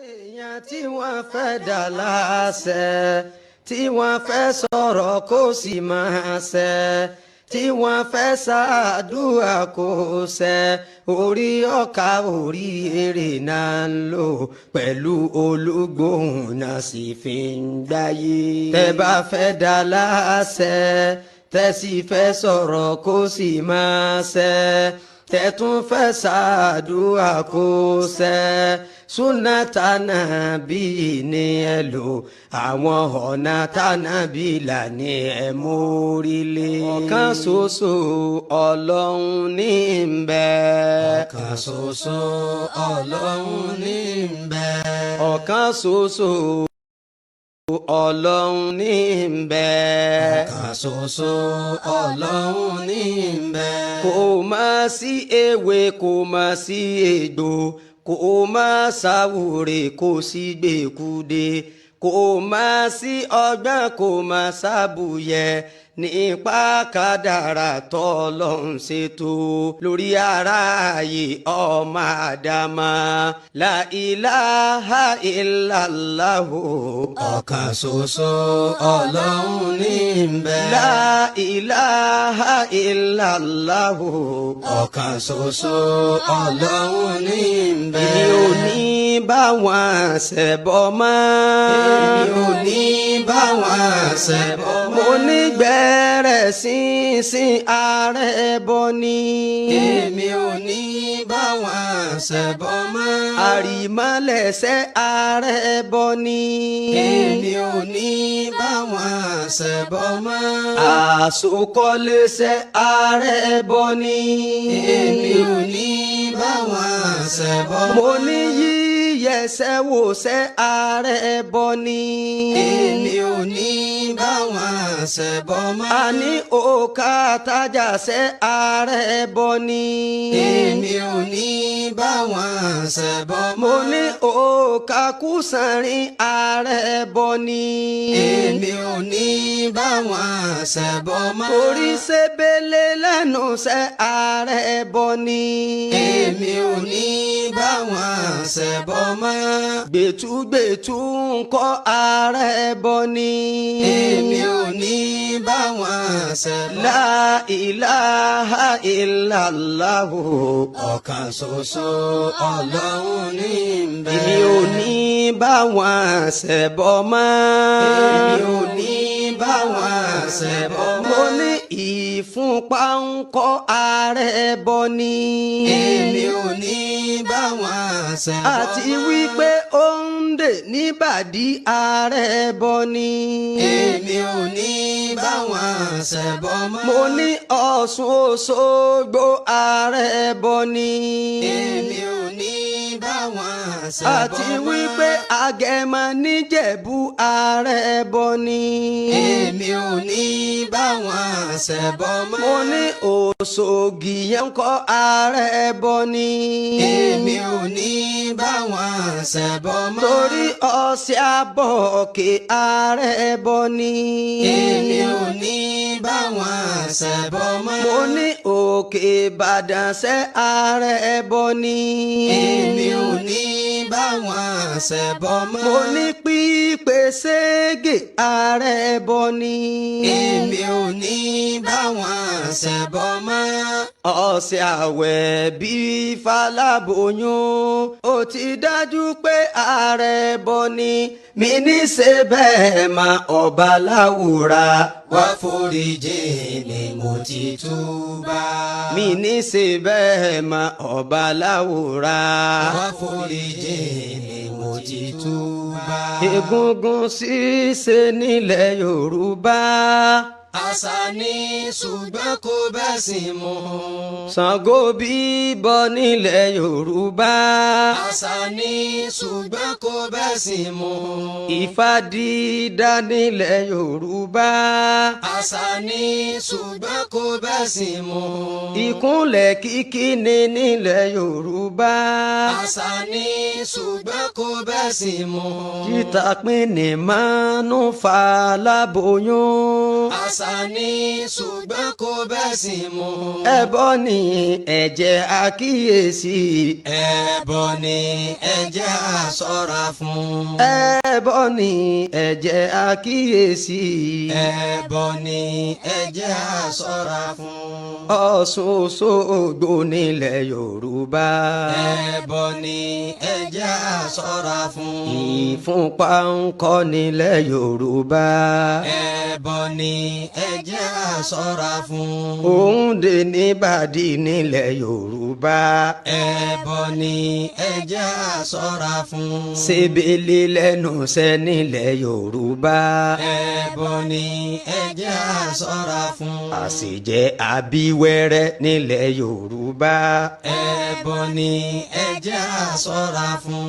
Èèyàn tí wọ́n fẹ́ dà láṣẹ, tí wọ́n fẹ́ sọ̀rọ̀ kó sì máa ṣẹ, tí wọ́n fẹ́ ṣàdúrà kó ṣẹ, orí ọkà orí èrè náà ń lò pẹ̀lú olúgbòhùn náà sì fi ń gbáyé. Tẹ́ bá fẹ́ dà láṣẹ, tẹ́ sì fẹ́ sọ̀rọ̀ kó sì máa ṣẹ, tẹ́ tún fẹ́ ṣàdúrà kó ṣẹ, súnà tànàbí ni ẹ lò, àwọn ọ̀nà tànàbí là ní ẹ mórílé. Ọ̀kan ṣoṣo Ọlọ́run ní ń bẹ. Ọ̀kan ṣoṣo Ọlọ́run ní ń bẹ. Ọ̀kan ṣoṣo Ọlọ́run ní ń bẹ. Ọ̀kan ṣoṣo Ọlọ́run ní ń bẹ. Kò má sí ewé, kò má sí egbò, kò má sáwúre, kò sí gbèkúde, kò má sí ọgbọ́n, kò má sábùyẹ nípa kádàrá tọ́lọ́run ṣètò lórí aráyé ọmọ àdámà. La ilaha illallahu. Ọ̀kan ṣoṣo Ọlọ́run ní ń bẹ. La ilaha illallahu. Ọ̀kan ṣoṣo Ọlọ́run ní ń bẹ. Èmi ò ní bá wọn ṣẹbọ mọ́. Èmi ò ní bá wọn ṣẹbọ mọ́. Mo ní gbẹ̀rẹ̀ sínsìn ààrẹ bọ ni. Èmi ò ní bá wọn ṣẹbọ mọ́. Àrìmọ́lẹ̀ṣẹ̀ ààrẹ bọ ni. Èmi ò ní bá wọn ṣẹbọ mọ́. Àsokọ́lẹ́ṣẹ̀ ààrẹ bọ ni. Èmi ò ní bá wọn ṣẹbọ mọ́. Mo ní yíyẹsẹ̀ wòṣẹ̀ ààrẹ bọ ni. Èmi ò ní bá wọn ṣẹbọ mọ́. Àní òkà tájàṣẹ́ ààrẹ bọ ni. Èmi ò ní bá wọn ṣẹbọ mọ́. Mo ní òkà kùsànrin ààrẹ bọ ni. Èmi ò ní bá wọn ṣẹbọ mọ́. Torí ṣebele lẹ́nu ṣẹ́ ààrẹ bọ ni. Èmi ò ní bá wọn ṣẹbọ mọ́. Gbẹ̀túgbẹ̀tú ń kọ́ ààrẹ bọ ni. Èmi ò ní bá wọn ṣẹbọ. La ilaha illallahu. Ọ̀kan ṣoṣo Ọlọ́run ní ń bẹ. Èmi ò ní bá wọn ṣẹbọ mọ́. Èmi ò ní bá wọn ṣẹbọ mọ́. Mo ní ìfúnpá ń kọ́ ààrẹ bọ ni. Èmi ò ní bá wọn ṣẹbọ mọ́. Àti wípé ó ń dè níbàdí ààrẹ bọ ni. Èmi ò ní bá wọn ṣẹbọ mọ́. Mo ní Ọ̀ṣun Òṣogbo ààrẹ bọ ni. Èmi ò ní bá wọn ṣẹbọ mọ́. Àti wípé Agẹmọ níjẹ̀bú ààrẹ bọ ni. Èmi ò ní bá wọn ṣẹbọ mọ́. Mo ní Òṣogì yẹn ń kọ́ ààrẹ bọ ni. Èmi ò ní bá wọn ṣẹbọ mọ́. Torí ọ̀sẹ̀ àbọ̀kè ààrẹ bọ ni. Èmi ò ní bá wọn ṣẹbọ mọ́. Mo ní Òkè Ìbàdàn ṣẹ́ ààrẹ bọ ni. Èmi ò ní bá wọn ṣẹbọ mọ́. Mo ní pípé ségè ààrẹ bọ ni. Èmi ò ní bá wọn ṣẹbọ mọ́. Ọ̀sẹ̀ àwẹ̀ bí faláboyún ó ti dájú pé ààrẹ bọ ni, mi ní ṣe bẹ́ẹ̀ ma ọba láwùrà wá foríjì mi, mo ti túbà. Mi ní ṣe bẹ́ẹ̀ ma ọba láwùrà wá foríjì mi, mo ti túbà. Egungun ṣíṣe nílẹ̀ Yorùbá. Àṣà ni, ṣùgbọ́n kò bẹ́sìn mu. Ṣàngó bíbọ nílẹ̀ Yorùbá. Àṣà ni, ṣùgbọ́n kò bẹ́sìn mu. Ifá dídá nílẹ̀ Yorùbá. Àṣà ni, ṣùgbọ́n kò bẹ́sìn mu. Ìkúnlẹ̀ kíkí ni nílẹ̀ Yorùbá. Àṣà ni, ṣùgbọ́n kò bẹ́sìn mu. Títà pín ní mánú fa láboyún. Àṣà Àṣà ni ṣùgbọ́n kò bẹ́sìn mu. Ẹbọ ni ẹ jẹ́ àkíyèsí. Ẹbọ ni ẹ jẹ́ á ṣọ́ra fún. Ẹbọ ni ẹ jẹ́ àkíyèsí. Ẹbọ ni ẹ jẹ́ á ṣọ́ra fún. Ọ̀ṣun Òṣogbo nílẹ̀ Yorùbá. Ẹbọ ni ẹ jẹ́ á ṣọ́ra fún. Ìfúnpá ń kọ́ nílẹ̀ Yorùbá. Ẹbọ ni ẹ jẹ́ á ṣọ́ra fún. Òǹdè níbàdí nílẹ̀ Yorùbá. Ẹbọ ni ẹ jẹ́ á ṣọ́ra fún. Ṣebele lẹ́nu iṣẹ́ nílẹ̀ Yorùbá. Ẹbọ ni ẹ jẹ́ á ṣọ́ra fún. Àṣejẹ àbíwẹ́rẹ́ nílẹ̀ Yorùbá. Ẹbọ ni ẹ jẹ́ á ṣọ́ra fún.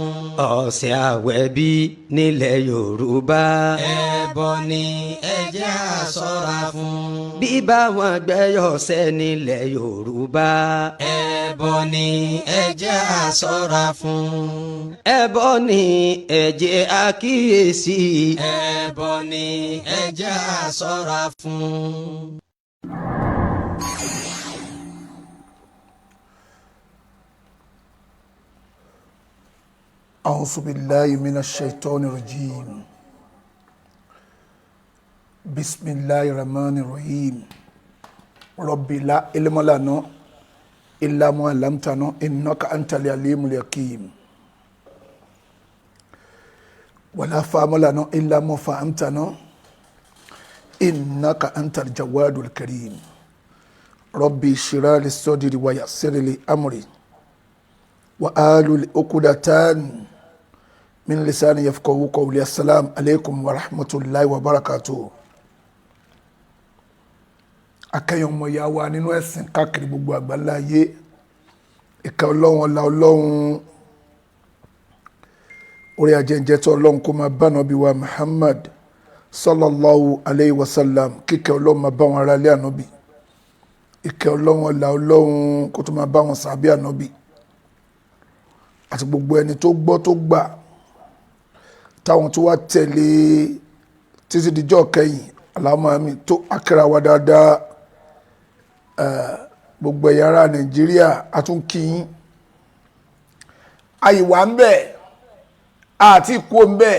Ọ̀sẹ̀ àwẹ̀bí nílẹ̀ Yorùbá. Ẹbọ ni ẹ jẹ́ á ṣọ́ra fún. Bíbá wọn gbẹ́yọ̀sẹ̀ nílẹ̀ Yorùbá. Ẹbọ ni ẹ jẹ́ á ṣọ́ra fún. Ẹbọ ni ẹ jẹ́ àkíyèsí. Ẹbọ ni ẹ jẹ́ á ṣọ́ra fún. أعوذ بالله من الشيطان الرجيم. بسم الله الرحمن الرحيم. ربي لا علم لنا إلا ما علمتنا إنك أنت العليم الحكيم. ولا فهم لنا إلا ما فهمتنا إنك أنت الجواد الكريم. ربي اشرح لي صدري ويسر لي أمري وآل عقدة من لساني يفقهوا قولي. السلام عليكم ورحمة الله وبركاته. Akẹ́yìn ọmọ ìyá wa nínú ẹ̀sìn káàkiri gbogbo àgbáńlá ayé, ìkẹ́ Ọlọ́run, ọlá Ọlọ́run, orí ajẹ́njẹ́ tó Ọlọ́run kó máa bá Ànábì wa Muhammad sallallahu alayhi wa sallam. Kíkẹ́ Ọlọ́run máa bá wọn ará ilé Ànábì, ìkẹ́ Ọlọ́run, ọlá Ọlọ́run kó tó máa bá wọn sàbí Ànábì àti gbogbo ẹni tó gbọ́ tó gbà táwọn tó wá tẹ̀lé títí dijọ́ kẹyìn. Aláwọ̀ àmì tó akẹ́ra wa dáadáa. Gbogbo ẹ̀yà ara Nàìjíríà àtúnkìyín àyíwá ń bẹ̀ àti ìkó ń bẹ̀.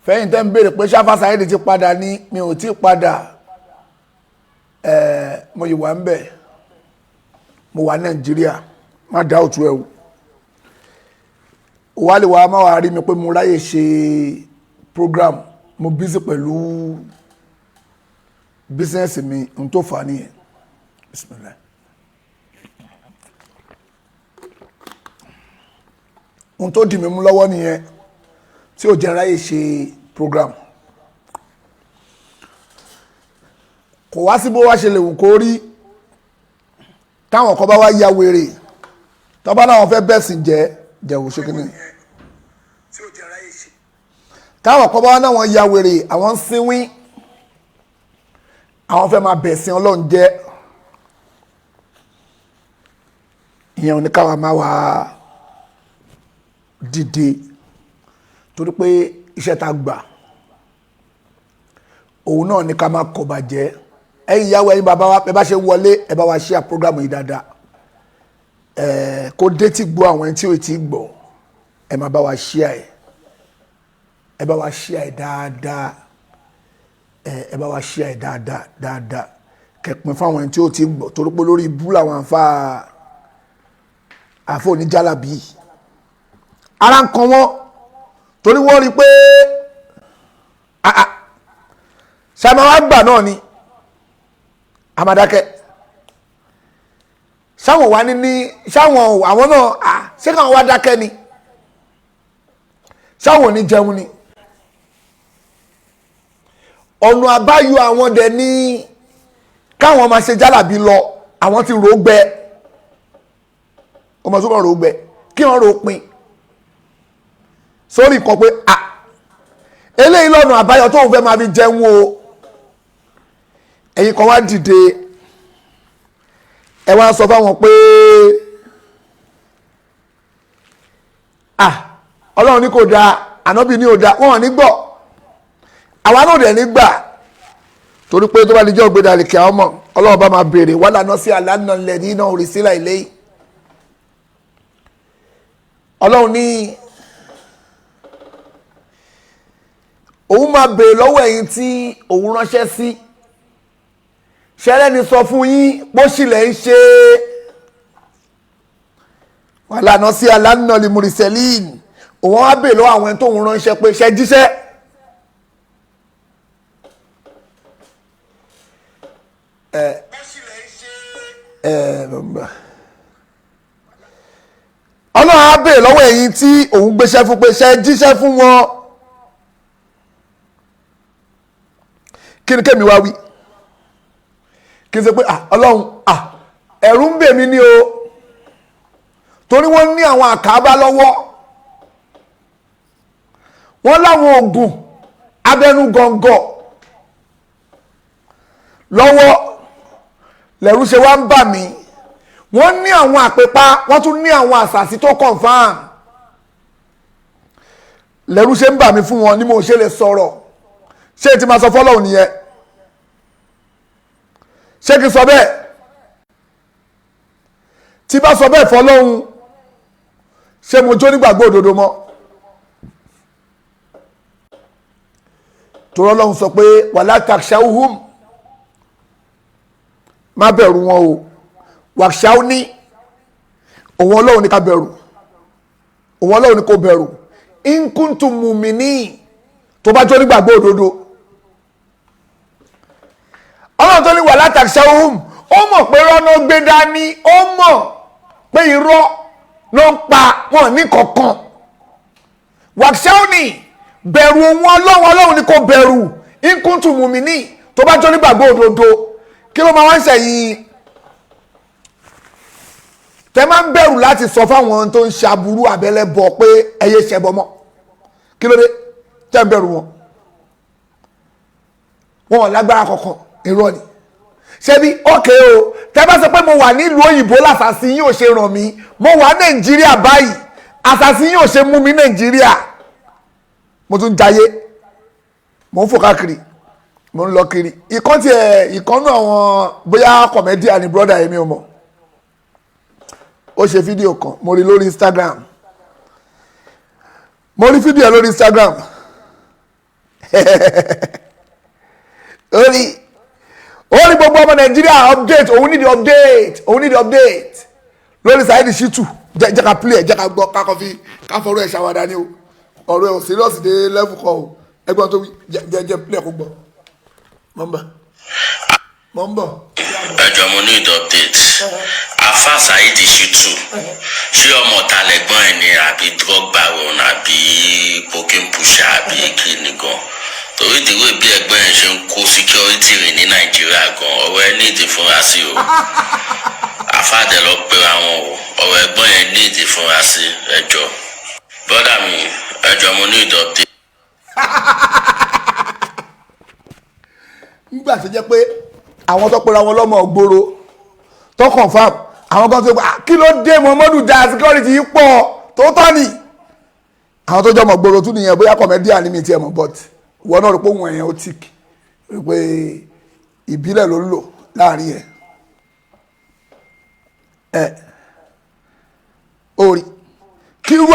Fẹ́yìn tẹ́ ń béèrè pé Ṣáfà Saheed ti padà ní, mi ò tí padà. Mo yìí wà ń bẹ̀, mo wà Nàìjíríà, má dá òtún ẹ̀ o. Wà lè wà má wà rí mi pé mo ráyè ṣe program, mo busy pẹ̀lú business mi, n tó fà á nìyẹn. Bismillah. N tó dì mí mú lọ́wọ́ nìyẹn tí ò jẹ́ ráyè ṣe program. Kò wá sí bó wá ṣe lè wù kó rí táwọn kan bá wá ya wèrè tọ́ba náà wọ́n fẹ́ bẹ̀sìn jẹ́ jẹ̀wò ṣe kínní. Táwọn kan bá wá náà wọ́n ya wèrè, àwọn ń sinwín, àwọn fẹ́ máa bẹ̀sìn Ọlọ́run jẹ́. Ìyẹn ò ní káwa máa wá dìde torí pé iṣẹ́ tá gbà òun náà ní ká máa kọ̀ bàjẹ́. Ẹ̀yin ìyàwó, ẹ̀yin bàbá wa, ẹ bá ṣe wọlé, ẹ bá wa ṣe program yìí dáadáa, kó dé tí gbọ́ àwọn ẹni tí ò tí gbọ́. Ẹ máa bá wa share ẹ, ẹ bá wa share ẹ dáadáa, ẹ bá wa share ẹ dáadáa dáadáa, kẹpin fún àwọn ẹni tí ò tí gbọ́, torí pé lórí ibú làwọn àfa oníjàlábí ara ń kan wọ́n, torí wọ́n rí i pé ṣàmà wá gbà náà ni àmàdákẹ́ sáwọn wà ní sáwọn àwọn náà ṣé káwọn wá dákẹ́ ni, sáwọn ò ní jẹun ni. Ọ̀nà àbáyọ àwọn dẹ̀ ní káwọn máa ṣe jálàbí lọ. Àwọn ti rò ó gbẹ, ọmọ tó kàn rò ó gbẹ kí wọ́n rò ó pin sórí kan pé eléyìí lọ́nà àbáyọ tóun fẹ́ máa fi jẹun o. Ẹ̀yin kan wá dìde, ẹ wá sọ fáwọn pé Ọlọ́run ní kò dáa, Ànábì ní ò dáa, wọ́n ò ní gbọ́, àwa náà dẹ̀ ní gbà. Torí pé tó bá di jọ́ gbé dàlẹ́ kí àwọn ọmọ Ọlọ́run bá máa béèrè wàhálà náà sí àlànà lẹ́ni iná orí sílẹ̀ ilé yìí. Ọlọ́run ní òun máa béèrè lọ́wọ́ ẹ̀yin tí òun ránṣẹ́ sí. Ṣẹlẹ̀ ni sọ fún yín bó ṣìlẹ̀ ń ṣe. Wàhálà náà sí àlànà lè mùrìsẹ̀lìn. Òun á béèrè lọ́wọ́ àwọn ẹni tó ń ránṣẹ́ pé ṣe jíṣẹ́. Ọlọ́run á béèrè lọ́wọ́ ẹ̀yin tí òun gbéṣẹ́ fún pé ṣe jíṣẹ́ fún wọn. Kí ni kémi wá wí? Kí n ṣe pé Ọlọ́run ẹ̀rù ń bè mí ní o, torí wọ́n ní àwọn àkàbá lọ́wọ́, wọ́n láwọn oògùn abẹnugọ̀ngọ̀ lọ́wọ́, lẹ́rú ṣe wá ń bà mí. Wọ́n ní àwọn àpèpá, wọ́n tún ní àwọn àṣàsí tó confam, lẹ́rú ṣe ń bà mí fún wọn ni mo ṣe lè sọ̀rọ̀. Ṣé ti máa sọ fọ́lọ́hùn nìyẹn? Ṣé kí n sọ bẹ́ẹ̀? Tí bá sọ bẹ́ẹ̀ fọ́lọ́hùn, ṣé mo jó nígbàgbọ́ òdodo mọ́? Torí Ọlọ́hun sọ pé wàlá takshawhum, má bẹ̀rù wọn o, wàṣáú ní, òun Ọlọ́hun ní ká bẹ̀rù, òun Ọlọ́hun ní kó bẹ̀rù, in kuntum mu'minin, tó bá jó nígbàgbọ́ òdodo. Ọlọ́run tó ní wàlá takshawhum, ó mọ̀ pé rọ́nà gbé dání, ó mọ̀ pé irọ́ ló ń pa wọn ní kankan. Wàṣáú ní, bẹ̀rù òun Ọlọ́run, Ọlọ́run ní kó bẹ̀rù, in kuntum mu'minin, tó bá jó nígbàgbọ́ òdodo. Kí ló máa wá ń ṣẹ̀yìn tẹ máa ń bẹ̀rù láti sọ fáwọn tó ń ṣe aburú abẹ́lẹ́ bọ̀ pé ẹyẹ ṣẹbọ mọ́? Kí ló dé tẹ ń bẹ̀rù wọn? Wọn ò lágbára kankan, irọ́ ni. Ṣebí ókè o, tẹ bá sọ pé mo wà nílùú òyìnbó làṣàṣì yín ò ṣe ràn mí, mo wà Nàìjíríà báyìí àṣàṣì yín ò ṣe mú mi Nàìjíríà, mo tún jayé, mo ń fò káàkiri, mo ń lọ kiri. Ìkan tiẹ̀ ìkan náà àwọn bóyá kọ̀mẹ́díà ni brọ́dà yẹn mi ò mọ̀, ó ṣe fídíò kan, mo rí lórí Instagram, mo rí fídíò lórí Instagram. Ó rí gbogbo ọmọ Nàìjíríà update, òun need update, òun need update lórí Saheed Shittu. Jẹ́ ká play ẹ̀, jẹ́ ká gbọ́, ká kọ́ fi ká fọ̀rọ̀ ẹ̀ ṣàwádà ni o, ọ̀rọ̀ ẹ̀ ò serious dé level kan o. Ẹgbọ́n tó wí, jẹ́ play ẹ̀ kó gbọ́. Mọ̀ ń bọ̀, mọ̀ ń bọ̀. Ẹjọ mo ní update. Afa Saheed Shittu, ṣé ọmọ ọ̀tá lẹ́gbọ́n ẹ̀ ni, àbí drug baron, àbí cocaine pusher, àbí kíni gan? Torí ìdíwọ́ bí ẹ̀gbọ́n ẹ̀ ṣe ń kó security rìn ní Nàìjíríà gan, ọ̀rọ̀ ẹ̀ ní ìdí fúnra sí o. Afa dẹ̀ lọ pé àwọn o, ọ̀rọ̀ ẹ̀gbọ́n ẹ̀ ní ìdí fúnra sí. Ẹjọ bọ́dà mi, ẹjọ mo ní update. Nígbà tó jẹ́ pé àwọn tó pera wọn lọ́mọ ògbóró tó confam, àwọn kan tó gba kí ló dé Muhammadu da security yìí pọ̀ tó tọ́ ni. Àwọn tó jẹ́ ọmọ ògbóró tún nìyẹn, bóyá kọ̀mẹ́díà ní mi tiẹ̀ mọ̀, but ìwọ náà rí pé òun ẹ̀yẹn ó tìk, rí pé ìbílẹ̀ ló ń lò láàrin ẹ̀ ẹ̀ orí. Kírú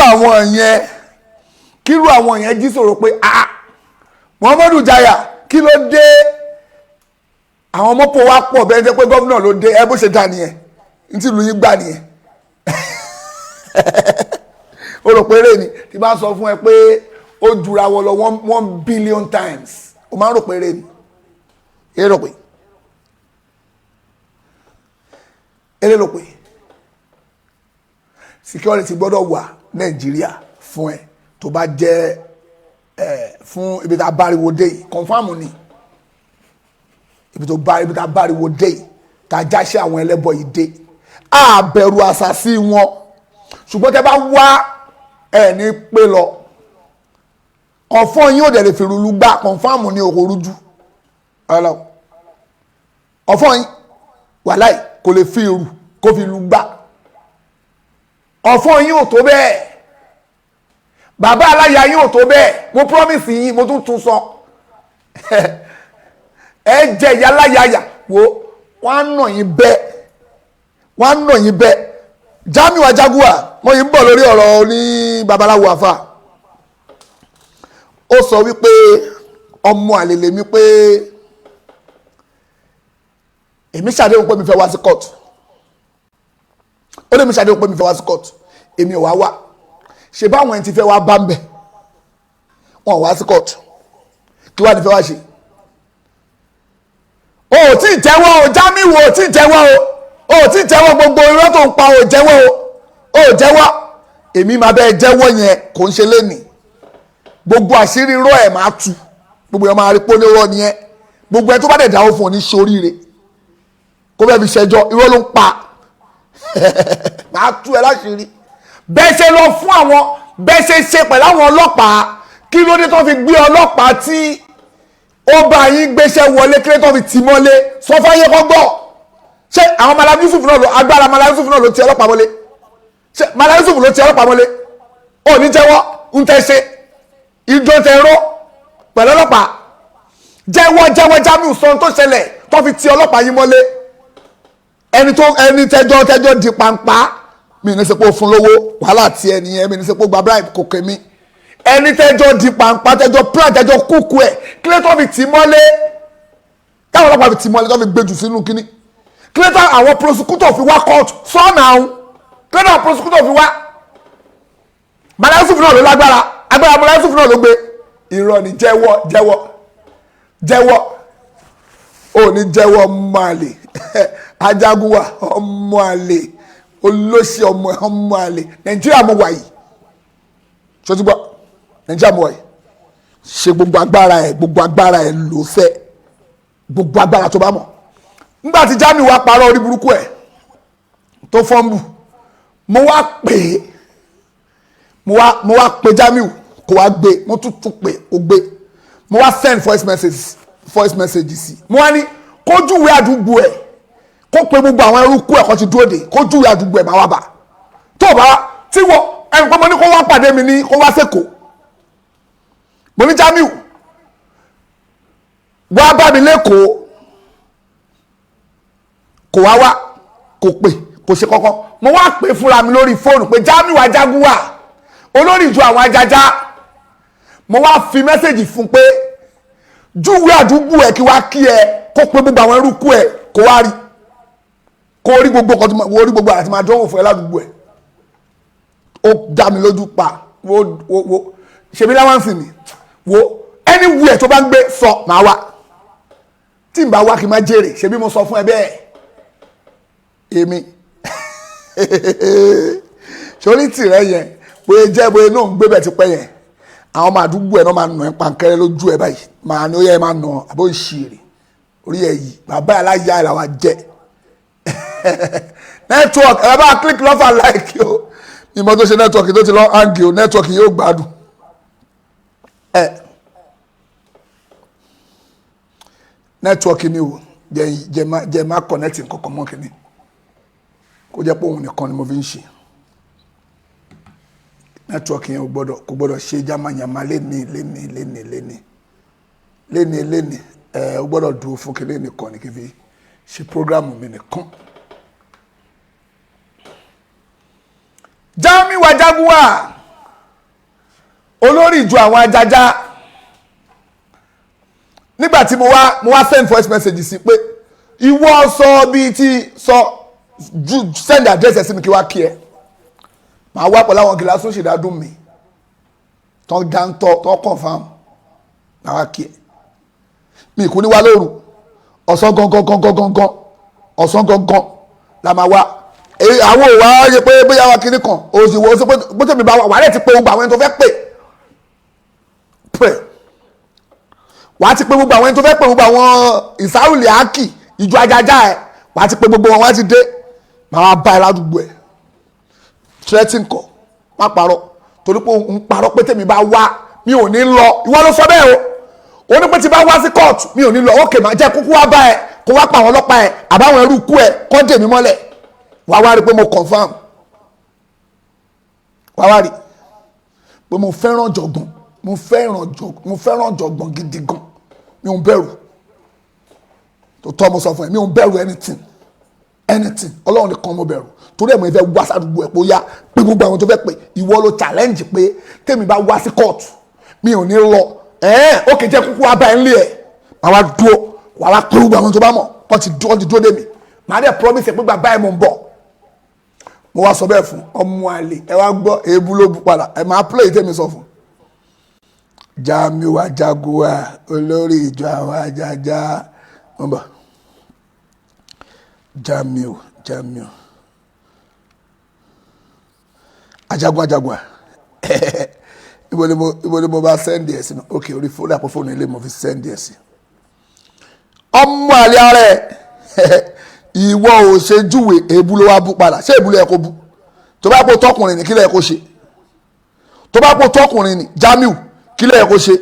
àwọn yẹn jí sọ̀rọ̀ pé ah Muhammadu Jaya kí ló dé, àwọn mọ́pọ̀ wa pọ̀ bẹ́ẹ̀ jẹ́ pé gómìnà ló dé ẹ, bó ṣe dà nìyẹn, ní tí ìlú yín gbà nìyẹn. Ó rò pé eré ni tí bá sọ fún ẹ pé ó jura wọn lọ 1 billion times, ó máa ń rò pé eré ni. Eré rò pé eré rò pé security gbọ́dọ̀ wà Nàìjíríà fún ẹ tó bá jẹ́ ẹ fún ibi tá a bá ariwo dé yìí, confam ni. Ibi tó bá ibi tá a bá ariwo dé yìí, tá a jáṣẹ́ àwọn ẹlẹ́bọ yìí dé, a bẹ̀rù àṣàsí wọn. Ṣùgbọ́n tẹ́ bá wá ẹ ní pé lọ ọ̀fọ́n yín ò dẹ̀ lè fi rúlu gbá, confam ni òkò rújú ọ̀fọ́n yín wàláì kò lè fi irú kó fi lu gbá, ọ̀fọ́n yín ò tó bẹ́ẹ̀, bàbá aláya yín ò tó bẹ́ẹ̀. Mo promise yín, mo tún tún sọ. Ẹ jẹ ìyáláyàyà wo, wọ́n á nà yín bẹ́ẹ̀, wọ́n á nà yín bẹ́ẹ̀. Jamiu Ajaguwa, mo yìí ń bọ̀ lórí ọ̀rọ̀ ní babaláwo àfà. Ó sọ wípé ọmọ àlè lèmi, pé èmi ṣàdéhùn pé mi fẹ́ wá sí court. Ó lè mi ṣàdéhùn pé mi fẹ́ wá sí court, èmi ò wá wá. Ṣe báwọn ẹni tí fẹ́ wá bá ń bẹ̀, wọn ò wá sí court, kí wàá ní fẹ́ wá ṣe? O ò tí ì jẹ́wọ́ o, Jamiu, o ò tí ì jẹ́wọ́ o, o ò tí ì jẹ́wọ́. Gbogbo irọ́ tó ń pa, o ò jẹ́wọ́ o, o ò jẹ́wọ́. Èmi máa bẹ́ẹ̀ jẹ́wọ́ yẹn, kò ń ṣe lénìí. Gbogbo àṣírí irọ́ ẹ̀ máa tú, gbogbo ẹ̀ máa rí pé onírọ́ nìyẹn. Gbogbo ẹ̀ tó bá dẹ̀ dáwọ́ fún ọ ní ṣoríire, kó bẹ́ẹ̀ fi ṣẹjọ́, irọ́ ló ń pa. Máa tú ẹ láṣìírí. Bẹ́ẹ̀ ṣe lọ fún àwọn, bẹ́ẹ̀ ṣe ṣe pẹ̀lú àwọn ọlọ́pàá. Kí ló dé tó fi gbé ọlọ́pàá tí ó bá yín gbéṣẹ́ wọlé? Kí ló tó fi tì mọ́lé? Sọ fáyé kọ́ gbọ́. Ṣé àwọn Malam Yusuf náà ló agbára Malam Yusuf náà ló ti ọlọ́pàá mọ́lé? Ṣé Malam Yusuf ló ti ọlọ́pàá mọ́lé? Ó ní jẹ́wọ́ ń tẹ́ ṣe ìjọ tẹ ró pẹ̀lú ọlọ́pàá. Jẹ́wọ́, jẹ́wọ́, Jamiu, sọ ohun tó ṣẹlẹ̀ tó fi ti ọlọ́pàá yín mọ́lé. Ẹni tó ẹni tẹjọ́ di pàǹpá, mi ní sẹ́pọ̀ fún lówó, wàhálà tí ẹni yẹn, mi ní sẹ́pọ̀ gba bribe, kò kémi. Ẹni tẹjọ́ di pàǹpá, tẹjọ́ plan, tẹjọ́ kúkú ẹ̀, kílẹ̀ tó fi tì mọ́lé? Táwọn ọlọ́pàá fi tì mọ́lé, tó fi gbé jù sínú kínní, kílẹ̀ tó àwọn prosecutor fi wá court sọ́ọ̀nà àwọn? Kílẹ̀ tó àwọn prosecutor fi wá? Malam Yusuf náà ló lágbára, agbára Malam Yusuf náà ló gbé. Irọ́ ni. Jẹ́wọ́, jẹ́wọ́, jẹ́wọ́. Ò ní jẹ́wọ́. Ọmọ àlè Ajagunwa, ọmọ àlè, olóṣì, ọmọ àlè. Nàìjíríà mo wà yìí, ṣọtúbọ Nàìjíríà mo wà yìí. Ṣe gbogbo agbára ẹ, gbogbo agbára ẹ ló fẹ́, gbogbo agbára tó bá mọ̀. Nígbà tí Jamiu wá parọ́ orí burúkú ẹ̀ tó fọ́nbù, mo wá pè é, mo wá pè Jamiu, kò wá gbé. Mo tún tún pè, kò gbé. Mo wá send voice message sí. Mo wá ní kó júwe àdúgbò ẹ̀, kó pe gbogbo àwọn ẹrúkú ẹ̀ kó ti dúró dé, kó júwe àdúgbò ẹ̀, máa wá bà. Tó bá tí wọ́n ẹnì kan, mo ní kó wá pàdé mi, ní kó wá sẹ́kọ̀ọ́. Mo ní, "Jamiu, wá bá mi lẹ́kọ̀ọ́." Kò wá wá, kò pè, kò ṣe kọ́kọ́. Mo wá pè fúnra mi lórí fóònù pé, "Jamiu Ajagunwa, olórí ìjọ àwọn ajaja." Mo wá fi message fún pé júwe àdúgbò ẹ̀ kí wá kí ẹ, kó pe gbogbo àwọn ẹrúkú ẹ̀, kó wá rí, kó rí gbogbo nǹkan tí wo rí, gbogbo àti máa dánwò fún ẹ ládùúgbò ẹ̀. Ó dá mi lójú pa. Wo, wo, wo, ṣèbí láwáǹsì ni. Wo, anywhere tó bá ń gbé, sọ, màá wá. Tí n bá wá, kí n má jèrè. Ṣebí mo sọ fún ẹ bẹ́ẹ̀? Èmi sórí tìrẹ yẹn, bóyá jẹ́ bóyá náà ń gbé bẹ́ẹ̀ ti pẹ́ yẹn, àwọn ọmọ àdúgbò ẹ̀ náà máa nà ẹ́ pankẹ́rẹ́ lójú ẹ̀ báyìí. Máa ní ó yẹ ẹ máa nà àbó ìṣirè orí ẹ̀ yìí. Bàbá ẹ̀ aláya ẹ̀ làwọn jẹ́. Network ẹ̀ bá click love and like o. Ìmọ̀ tó ṣe network tó ti lọ hang o, network yóò gbádùn ẹ̀. Network ni o. Jẹ́ má connect nǹkan mọ́ kìíní, kó jẹ́ pé òun nìkan ni mo fi ń ṣe. Network yẹn ò gbọ́dọ̀, kò gbọ́dọ̀ ṣe jámàyàmá léni léni léni léni léni léni. Ẹ ò gbọ́dọ̀ dúró fún kí nìkan ni kí n fi ṣe program mi nìkan. Jamiu Ajagunwa, olórí ìjọ àwọn ajaja. Nígbà tí mo wá send voice message sí pé ìwọ sọ bíi tí sọ ju send address ẹ sí mi kí wá kí ẹ, màá wá pẹ̀lú àwọn gíláàsì ṣèdádùn mi tán dáńtọ́ tán confam, màá wá kí ẹ. Mi kò ní wá lóru, ọ̀sán gangan gangan gangan, ọ̀sán gangan la máa wá. Àwọn ò wá ṣe pé bóyá wa kiri kan òsì wo ṣe pé bó tẹ̀mí bá wà, wà á rẹ̀ ti pé gbogbo àwọn ẹni tó fẹ́ pè pè. Wà á ti pé gbogbo àwọn ẹni tó fẹ́ pè, gbogbo àwọn ìsáwùlì ákì ìjọ ajaja ẹ, wà á ti pé gbogbo wọn, wọ́n á ti dé. Màá wá bá ẹ ládùúgbò ẹ. Threatening kọ, má parọ́, torí pé òun parọ́ pé tèmi bá wá, mi ò ní lọ. Ìwọ ló sọ bẹ́ẹ̀ o. Ó ní pé tí bá wá sí court, mi ò ní lọ. Ókè, máa jẹ́ kúkú wá bá ẹ, kó wá pa àwọn ọlọ́pàá ẹ àbáwọn ẹrú kú ẹ, kọ́ dè mí mọ́lẹ̀. Wá wá rí pé mo confam, wá wá rí pé mo fẹ́ràn jọ̀gbọ̀n, mo fẹ́ràn jọ̀gbọ̀n, mo fẹ́ràn jọ̀gbọ̀n gidi gan. Mi ò bẹ̀rù. Tó tọ́ mo sọ fún ẹ, mi ò ń bẹ̀rù anything, anything. Ọlọ́run nìkan mo bẹ̀rù. Torí ẹ̀ mo fẹ́ wá sádùúgbò ẹ̀ pé ó yá pé gbogbo àwọn tó fẹ́ pé ìwọ ló challenge pé tèmi bá wá sí court mi ò ní lọ. Ẹ̀ẹ́n ó kì í jẹ́ kúkú wá bá ẹ̀ ń lé ẹ̀, màá wá dúró, wàá wá pé gbogbo àwọn tó bá mọ̀ wọ́n ti dúró, ti dúró dé mi. Màá dẹ̀ promise ẹ̀ pé bàbá ẹ̀ mo ń bọ̀. Mo wá sọ bẹ́ẹ̀ fún ọmọ àlè, ẹ wá gbọ́ èébú ló bu padà. Ẹ máa play tèmi sọ fún. Jamiu Ajagunwa, olórí ìjọ àwọn ajaja, wọ́n bọ̀. Jamiu Ajagun Ajagunwa, ibo ni mo bá send ẹ̀ sí náà? Ok, orí fóònù, àpò fóònù ilé mo fi send ẹ̀ sí. Ọmọ àlè ara ẹ̀, ìwọ ò ṣe júwe, èébú ló wá bú padà. Ṣé èébú ló yẹ kó bú? Tó bá pò tọkùnrin ní, kí ló yẹ kó ṣe? Tó bá pò tọkùnrin ní, Jamiu, kí ló yẹ kó ṣe?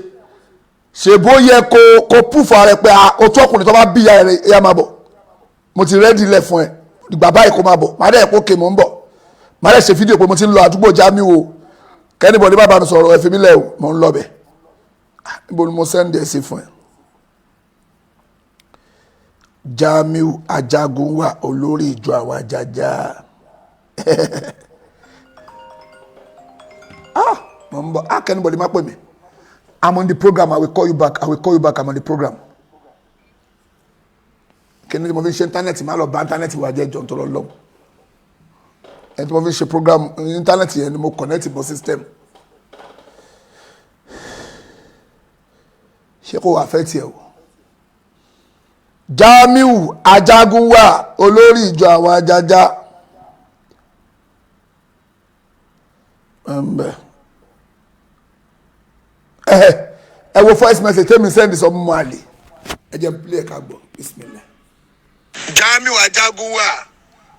Ṣe bó yẹ kó proof ara ẹ pé o tọkùnrin? Tó bá bí ìyá rẹ, ẹ̀yà máa bọ̀, mo ti ready lẹ̀ fún ẹ, ìgbà báyìí kó máa bọ̀. Màá dẹ̀ kó kè mò ń bọ̀, màá dẹ̀ ṣe fídíò pé mo ti ń lọ àdúgbò Jamiu o, kí anybody bá mi sọ̀rọ̀, ẹ fi mí lẹ̀ o, mò ń lọ bẹ̀. Níbo ni mo send ẹ̀ sí fún ẹ? Jamiu Ajagunwa, olórí ìjọ àwọn ajaja. Ah, mo ń bọ̀. Ah, kí anybody má pè mí. I'm on the program. I will call you back. I will call you back. I'm on the program. Kí ni mo fi ń ṣe íńtánẹ́ẹ̀tì? Má lọ bá íńtánẹ́ẹ̀tì wà jẹ́, jọ̀ tó lọ lọ́wọ́. Ẹni tí mo fi ń ṣe program, íńtánẹ́ẹ̀tì yẹn ni mo connect mọ́ system. Ṣé kò wá fẹ́ tiẹ̀ o? Jamiu Ajagunwa, olórí ìjọ àwọn ajaja. Ẹ wo voice message tẹ́mi send sọ mọ́ àlè. Ẹ jẹ́ n play ẹ̀ ká gbọ́. Bismillah. Jamiu Ajagunwa,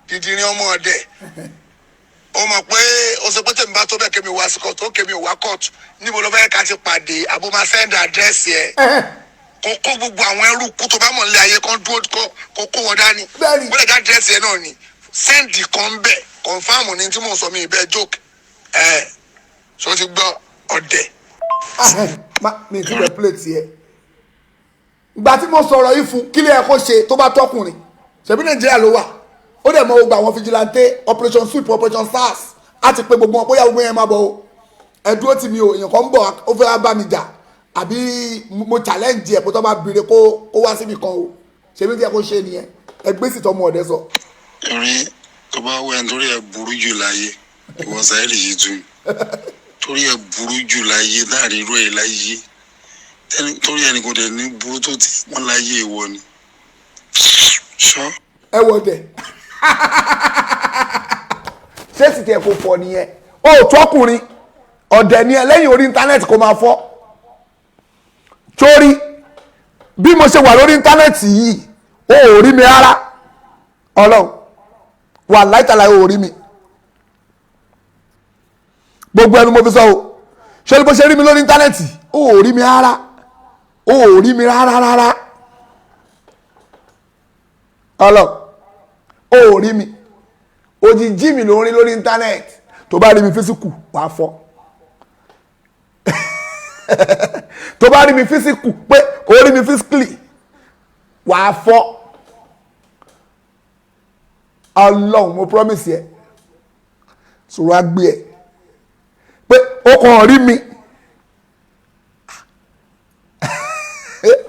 dídìrín ọmọ ọdẹ, ó mọ̀ pé ó sọ pé tèmi bá tó bẹ́ẹ̀, kémi wá sí kóòtù, ó kémi ò wá kóòtù. Níbo ló fẹ́ ká ti pàdé? Àbó máa send address ẹ̀, kó kó gbogbo àwọn ẹrú kú tó bá mọ̀ nílé ayé kan dúró, kó kó wọn dání. Bẹ́ẹ̀ni. Bó lè dá address ẹ̀ náà ni, send kan bẹ̀, confirm ni tí mò ń sọ, mi ìbẹ́ joke ẹ̀ ṣó ti gbọ́, ọ̀dẹ̀. Ma mi ti bẹ plate yẹ. Ìgbà tí mo sọ̀rọ̀ yìí fún, kí ló yẹ kó ṣe tó bá tọkùnrin? Ṣebí Nàìjíríà ló wà, ó dẹ̀ mọ gbogbo àwọn vigilante, operation sweep, operation SARS, á ti pe gbogbo wọn bóyá gbogbo yẹn máa bọ̀ o, ẹ dúró tì mí o, èèyàn kan ń bọ̀, ó fẹ́ wá bá mi jà, àbí mo challenge ẹ̀ pé tó bá bèrè kó wá síbi kan o. Ṣebí tí ẹ kó ṣe nìyẹn? Ẹ gbé sì tọmọ ọ̀dẹ sọ. Torí tó bá wẹ̀, nítorí ẹ burú jù láyé, ìwọ Saheed Shittu, torí ẹ burú jù láyé láàrin irú ẹ láyé, torí ẹnì kò dẹ̀ ní burú tó ti wọ́n láyé, ìwọ ni ṣọ́. Ẹ wọ dẹ, ṣé sì tiẹ̀ kò fọ nìyẹn? O tọkùnrin, ọ̀dẹ̀ ni ẹ lẹ́yìn orí íńtánẹ́ẹ̀tì kò máa fọ́. Torí bí mo ṣe wà lórí íńtánẹ́ẹ̀tì yìí, o ò rí mi rárá. Ọlọ́run wà láìtàlá, o ò rí mi. Gbogbo ẹnu mo fi sọ o. Ṣé bó ṣe rí mi lórí íńtánẹ́ẹ̀tì, o ò rí mi rárá, o ò rí mi rárá rárá. Ọlọ́run, o ò rí mi. Òjijì mi ló ń rí lórí íńtánẹ́ẹ̀tì. Tó bá rí mi physical, wàá fọ́. Tó bá rí mi physical, pé o rí mi physically, wàá fọ́. Ọlọ́run, mo promise ẹ, sọ̀rọ̀ á gbé ẹ pé o kàn rí mi.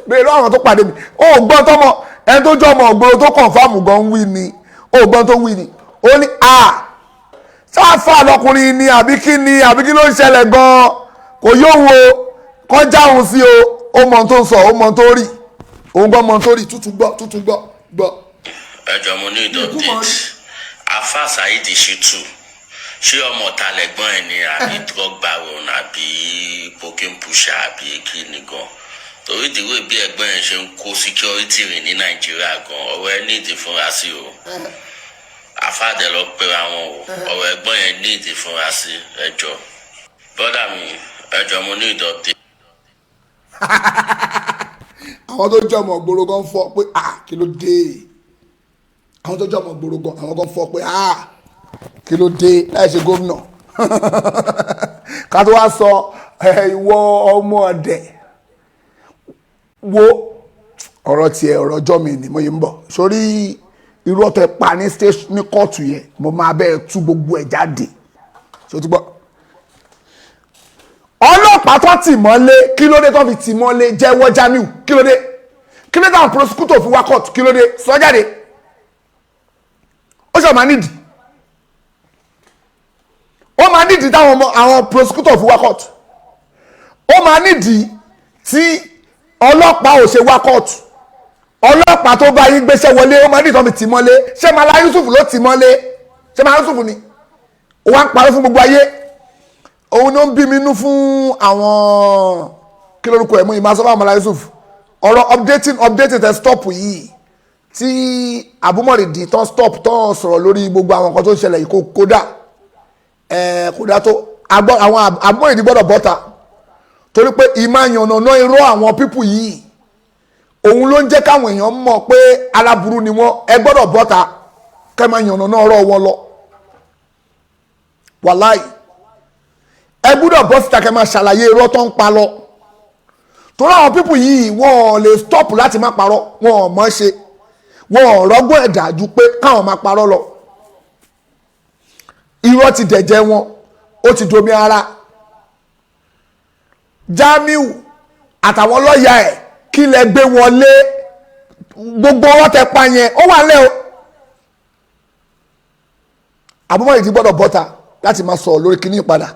Bẹ́ẹ̀ lọ́wọ́ àwọn tó pàdé mi, o gbọ́n tọmọ ẹni tó jọ ọmọ ọ̀gbọ́n tó confirm gan wí ni, o gbọ́n tó wí ni. Ó ní a sáfà lọkùnrin ni, àbí kí ni, àbí kí ló ń ṣẹlẹ̀ gan-an? Kò yóò wo kọjá òun sí o. Ó mọ ohun tó ń sọ, ó mọ ohun tó rí, òun gbọ́ mọ ohun tó rí. Tútù gbọ́, tútù gbọ́ gbọ́. Ẹ jọ, mo ní update. Afa Saheed Shittu, ṣé ọmọ ọ̀tá lẹ̀gbọ́n ẹ̀ ni, àbí drug baron, àbí cocaine pusher, àbí kí ni gan? Torí ìdíwé bí ẹ̀gbọ́n ẹ̀ ṣe ń kó security rìn ní Nàìjíríà gan, ọ̀rọ̀ ẹ̀ ní ìdí fúnra sí o. Afáàdẹ lọ pera wọn o, ọ̀rọ̀ ẹ̀gbọ́n yẹn ní ìdí fúnra sí. Ẹ jọ, brother mi, ẹ jọ, mo ní update. Àwọn tó jẹ́ ọmọ ògbóró gan fọ́ pé, ah, kí ló dé? Àwọn tó jẹ́ ọmọ ògbóró gan, àwọn gan fọ́ pé, ah, kí ló dé láì ṣe gómìnà? Ká tó wá sọ ìwọ ọmọ ọdẹ wo. Ọ̀rọ̀ tiẹ̀, ọ̀rọ̀ ọjọ́ mi ni mo yìí ń bọ̀ sórí irú ọ̀tọ̀ ẹ̀ pa ní station, ní kóòtù yẹn. Mo máa bẹ́ẹ̀ tú gbogbo ẹ̀ jáde. Ṣé o ti gbọ́? Ọlọ́pàá tó tì mọ́lé, kí ló dé tó fi tì mọ́lé? Jẹ́wọ́, Jamiu, kí ló dé? Kí ló dé táwọn prosecutor fi wá court? Kí ló dé? Sọ jáde. Ó ṣe máa nídìí, ó máa nídìí táwọn ọmọ àwọn prosecutor fi wá court. Ó máa nídìí tí ọlọ́pàá ò ṣe wá court. Ọlọ́pàá tó bá yín gbéṣẹ́ wọlé, ó máa nídìí tó fi tì mọ́lé. Ṣé Mala Yusuf ló tì mọ́lé? Ṣé Mala Yusuf ni? Ó wá ń parọ́ fún gbogbo ayé. Òun ló ń bí mi nú fún àwọn, kí lórúkọ ẹ̀ mú ìmọ̀ asọ́fà Mala Yusuf. Ọ̀rọ̀ updating tẹ stop yìí tí Àbúmọ̀rìdì tán stop tán sọ̀rọ̀ lórí gbogbo àwọn nǹkan tó ń ṣẹlẹ̀ yìí, kó kódà ẹ̀ kódà tó àwọn Àbúmọ̀rìdì gbọ́dọ̀ bọ́ta, torí pé ìmọ̀ àyànnà irọ́ àwọn people yìí, òun ló ń jẹ́ káwọn èèyàn mọ̀ pé aláburú ni wọ́n. Ẹ gbọ́dọ̀ bọ́ta kẹ́ máa yànnà ọ̀rọ̀ wọn lọ. Wàláì, ẹ gbọ́dọ̀ bọ́ síta kẹ́ máa ṣàlàyé irọ́ tó ń pa lọ, torí àwọn people yìí, wọ́n ò lè stop láti má parọ́. Wọ́n ò mọ̀ ṣe, wọ́n ò rọ́gbọ́n ẹ̀dá ju pé káwọn máa parọ́ lọ. Irọ́ ti dẹ̀jẹ̀ wọn, ó ti domi ara. Jamiu àtàwọn lọ́ọ̀yà ẹ̀, kí lẹ gbé wọlé? Gbogbo ọwọ́ tẹ pa yẹn, ó wà lẹ́ o. Àbúmọ̀lì ti gbọ́dọ̀ bọ́ta láti máa sọ̀rọ̀ lórí kíní padà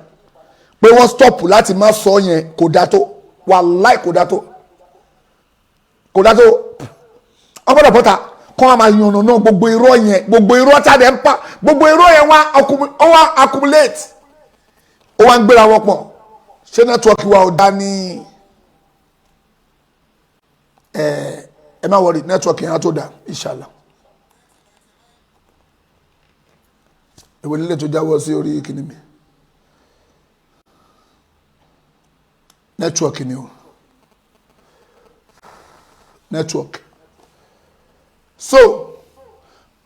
pé wọ́n stop láti máa sọ yẹn. Kò dá tó, wàláì, kò dá tó, kò dá tó. Wọ́n gbọ́dọ̀ bọ́ta kọ́ wọn máa yànnà náà gbogbo irọ́ yẹn, gbogbo irọ́ tí a dẹ̀ ń pa, gbogbo irọ́ yẹn wá accumulate, ó wá ń gbéra wọn pọ̀. Ṣé network wa ò dá ní? Ẹ má worry, network yẹn á tó dá, inshallah. Ìwé lílẹ̀ tó jáwọ́ sí orí kìíní mi, network ni o, network. So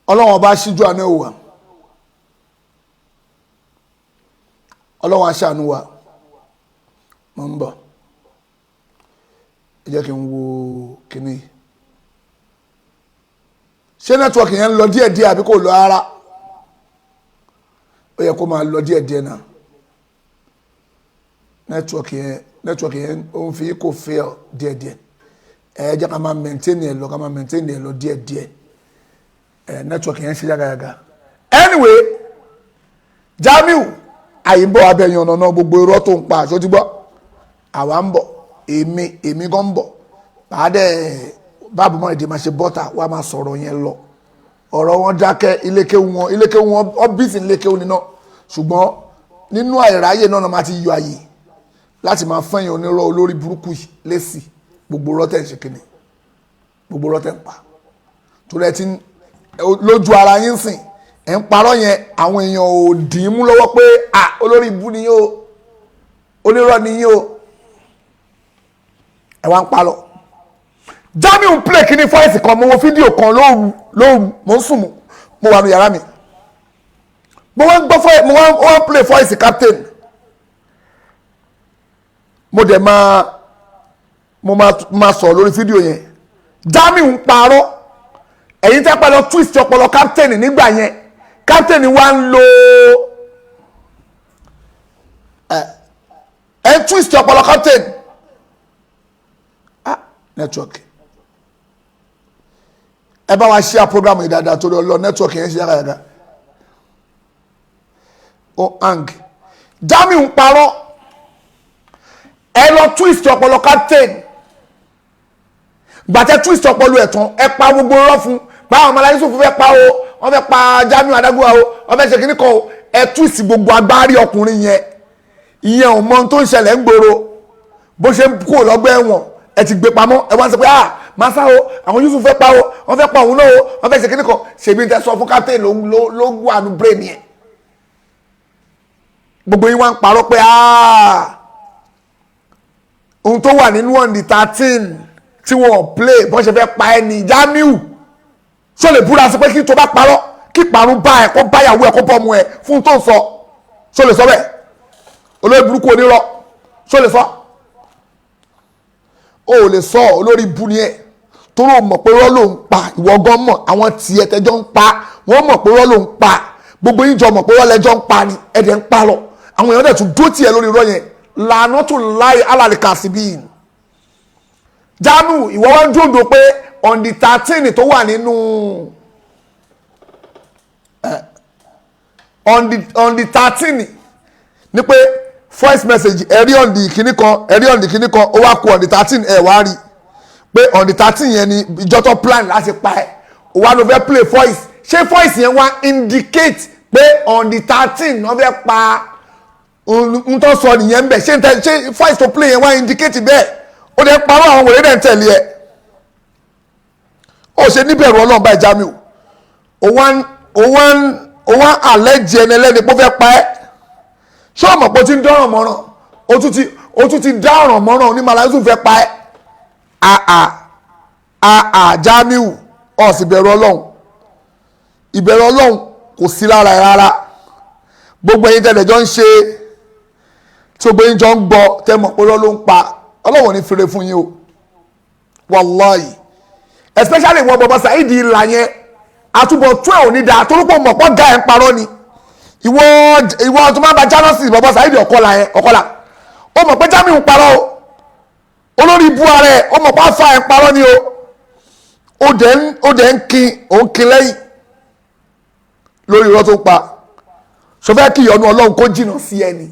Ọlọ́run Ọba ṣíjú àánú ẹ̀ wà, Ọlọ́run aṣàánú wa. Mo ń bọ̀, ẹ jẹ́ kí n wo kíní. Ṣé network yẹn ń lọ díẹ̀díẹ̀ àbí kò lọ rárá? Ó yẹ kó máa lọ díẹ̀díẹ̀ náà. Network yẹn ó ń fi kò fail díẹ̀díẹ̀. Ẹ jẹ́ ká máa maintain ẹ̀ lọ, ká máa maintain ẹ̀ lọ díẹ̀díẹ̀. Ẹ network yẹn ń ṣe yágayàga. Anyway, Jamiu, àyìnbó abẹ́yẹn ọ̀nà náà, gbogbo irọ́ tó ń pa, àṣọ ti gbọ́. Àwa ń bọ̀, èmi gan ń bọ̀. Bàádẹ́ báàbù mọ́ ìdí máa ṣe bọ́tà wà, máa sọ̀rọ̀ yẹn lọ. Ọ̀rọ̀ wọn dákẹ́, ilékéwu wọn, ilékéwu wọn ọ́bíìsì ilékéwu níná, ṣùgbọ́n nínú àìráyè náà máa ti yọ àyè láti máa fẹ́yìn onírọ́ olórí burúkú yìí lésì gbogbo rọ́tẹ̀ ń ṣe kíni, gbogbo rọ́tẹ̀ ń pa, torí ẹ ti lójú ara yín sìn ẹ̀ ń parọ́ yẹn. Àwọn èèyàn ò dì í mú lọ́wọ́ pé à olórí ibú ni yín o, onírọ́ ni yín o, ẹ wá ń pa lọ. Jamiu ń play kíní voice kan. Mo wo fídíò kan lóru lóru, mo ń sùn, mo wà ní yàrá mi, mo wá ń gbọ́ voice, mo wá ń play voice captain. Mo dẹ̀ máa mo máa máa sọ̀rọ̀ lórí fídíò yẹn. Jamiu ń parọ́. Ẹ̀yin tẹ́ pẹ́ lọ twist ọpọlọ captain nígbà yẹn, captain wa ń lo ẹ twist ọpọlọ captain. Ah, network, ẹ bá wa share program yìí dáadáa torí ọlọ. Network yẹn ṣe yàgàyàgà, ó hang. Jamiu ń parọ́. Ẹ lọ twist ọpọlọ captain. Gbàtẹ twist ọpọlọ ẹ̀ tán, ẹ pa gbogbo irọ́ fún báwọn ọmọ aláyé sòfin fẹ́ pa o, wọ́n fẹ́ pa Jamiu Adágúnwà o, wọ́n fẹ́ ṣe kíní kan o. Ẹ twist gbogbo agbárí ọkùnrin yẹn. Ìyẹn ò mọ ohun tó ń ṣẹlẹ̀ ń gbòòrò, bó ṣe ń kó lọ́gbẹ́ ẹ̀wọ̀n. Ẹ ti gbé pamọ́, ẹ wá ń sọ pé, ah, masa o, àwọn Yusuf fẹ́ pa o, wọ́n fẹ́ pa òun náà o, wọ́n fẹ́ ṣe kíní kan. Ṣèbí ń tẹ́ sọ fún captain ló wà nù brain yẹn. Gbogbo yín wá ń parọ́ pé, ah, ohun tó wà nínú on the 13 tí wọ́n play, bọ́n ṣe fẹ́ pa ẹ́ ní. Jamiu, ṣó lè búra sí pé kí tó bá parọ́, kí parun bá ẹ, kó báyàwó ẹ, kó bọ́ ọmọ ẹ fún tó ń sọ? Ṣó lè sọ bẹ́ẹ̀? Olórí burúkú onírọ́, ṣó lè sọ? O ò lè sọ. Olórí bu ni ẹ. Torí o mọ̀ pé rọ́ ló ń pa. Ìwọ gan mọ̀, àwọn tiẹ̀ tẹjọ́ ń pa, wọ́n mọ̀ pé rọ́ ló ń pa. Gbogbo yín jọ mọ̀ pé rọ́ lẹ́jọ́ ń pa ni, ẹ̀dẹ̀ ń pa lọ. Àwọn èèyàn dẹ̀ tún dó tiẹ̀ lórí irọ́ yẹn. Lànà tó láì alàlìkà síbí yìí. Jamiu, ìwọ wá ń dòdò pé on the 13 tó wà nínú on the 13 ni pé voice message ẹ̀rí on the kìíní kan, ẹ̀rí on the kìíní kan, ó wá kú on the 13. Ẹ̀ wá rí pé on the 13 yẹn ni ìjọ tó plan láti pa ẹ̀. Ó wá ló fẹ́ play voice. Ṣé voice yẹn wá indicate pé on the 13 wọ́n fẹ́ pa n tó sọ nìyẹn ń bẹ̀? Ṣé ṣé voice tó play yẹn wá indicate bẹ́ẹ̀? Ó dẹ̀ parọ́, àwọn wòlé dẹ̀ ń tẹ̀lé ẹ̀. Ó ṣe níbẹ̀rù Ọlọ́run báyìí, Jamiu. Ó wá àlẹ́ jẹ ẹni ẹlẹ́ni pé ó fẹ́ pa ẹ́. Ṣé o mọ̀ pé o ti ń dọ́ràn mọ́ràn? O tún ti dá ọ̀ràn mọ́ràn onímọ̀lá yóò tún fẹ́ pa ẹ́. Àà àà, Jamiu, ó sì bẹ̀rù Ọlọ́run. Ìbẹ̀rù Ọlọ́run kò sí lára ẹ̀ rárá. Gbogbo ẹ̀yin tẹ̀lé jọ ń ṣe, tí gbogbo yín jọ ń gbọ́, tẹ́ mọ̀ pé irọ́ ló ń pa, Ọlọ́run ò ní fèrè fún yín o, wàláyì. Especially ìwọ bàbá Saheed ìlà yẹn, àtúbọ̀ tún ẹ̀ ò ní dáa, torí pé mọ̀ pọ̀ ga ẹ̀ ń parọ́ ni. Ìwọ tó máa ba jánọ́sì bàbá Saheed ọ̀kọ́là yẹn, ọ̀kọ́là, ó mọ̀ pé Jamiu ń parọ́ o. Olórí ibú ara ẹ̀, ó mọ̀ pé àfa ẹ̀ ń parọ́ ni o. Ó dẹ̀ ń kin, òun kin lẹ́yìn lórí irọ́ tó ń pa. Sọfẹ́ kí ìyọ́nú Ọlọ́run kó jìnnà sí ẹni.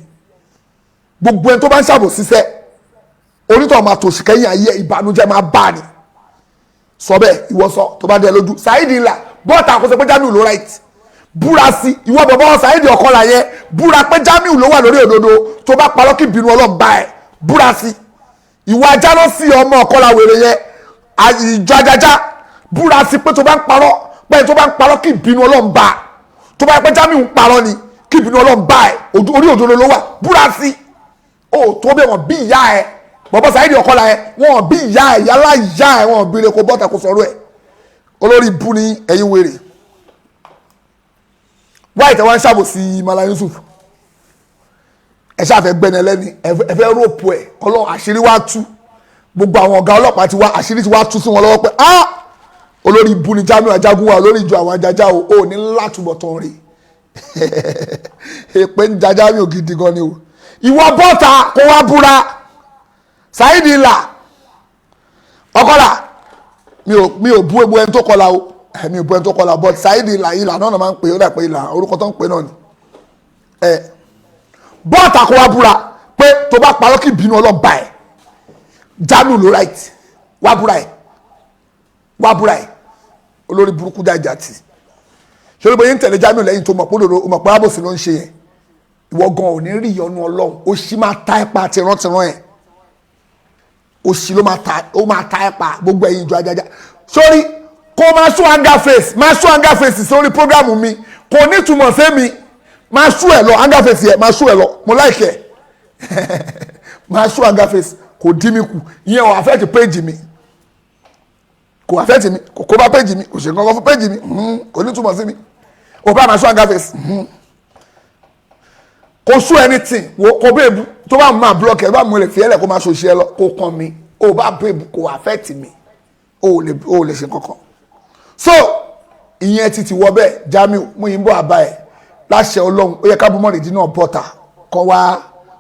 Gbogbo ẹni tó bá ń ṣàbò ṣiṣẹ́, onítọ̀ máa tòṣì kẹ́yìn ayé, ìbànújẹ́ máa bá ni. Sọ bẹ́ẹ̀, ìwọ sọ tó bá dé lójú. Saheed ńlá bọ́ọ̀tà àkóso pé Jamiu ló right, búra sí. Ìwọ bọ̀bọ̀ Saheed ọ̀kọ́là yẹn, búra pé Jamiu ló wà lórí òdodo. Tó bá parọ́, kí ìbínú Ọlọ́run bá ẹ. Búra sí. Ìwọ ajá lọ sí ọmọ ọ̀kọ́là wèrè yẹn, ìjọ ajájá, búra sí pé tó bá ń parọ́, pé tó bá ń parọ́, kí ìbínú Ọlọ́run bá. Tó bá yẹ pé Jamiu ń parọ́ ni, kí ìbínú Ọlọ́run bá ẹ. Orí òdodo ló wà, búra sí. Ó tó bẹ́ẹ̀, wọ́n bí ìyá ẹ, bọ̀bọ̀ Saheed ọ̀kọ́là yẹn, wọ́n bí ìyá ẹ, yálà ìyá ẹ, wọ́n bí ilé kó bọ́ta kó sọ̀rọ̀ ẹ̀. Olórí ibú ni ẹ̀yin wèrè. Wáyé tẹ wá ń ṣàbòsí Mala Yusuf, ẹ ṣàfẹ́ gbẹ́ni ẹlẹ́ni, ẹ fẹ́ rope ẹ̀. Ọlọ́run, àṣírí wá tú. Gbogbo àwọn ọ̀gá ọlọ́pàá ti wá, àṣírí ti wá tú sí wọn lọ́wọ́ pé, ah, olórí ibú ni Jamiu Ajagunwa, olórí ìjọ àwọn ajaja o. Ò ní látúbọ̀ tán rí. Èpè ń ja Jamiu gidi gan ni o. Ìwọ bọ́ta kó wá búra. Saheed ìlà ọkọlà, mi ò bú egbò ẹni tó kọlà o. Mi ò bú ẹni tó kọlà, but Saheed ìlà, ìlà náà máa ń pè é, ó dà pé ìlà orúkọ tó ń pè náà ni. Ẹ bọ́ọ̀tà kó wá búra pé tó bá parọ́, kí ìbínú Ọlọ́run bá ẹ̀. Jamiu ló right, wá búra ẹ̀, wá búra ẹ̀. Olórí burúkú jájà tì ṣé olórí bóyá ń tẹ̀lé Jamiu lẹ́yìn tó mọ̀ pé òdòdó mọ̀ pé àbòsí ló ń ṣe yẹn. Ìwọ gan ò ní rí ìyọnu Ọlọ́run. Ó sì máa ta ẹ̀ pa tìrantìran ẹ̀. Òṣì ló máa ta, ó máa ta ẹ̀ pa. Gbogbo ẹ̀yin ìjọ ajaja sórí kó máa ṣú anger face, máa ṣú anger face sórí program mi, kò ní ìtumọ̀ sí mi. Máa ṣú ẹ̀ lọ, anger face yẹ, máa ṣú ẹ̀ lọ. Mo like ẹ̀, máa ṣú anger face. Kò dí mi kù, ìyẹn ò affect page mi, kò affect mi, kò kó bá page mi, kò ṣe kankan fún page mi. Kò ní ìtumọ̀ sí mi. Ò bá máa ṣú anger face, kò sú anything. Wo kò bẹ́ẹ̀ tó bá máa block ẹ, bá mú lè fi ẹ lẹ̀, kó máa ṣòṣì ẹ lọ, kó kàn mí. Ó bá bẹ́ẹ̀, kò affect mi, ó lè ṣe kankan. So ìyẹn ti wọ bẹ́ẹ̀. Jamiu, mú yín bọ́ àbá ẹ̀ láṣẹ Ọlọ́run. Ó yẹ ká bọ́mọ̀rìndín náà bọ́ta kọ́ wá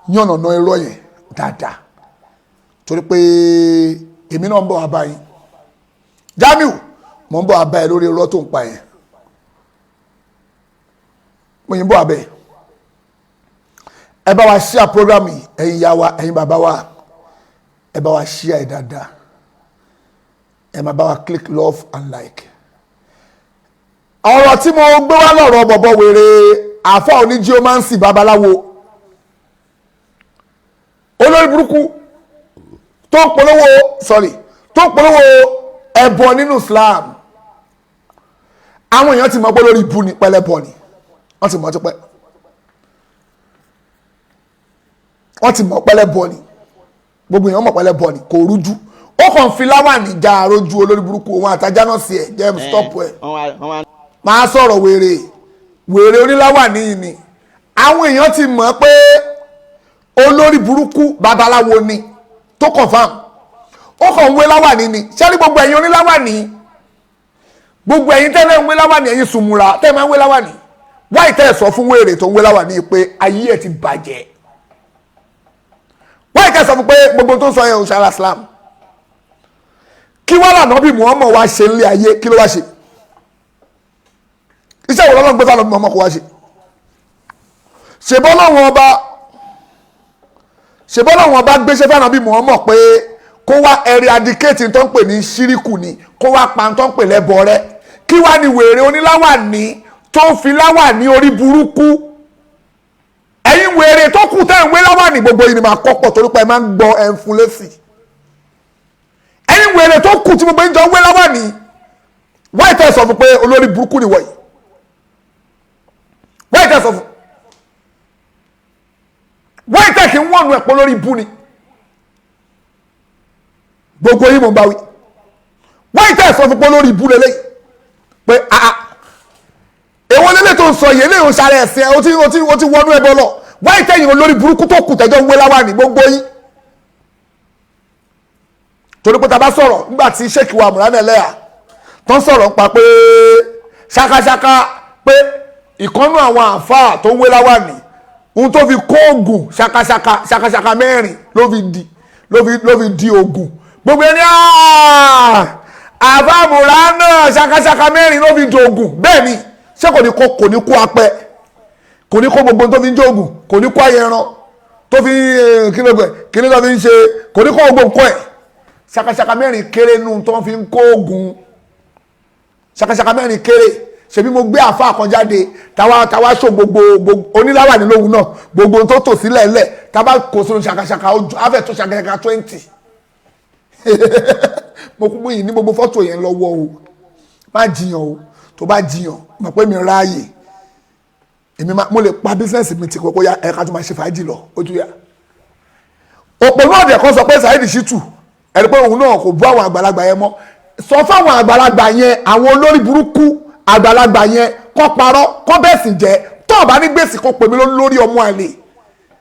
yànnàná irọ́ yẹn dáadáa, torí pé èmi náà ń bọ̀ àbá yín. Jamiu, mò ń bọ̀ àbá ẹ lórí irọ́ tó ń pa yẹn. Mú yín bọ̀ àbá ẹ. Ẹ bá wa share program yìí. Ẹ̀yin ìyá wa, ẹ̀yin bàbá wa, ẹ bá wa share ẹ̀ dáadáa. Ẹ máa bá wa click love and like. Ọ̀rọ̀ tí mo gbé wá lọ́rọ̀ bọ̀bọ̀ wèrè àfọ́ oníjíọ́mánsì, babaláwo olórí burúkú tó ń polówó, sorry, tó ń polówó ẹbọ nínú Islam. Àwọn èèyàn ti mọ̀ pé lórí ibu ni, pẹlẹbọ ni. Wọ́n ti mọ̀ tipẹ́, wọ́n ti mọ̀ pẹlẹbọ ni. Gbogbo èèyàn mọ̀ pẹlẹbọ ni, kò rújú. Ó kàn fi láwàní já arójú. Olórí burúkú òun àtajá náà sí ẹ jẹ́ stop ẹ. Máa sọ̀rọ̀ wèrè wèrè oníláwàní yìí ni. Àwọn èèyàn ti mọ̀ pé olórí burúkú babaláwo ni tó confam. Ó kàn ń wé láwàní ni. Ṣé ní gbogbo ẹ̀yin oníláwàní, gbogbo ẹ̀yin tẹ́lẹ̀ ń wé láwàní, ẹ̀yin sùnmùrà tẹ́ máa ń wé láwàní, wáyé tẹ́ ẹ̀ sọ fún wèrè tó ń wé láwàní pé ayé ẹ̀ ti bàjẹ́? Wáyé tẹ́ ẹ̀ sọ fún pé gbogbo tó ń sọ yẹn ò ṣara Islam? Kí wàá lànà bí Muhammad wá ṣe nílé ayé? Kí ló wá ṣe? Iṣẹ́ wo lọ́lọ́run gbé fún Muhammad kó wá ṣe? Ṣèbọ́ lọ́wọ́n ọba gbéṣẹ́ fún ànábì Muhammad pé kó wá eradicate tó ń pè ní ṣíríkù ni, kó wá pa tó ń pè lẹ́bọ rẹ́. Kí wá ní wèrè oníláwàní tó ń fi láwàní orí burúkú? Ẹ̀yin wèrè tó kù tẹ́ ń wé láwàní, gbogbo yìí ni màá kọ́ pọ̀ torí pé ẹ máa ń gbọ́ ẹ̀ ń fún lésì. Ẹ̀yin wèrè tó kù tí gbogbo yín jọ ń wé láwàní, wáyé tẹ́ sọ fún pé olórí burúkú ni wọ̀nyí? Wáyé tẹ́ sọ fún? Wáyé tẹ́ kí ń wọ̀nù ẹ̀ pọ̀ lórí ibú ni? Gbogbo yín mo ń bá wí. Wáyé tẹ́ sọ fún pé olórí ibú lélẹ́yìí, pé àà, èwo lélẹ̀ tó ń sọ yìí? Eléyìí ò sáré ẹ̀sìn ẹ̀, ó ti wọnú ẹbọ lọ. Wáyé tẹ́yìn olórí burúkú tó kù tẹ́jọ́ ń wé láwàní, gbogbo yín? Torí pé ta bá sọ̀rọ̀ nígbà tí Sheikh wa Mùránà Ẹlẹ́yà tó ń sọ̀rọ̀ nípa pé ṣákáṣáká, pé ìkọ́nú àwọn àáfàá tó ń wé láwàní, ohun tó fi kó oògùn ṣákáṣáká, ṣákáṣáká mẹ́rin ló fi di oògùn, gbogbo ẹni àáfàá Mùránà, ṣákáṣáká mẹ́rin ló fi di oògùn. Bẹ́ẹ̀ ni, ṣé kò ní kó apẹ, kò ní kó gbogbo tó fi ń jẹ oògùn, kò ní kó ayẹran tó fi kí ló gbẹ, kí ló fi ń ṣe, kò ní kó gbogbo nǹkan ẹ̀? Ṣakaṣaka mẹ́rin kéré nù tó fi ń kó oògùn. Ṣakaṣaka mẹ́rin kéré. Ṣebí mo gbé àfa kan jáde, táwa ṣó gbogbo oníláwà ní lóhùn náà, gbogbo tó tò sílẹ̀ lẹ̀, táwa kò sínú ṣakaṣaka afẹ́ tó ṣakaṣaka 20. Mo kú yìí ní gbogbo fọ́tò yẹn lọ́wọ́ o. Má jiyàn o. Tó bá jiyàn, mọ̀ pé mi ráàyè, èmi mo lè pa business mi ti kókó ya ẹ̀ka tó máa ṣe fàájì lọ ojú ya. Òpònú ọ̀dẹ̀ kan sọ pé Saheed Shittu, ẹni pé òun náà kò bú àwọn àgbàlagbà yẹn mọ́. Sọ fáwọn àgbàlagbà yẹn, àwọn olórí burúkú àgbàlagbà yẹn, kọ́ parọ́, kọ́ bẹ́ẹ̀ sì jẹ́. Tó o bá ní gbèsè, kó pè mí lórí ọmọ àlè.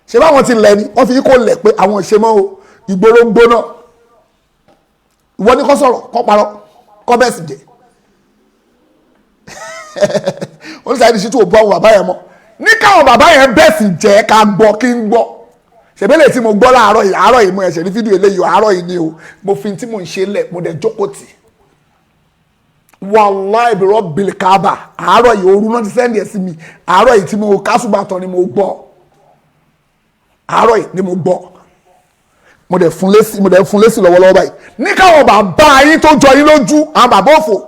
Ṣé báwọn ti lẹ̀ ni wọ́n fi kó lẹ̀ pé àwọn ìṣe mọ́ o. Ìgboro ń gbóná. Ìwọ ní kọ́ sọ̀rọ̀, kọ́ parọ́, kọ́ bẹ́ẹ̀ sì jẹ́. Wọ́n ní Saheed Shittu ò bú àwọn bàbá yẹn mọ́. Ní káwọn bàbá yẹn bẹ́ẹ̀ sì jẹ́, ká gbọ́, kí n gbọ́. Ṣèbélé tí mo gbọ́ láàárọ̀ yìí, àárọ̀ yìí mo ẹ̀ṣẹ̀ ní fídíò eléyìí o. Àárọ̀ yìí ni o. Mo fi tí mò ń ṣe lẹ̀, mo dẹ̀ jókòó tì. Wàláì bi rabbil Kaaba, àárọ̀ yìí, òru náà ti send ẹ̀ sí mi. Àárọ̀ yìí tí mo kásùbàtàn ni mo gbọ́. Àárọ̀ yìí ni mo gbọ́. Mo dẹ̀ fún lésì lọ́wọ́lọ́wọ́ báyìí. Ní káwọn bàbá yín tó jọ yín lójú, àwọn bàbá òfò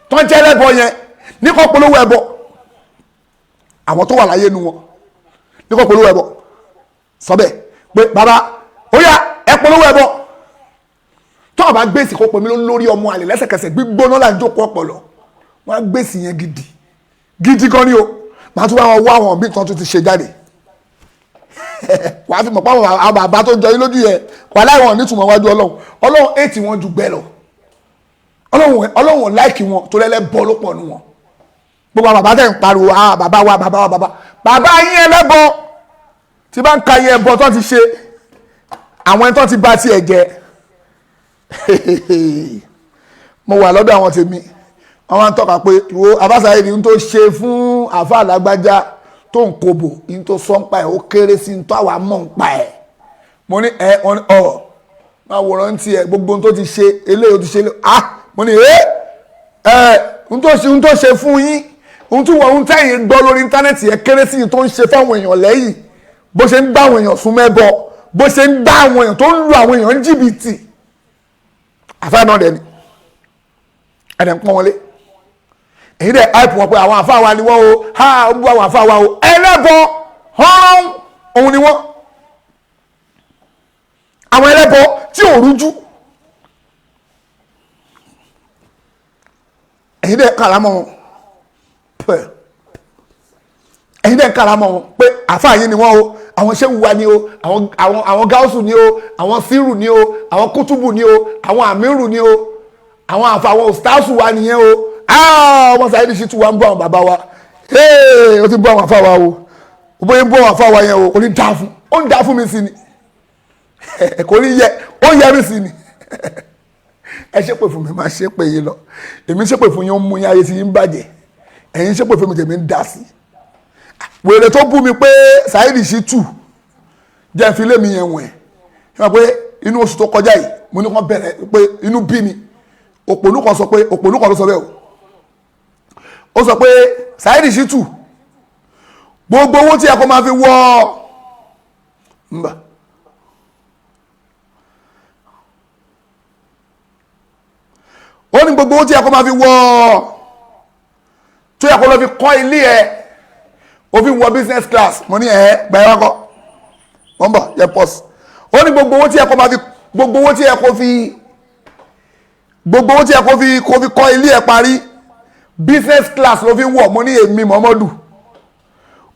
tó ń jẹ́ ẹlẹ́bọ yẹn, ní kó polówó ẹbọ. Àwọn tó wà láyé nu wọn, ní kó polówó ẹbọ. Sọ bẹ́ẹ̀ pé bàbá, ó yá, ẹ polówó ẹbọ. Tó o bá gbèsè, kó pè mí lórí ọmọ àlè lẹ́sẹ̀kẹsẹ̀. Gbígbóná là ń jókòó ọpọlọ. Wọn á gbèsè yẹn gidi gidi gan ni o. Màá tún bá wọn wá àwọn míì tán tún ti ṣe jáde, wàá fi mọ̀ pé àwọn bàbá tó jọ yín lójú yẹn, wà láì wọn nítumọ̀ wájú Ọlọ́run. Ọlọ́run ètì wọn ju gbẹ lọ. Ọlọ́run like wọn torí ẹlẹ́bọ ló pọ̀ nù wọn. Gbogbo àwọn bàbá tẹ̀ ń pariwo, "Ah, bàbá wa, bàbá wa, bàbá bàbá yín ẹlẹ́bọ," tí bá ń ka iye ẹbọ tó ti ṣe, àwọn ẹni tó ti ba tiẹ̀ jẹ́. Mo wà lọ́dọ̀ àwọn tèmi, wọ́n wá ń tọ́ka pé wo abáṣáyé ni n tó ṣe fún àáfàá lágbájá tó ń kobò, n tó sọ ń pa ẹ̀, ó kéré sí n tó àwa mọ̀ ń pa ẹ̀. Mo ní ẹ, wọ́n ní ọ̀ máa wòran ti ẹ̀, gbogbo ohun tó ti ṣe eléyìí, ó ti ṣe eléyìí. Ah, mo ní ẹ ẹ, n tó ṣe fún yín, ohun tí wọ́n ń tẹ̀yìn gbọ́ lórí íńtánẹ́ẹ̀tì yẹn kéré sí yín tó ń ṣe fáwọn èèyàn lẹ́yìn, bó ṣe ń gbá àwọn èèyàn sún mẹ́bọ, bó ṣe ń gbá àwọn èèyàn, tó ń lu àwọn èèyàn ní jìbìtì. Àfáà náà dẹ̀ ni ẹ̀dẹ̀ ń pọ́n wọlé. Èyí dẹ̀ hype wọn pé àwọn àfáà wa ni wọ́n o. Ha, ó ń bú àwọn àfáà wa o. Ẹlẹ́bọ hàn òun ni wọ́n, àwọn ẹlẹ́bọ tí ò rújú. Èyí dẹ̀ kàrámọ́ wọn pẹ̀. Ẹ̀yin dẹ̀ ń kára mọ́ wọn pé àfáà yín ni wọ́n o, àwọn ṣéwù wa ni o, àwọn gáúsù ni o, àwọn sírù ni o, àwọn kútùbù ni o, àwọn àmírù ni o, àwọn àfa, àwọn òsításù wa nìyẹn o. Ọmọ Saheed Shittu wa ń bọ́ àwọn bàbá wa. Ó ti bọ́ àwọn àfa wa o. Bóyá ń bọ́ àwọn àfa wa yẹn o, kò ní dáa fún, ó ń dáa fún mi sí ni, kò ní yẹ. Ó yẹ mí sí ni. Ẹ ṣépè fún mi, máa ṣépè yín lọ. Èmi ṣépè fún yín, ó mú yín, ayé tí yín bàjẹ́. Ẹ̀yin ṣépè fún mi, tèmi ń dà sí. Wèrè tó bú mi pé Saheed Shittu jẹ́ fi lé mi yẹn wọ̀n ẹ̀. Ṣé wọ́n pé inú oṣù tó kọjá yìí, mo ní kàn bẹ̀rẹ̀ pé inú bí mi. Òpònú kan sọ pé, òpònú kan ló sọ bẹ́ẹ̀ o. Ó sọ pé Saheed Shittu, gbogbo owó tí ẹ kó máa fi wọ mbà. Ó ní gbogbo owó tí ẹ kó máa fi wọ, tó yẹ kó lọ fi kọ́ ilé ẹ, ó fi wọ business class. Mo ní ẹ gbà ẹ wá kọ́, wọ́n bọ̀ yẹ pọ́s. Ó ní gbogbo owó tí ẹ kó máa fi, gbogbo owó tí ẹ kó fi, gbogbo owó tí ẹ kó fi kọ́ ilé ẹ parí, business class ló fi wọ̀. Mo ní èmi Muhammadu,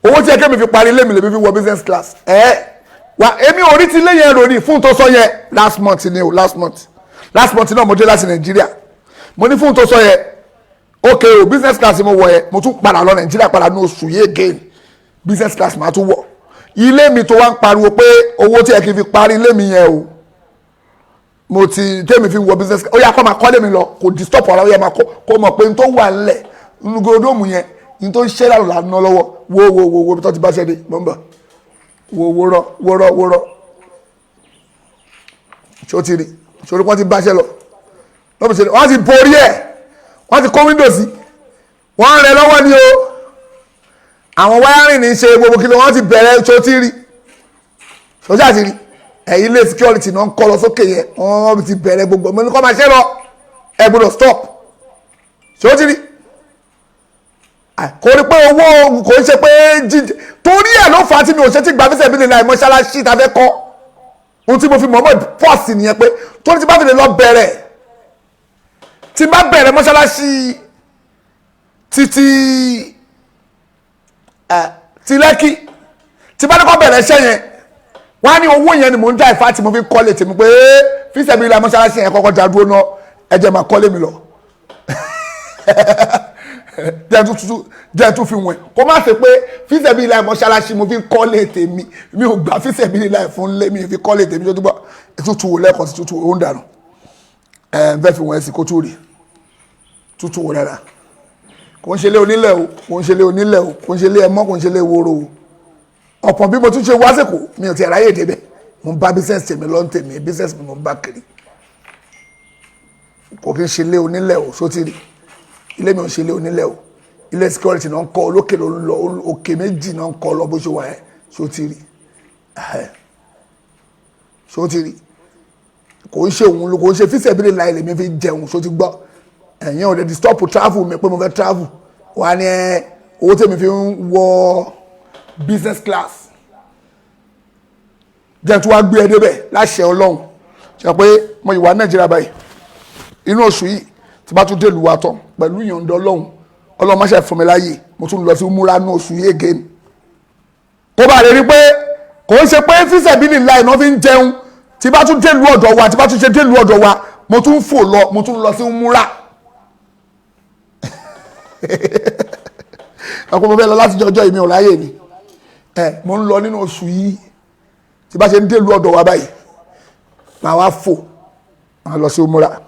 owó tí ẹ kémi fi parí ilé mi lèmi fi wọ business class. Ẹ wà, èmi ò rí ti ilé yẹn rò ní fún tó sọ yẹn. Last month ni o, last month, last month náà mo dé láti Nàìjíríà. Mo ní fún tó sọ yẹn, ok o, business class mo wọ̀ yẹn. Mo tún padà lọ Nàìjíríà padà ní oṣù yìí again, business class màá tún wọ̀. Ilé mi tó wá ń pariwo pé owó tí ẹ kì í fi parí ilé mi yẹn o, mo ti tẹ́mi fi wọ business, ó yá kó máa kọ́lé mi lọ, kò disturb ọ̀rọ̀. Ó yẹ máa kọ́, kó mọ̀ pé n tó wà nílẹ̀ nugodóòmù yẹn, n tó ń ṣe lálọ́ lànà lọ́wọ́. Wo wo wo wo tó ti bá ṣe dé. Mọ̀ ń bọ̀, wo wo rọ wo rọ wo rọ. Ṣó ti rí? Ṣorí wọ́n ti bá ṣe lọ lọ́bù ṣe, wọ́n ti borí ẹ̀, wọ́n ti kó windows sí, wọ́n ń rẹ lọ́wọ́ ni o. Àwọn wiring ní ṣe gbogbo kí ló wọ́n ti bẹ̀rẹ̀. Ṣó ti rí? Ṣó ṣáà ti rí? Ẹ̀yìn ilé security náà ń kọ́ lọ sókè yẹn, wọ́n ti bẹ̀rẹ̀ gbogbo. Mo ní kọ́ máa ṣe lọ, ẹ gbọ́dọ̀ stop. Ṣé ó ti rí? Kò rí pé owó kò ń ṣe pé jíjẹ torí ẹ̀ ló fà á tí mi ò ṣe tí gbà fíṣẹ̀ bí lè la mọ́ṣáláṣí ta fẹ́ kọ́. Ohun tí mo fi mọ̀ọ́mọ̀ pọ̀sì nìyẹn, pé torí tí bá fi lè lọ bẹ̀rẹ̀, tí bá bẹ̀rẹ̀ mọ́ṣáláṣí títí ti Lẹ́kì, tí bá ní kọ́ bẹ̀rẹ̀ iṣẹ́ yẹn, wọ́n á ní owó yẹn ni mò ń dá ìfá tí mo fi ń kọ́lé tèmi, pé fíṣẹ̀ bí la mọ́ṣáláṣí yẹn kọ́kọ́ dá dúró náà, ẹ jẹ́ máa kọ́lé mi lọ, jẹ́ tún fi wọ̀n, kó má ṣe pé fíṣẹ̀ bí la mọ́ṣáláṣí mo fi ń kọ́lé tèmi. Mi ò gbà fíṣẹ̀ bí la fún lé mi fi kọ́lé tèmi. Tó túbọ̀ tútù wò lẹ́ẹ̀kan sí tútù, ó ń dànù. Ẹ̀ ń fẹ́ fi wọ̀n ẹ̀ sí kó tún rí tútù wò dáadáa. Kò ń ṣe lé onílẹ̀ o, kò ń ṣe lé onílẹ̀ o, kò ń ṣe lé ẹmọ́, kò ń ṣe lé woro o. Ọ̀pọ̀ bí mo tún ṣe wá sèkò, mi ò ti ráyè débẹ̀. Mo ń bá business tèmi lọ́n tèmi, business mi mo ń bá kiri. Kò kí ń ṣe lé onílẹ̀ o. Sótìrì ilé mi ò ń ṣe lé onílẹ̀ o. Ilé security náà ń kọ́ olókè ló ń lọ, òkè méjì náà ń kọ́ lọ bó ṣe wà ẹ́. Sótìrì, sótìrì, kò ń ṣe òun, kò ń ṣe fíṣẹ̀bílì láì lèmi fi jẹun. Sótì gbọ́? Ẹ̀yin ò lè disturb travel mi pé mo fẹ́ travel wà ní ẹ owó tèmi fi ń wọ business class. Jẹ́ tí wàá gbé ẹ débẹ̀ láṣẹ Ọlọ́run. Ṣe pé mo ìwà Nàìjíríà báyìí, inú oṣù yìí tí bá tún dé ìlú wa tán, pẹ̀lú ìyọ̀ǹda Ọlọ́run, Ọlọ́run má ṣe fún mi láàyè, mo tún lọ sí múra ní oṣù yìí again, kó bá lè rí pé kò ń ṣe pé fíṣẹ̀bílì láì náà fi ń jẹun. Tí bá tún dé ìlú ọ̀dọ̀ wa, tí bá tún ṣe dé ìlú ọ̀dọ̀ wa, mo tún fò lọ, mo tún lọ sí múra. Ọkọ mo fẹ́ lọ láti jọjọ́, ìmí ò ráyè ni. Ẹ mo ń lọ nínú oṣù yìí. Tí bá ṣe ń dèlú ọ̀dọ̀ wa báyìí, màá wá fò, màá lọ sí umura,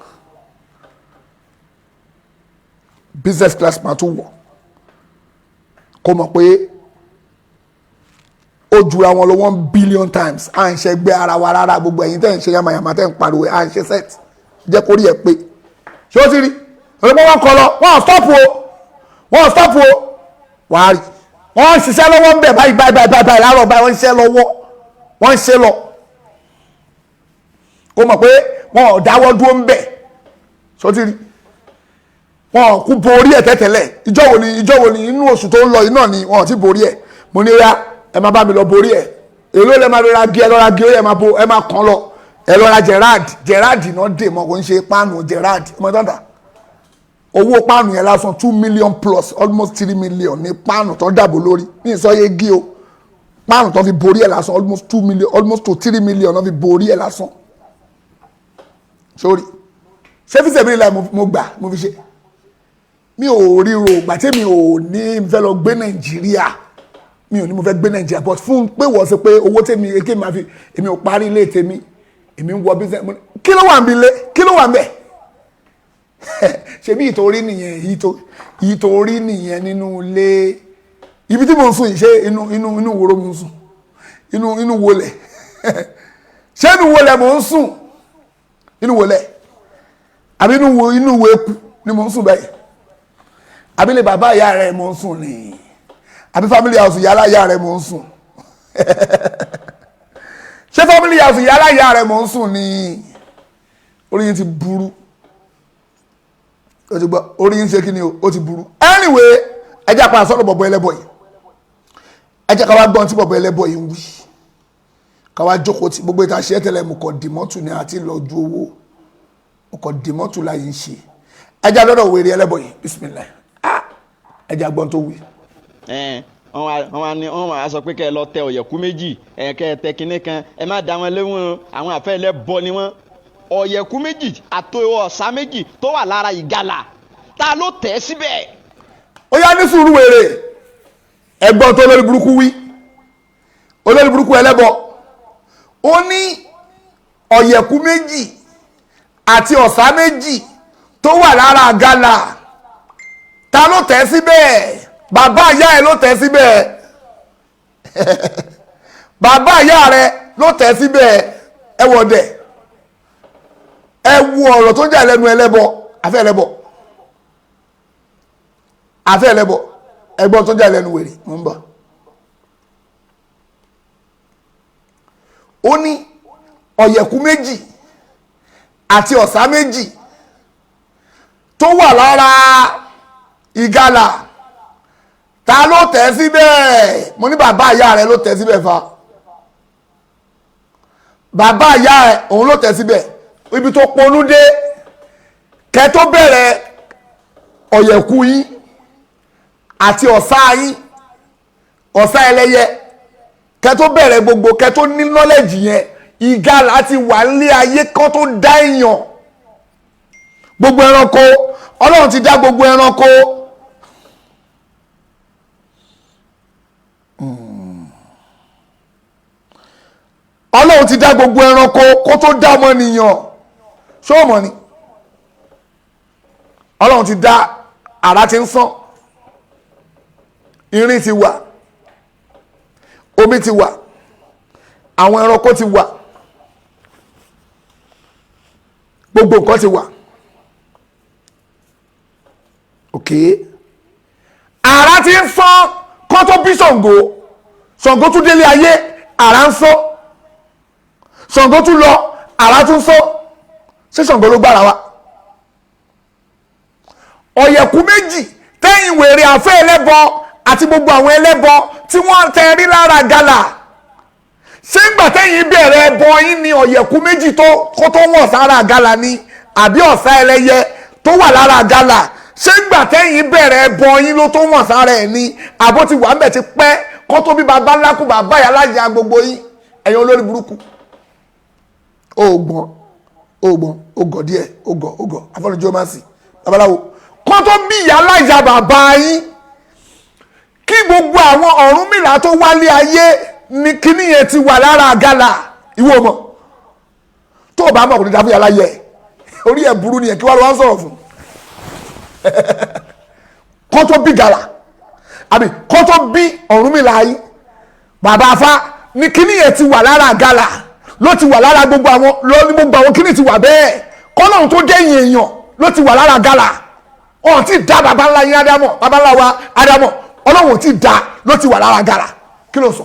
business class màá tún wọ̀, kó mọ̀ pé ó jura wọn lọ 1 billion times. À ń ṣe gbé ara wa rárá. Gbogbo ẹ̀yin tẹ́ ń ṣe yamayama, tẹ́ ń pariwo, à ń ṣe set, jẹ́ kó rí ẹ pé. Ṣé ó ti rí? Ọ̀rẹ́ wọn kọ lọ, wọn stop o, wọn stop o. Wàá rí wọ́n ń ṣiṣẹ́ lọ́wọ́ ń bẹ̀ báyìí báyìí báyìí báyìí láàárọ̀ báyìí. Wọ́n ń ṣiṣẹ́ lọ́wọ́, wọ́n ń ṣe lọ, kó mọ̀ pé wọn ò dáwọ́ dúró ń bẹ̀. Sọtí rí? Wọn ò kú borí ẹ̀ tẹ́tẹ́lẹ̀. Ìjọ wo ni, ìjọ wo ni inú oṣù tó ń lọ yìí náà ni wọn ò ti borí ẹ̀. Mo ní ra ẹ máa bá mi lọ borí ẹ̀. Èló lẹ máa ra gé? Ẹ lọ ra gé, ẹ máa bo, ẹ máa kàn lọ, ẹ lọ ra Gerard. Gerard náà dè mọ́, kò ń ṣe páànù. Gerard ọmọ ìtọ́ta, owó páànù yẹn lásán, 2 million plus, almost 3 million ní páànù tó dàbò lórí ní ìsọyé gí o. Páànù tó fi borí ẹ̀ lásán, almost 2 million, almost to 3 million náà fi borí ẹ̀ lásán. Sórí ṣé fíṣẹ̀ mi láì mo gbà mo fi ṣe, mi ò ríro ìgbà tí mi ò ní fẹ́ lọ gbé Nàìjíríà. Mi ò ní mo fẹ́ gbé Nàìjíríà, but fún pé wọ́n sọ pé owó tèmi èké máa fi, èmi ò parí ilé tèmi. Èmi ń wọ business. Kí ló wà ń bi ilé? Kí ló wà ń bẹ̀? Ṣebí ìtorí nìyẹn, ìtorí nìyẹn nínú ilé ibi tí mo ń sùn yìí. Ṣé inú woro mo ń sùn? Inú wọlẹ̀? Ṣé inú wọlẹ̀ mo ń sùn? Inú wọlẹ̀ àbí inú wo eku ni mo ń sùn báyìí? Àbí lè bàbá ìyá rẹ mo ń sùn ni? Àbí family house ìyá aláya rẹ mo ń sùn? Ṣé family house ìyá aláya rẹ mo ń sùn ni? Orí yín ti burú. O ti gbọ́, orí yín ṣe kí ni o? Ó ti burú. Anyway, ẹ jẹ́ àpá sọ́dọ̀ bọ̀bọ̀ ẹlẹ́bọ̀ yìí. Ẹ jẹ́ ká wá gbọ́n tí bọ̀bọ̀ ẹlẹ́bọ̀ yìí ń wí, ká wá jókòó tí gbogbo ìta ṣe é tẹ́lẹ̀. Mo kàn dìmọ́tù ni àti lọ ju owó, mo kàn dìmọ́tù láyé ń ṣe. Ẹ jẹ́ àdọ́dọ̀ wèrè ẹlẹ́bọ̀ yìí. Bismillah. Ah, ẹ jẹ́ àgbọ́n tó wí. Wọ́n wá ní wọ́n wá sọ pé kẹ́ ẹ lọ tẹ ọ̀yẹ̀kú méjì, ẹ kẹ́ ẹ tẹ kinní kan. Ẹ má dá wọn léwọ̀n, àwọn àfẹ́ bọ ni wọ́n. Ọ̀yẹ̀kú méjì àti ọ̀sá méjì tó wà lára ìgalà, ta ló tẹ̀ síbẹ̀? Ó yá, ní sùúrù, wèrè. Ẹ̀gbọ́n tó lórí burúkú wí, olórí burúkú ẹlẹ́bọ, ó ní ọ̀yẹ̀kú méjì àti ọ̀sá méjì tó wà lára gálà, ta ló tẹ̀ síbẹ̀? Bàbá ìyá ẹ̀ ló tẹ̀ síbẹ̀. Bàbá ìyá rẹ̀ ló tẹ̀ síbẹ̀. Ẹ wọ̀ dẹ̀, ẹ wo ọ̀rọ̀ tó ń jà lẹ́nu ẹlẹ́bọ, àfẹ́ ẹlẹ́bọ, àfẹ́ ẹlẹ́bọ. Ẹgbọ́n tó ń jà lẹ́nu wèrè. Mò ń bọ̀. Ó ní ọ̀yẹ̀kú méjì àti ọ̀sá méjì tó wà lára ìgalà, ta ló tẹ̀ síbẹ̀? Mo ní bàbá ìyá rẹ̀ ló tẹ̀ síbẹ̀. Fa bàbá ìyá ẹ̀, òun ló tẹ̀ síbẹ̀. Ibi tó ponú dé, kẹ́ tó bẹ̀rẹ̀ ọ̀yẹ̀kú yín àti ọ̀sá yín, ọ̀sá ẹlẹ́yẹ, kẹ́ tó bẹ̀rẹ̀ gbogbo, kẹ́ tó ní knowledge yẹn, ìgalà ti wà nílé ayé kán tó dá èèyàn. Gbogbo ẹranko, Ọlọ́run ti dá gbogbo ẹranko. Ọlọ́run ti dá gbogbo ẹranko kó tó dá ọmọnìyàn. Ṣó mọ̀ ni? Ọlọ́run ti dá àrá ti ń sán, irin ti wà, omi ti wà, àwọn ẹranko ti wà, gbogbo nǹkan ti wà. Ok, àrá ti ń sán kó tó bí Ṣàngó. Ṣàngó tún délé ayé, àrá ń sán. Ṣàngó tún lọ, àrá tún sán. Ṣé Ṣàngó ló gbára wa? Ọ̀yẹ̀kú méjì tẹ́yìn wèrè àfẹ́ ẹlẹ́bọ àti gbogbo àwọn ẹlẹ́bọ tí wọ́n tẹ rí lára gàlà, ṣé ńgbà tẹ́yìn bẹ̀rẹ̀ ẹbọ yín ni ọ̀yẹ̀kú méjì tó kó tó wọ̀n sára gàlà ni, àbí ọ̀sá ẹlẹ́yẹ tó wà lára gàlà? Ṣé ńgbà tẹ́yìn bẹ̀rẹ̀ ẹbọ yín ló tó wọ̀n sára ẹ̀ ni, àbó ti wà ń bẹ̀ ti pẹ́ kó tó bí baba ńlá kú bàbá yà láyà gbogbo yín, ẹ̀yin olórí burúkú? Ògbọ́n, ògbọ́n, ògọ̀ díẹ̀, ògọ̀, ògọ̀ afọ́nijọ́ máa sì babaláwo. Kó tó bí ìyá láyà bàbá yín, kí gbogbo àwọn Ọ̀rúnmìlà tó wálé ayé ní kíní yẹn ti wà lára àgàlà. Ìwọ mọ̀, tó o bá mọ̀, kò ní dá fún yàrá yẹ. Orí ẹ̀ burú nìyẹn. Kí wàá lọ wá ń sọ̀rọ̀ fún? Kó tó bí gàlà àbí kó tó bí Ọ̀rúnmìlà yín, bàbá afá ní kíní yẹn ti wà lára àgàlà, ló ti wà lára gbogbo àwọn, ló ní gbogbo àwọn kíní ti wà bẹ́ẹ̀. Kọ́lọ́hún tó dẹ́yìn èèyàn ló ti wà lára àgàlà. Ọ̀hún ti dá baba ńlá yín Ádámọ̀, baba ńlá wa Ádámọ̀, Ọlọ́run ò tí da, ló ti wà lára gàrà. Kí ló sọ?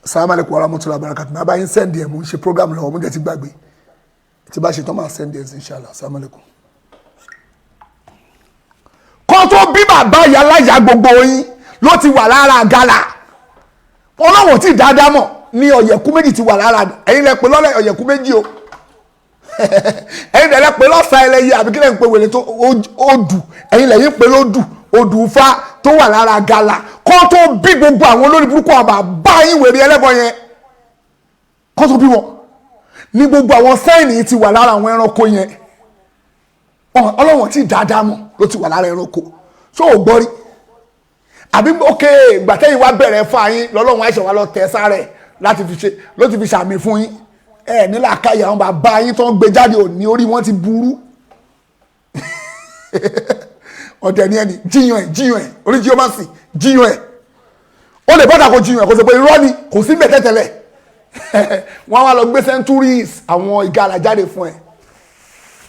Salamu alaykum wa rahmatulahi wa barakatu. Máa bá yín send ẹ̀. Mo ń ṣe program lọ́wọ́, mo jẹ́ ti gbàgbé. Tí bá ṣe tán, máa send ẹ̀ sí, inshallah. Salamu alaykum. Kó tó bí bàbá ìyá láyà gbogbo yín ló ti wà lára gàlà. Ọlọ́run ò tí dáadáa mọ̀ ní ọ̀yẹ̀kú méjì ti wà lára. Ẹ̀yin lẹ pé lọ́lẹ̀ ọ̀yẹ̀kú méjì o, ẹ̀yin lẹ pé lọ́sàn ẹlẹ́yẹ, àbí kílẹ̀ ń pe wèrè tó odù? Ẹ̀yin lẹ́yìn pé lódù, odù fa tó wà lára gàlà. Kó tó bí gbogbo àwọn olórí burúkú àwọn bàbá yín wèrè ẹlẹ́bọ yẹn, kó tó bí wọn ní gbogbo àwọn sign yìí ti wà lára àwọn ẹranko yẹn. Ọlọ́wọ̀n tí dáadáa mọ̀ ló ti wà lára ẹranko. Ṣó o gbọ́ rí? Àbí ok, gbàtẹ́yìn wá bẹ̀rẹ̀ fún yín lọ́lọ́run àìsàn wa lọ tẹ̀ sáré láti fi ṣe, ló ti fi ṣàmì fún yín. Ẹ nílà káyà, àwọn bàbá yín tó ń gbé jáde òní, orí wọn ti burú. Ọ̀dẹ̀ ni ẹni jíyan ẹ̀, jíyan ẹ̀, oríjì ó má sì jíyan ẹ̀. Ó lè bọ́dà kó jíyan ẹ̀, kó sọ pé irọ́ ni, kò sí mbẹ̀ tẹ́tẹ́lẹ̀. Wọ́n wá lọ gbé centuries àwọn ìgalà jáde fún ẹ,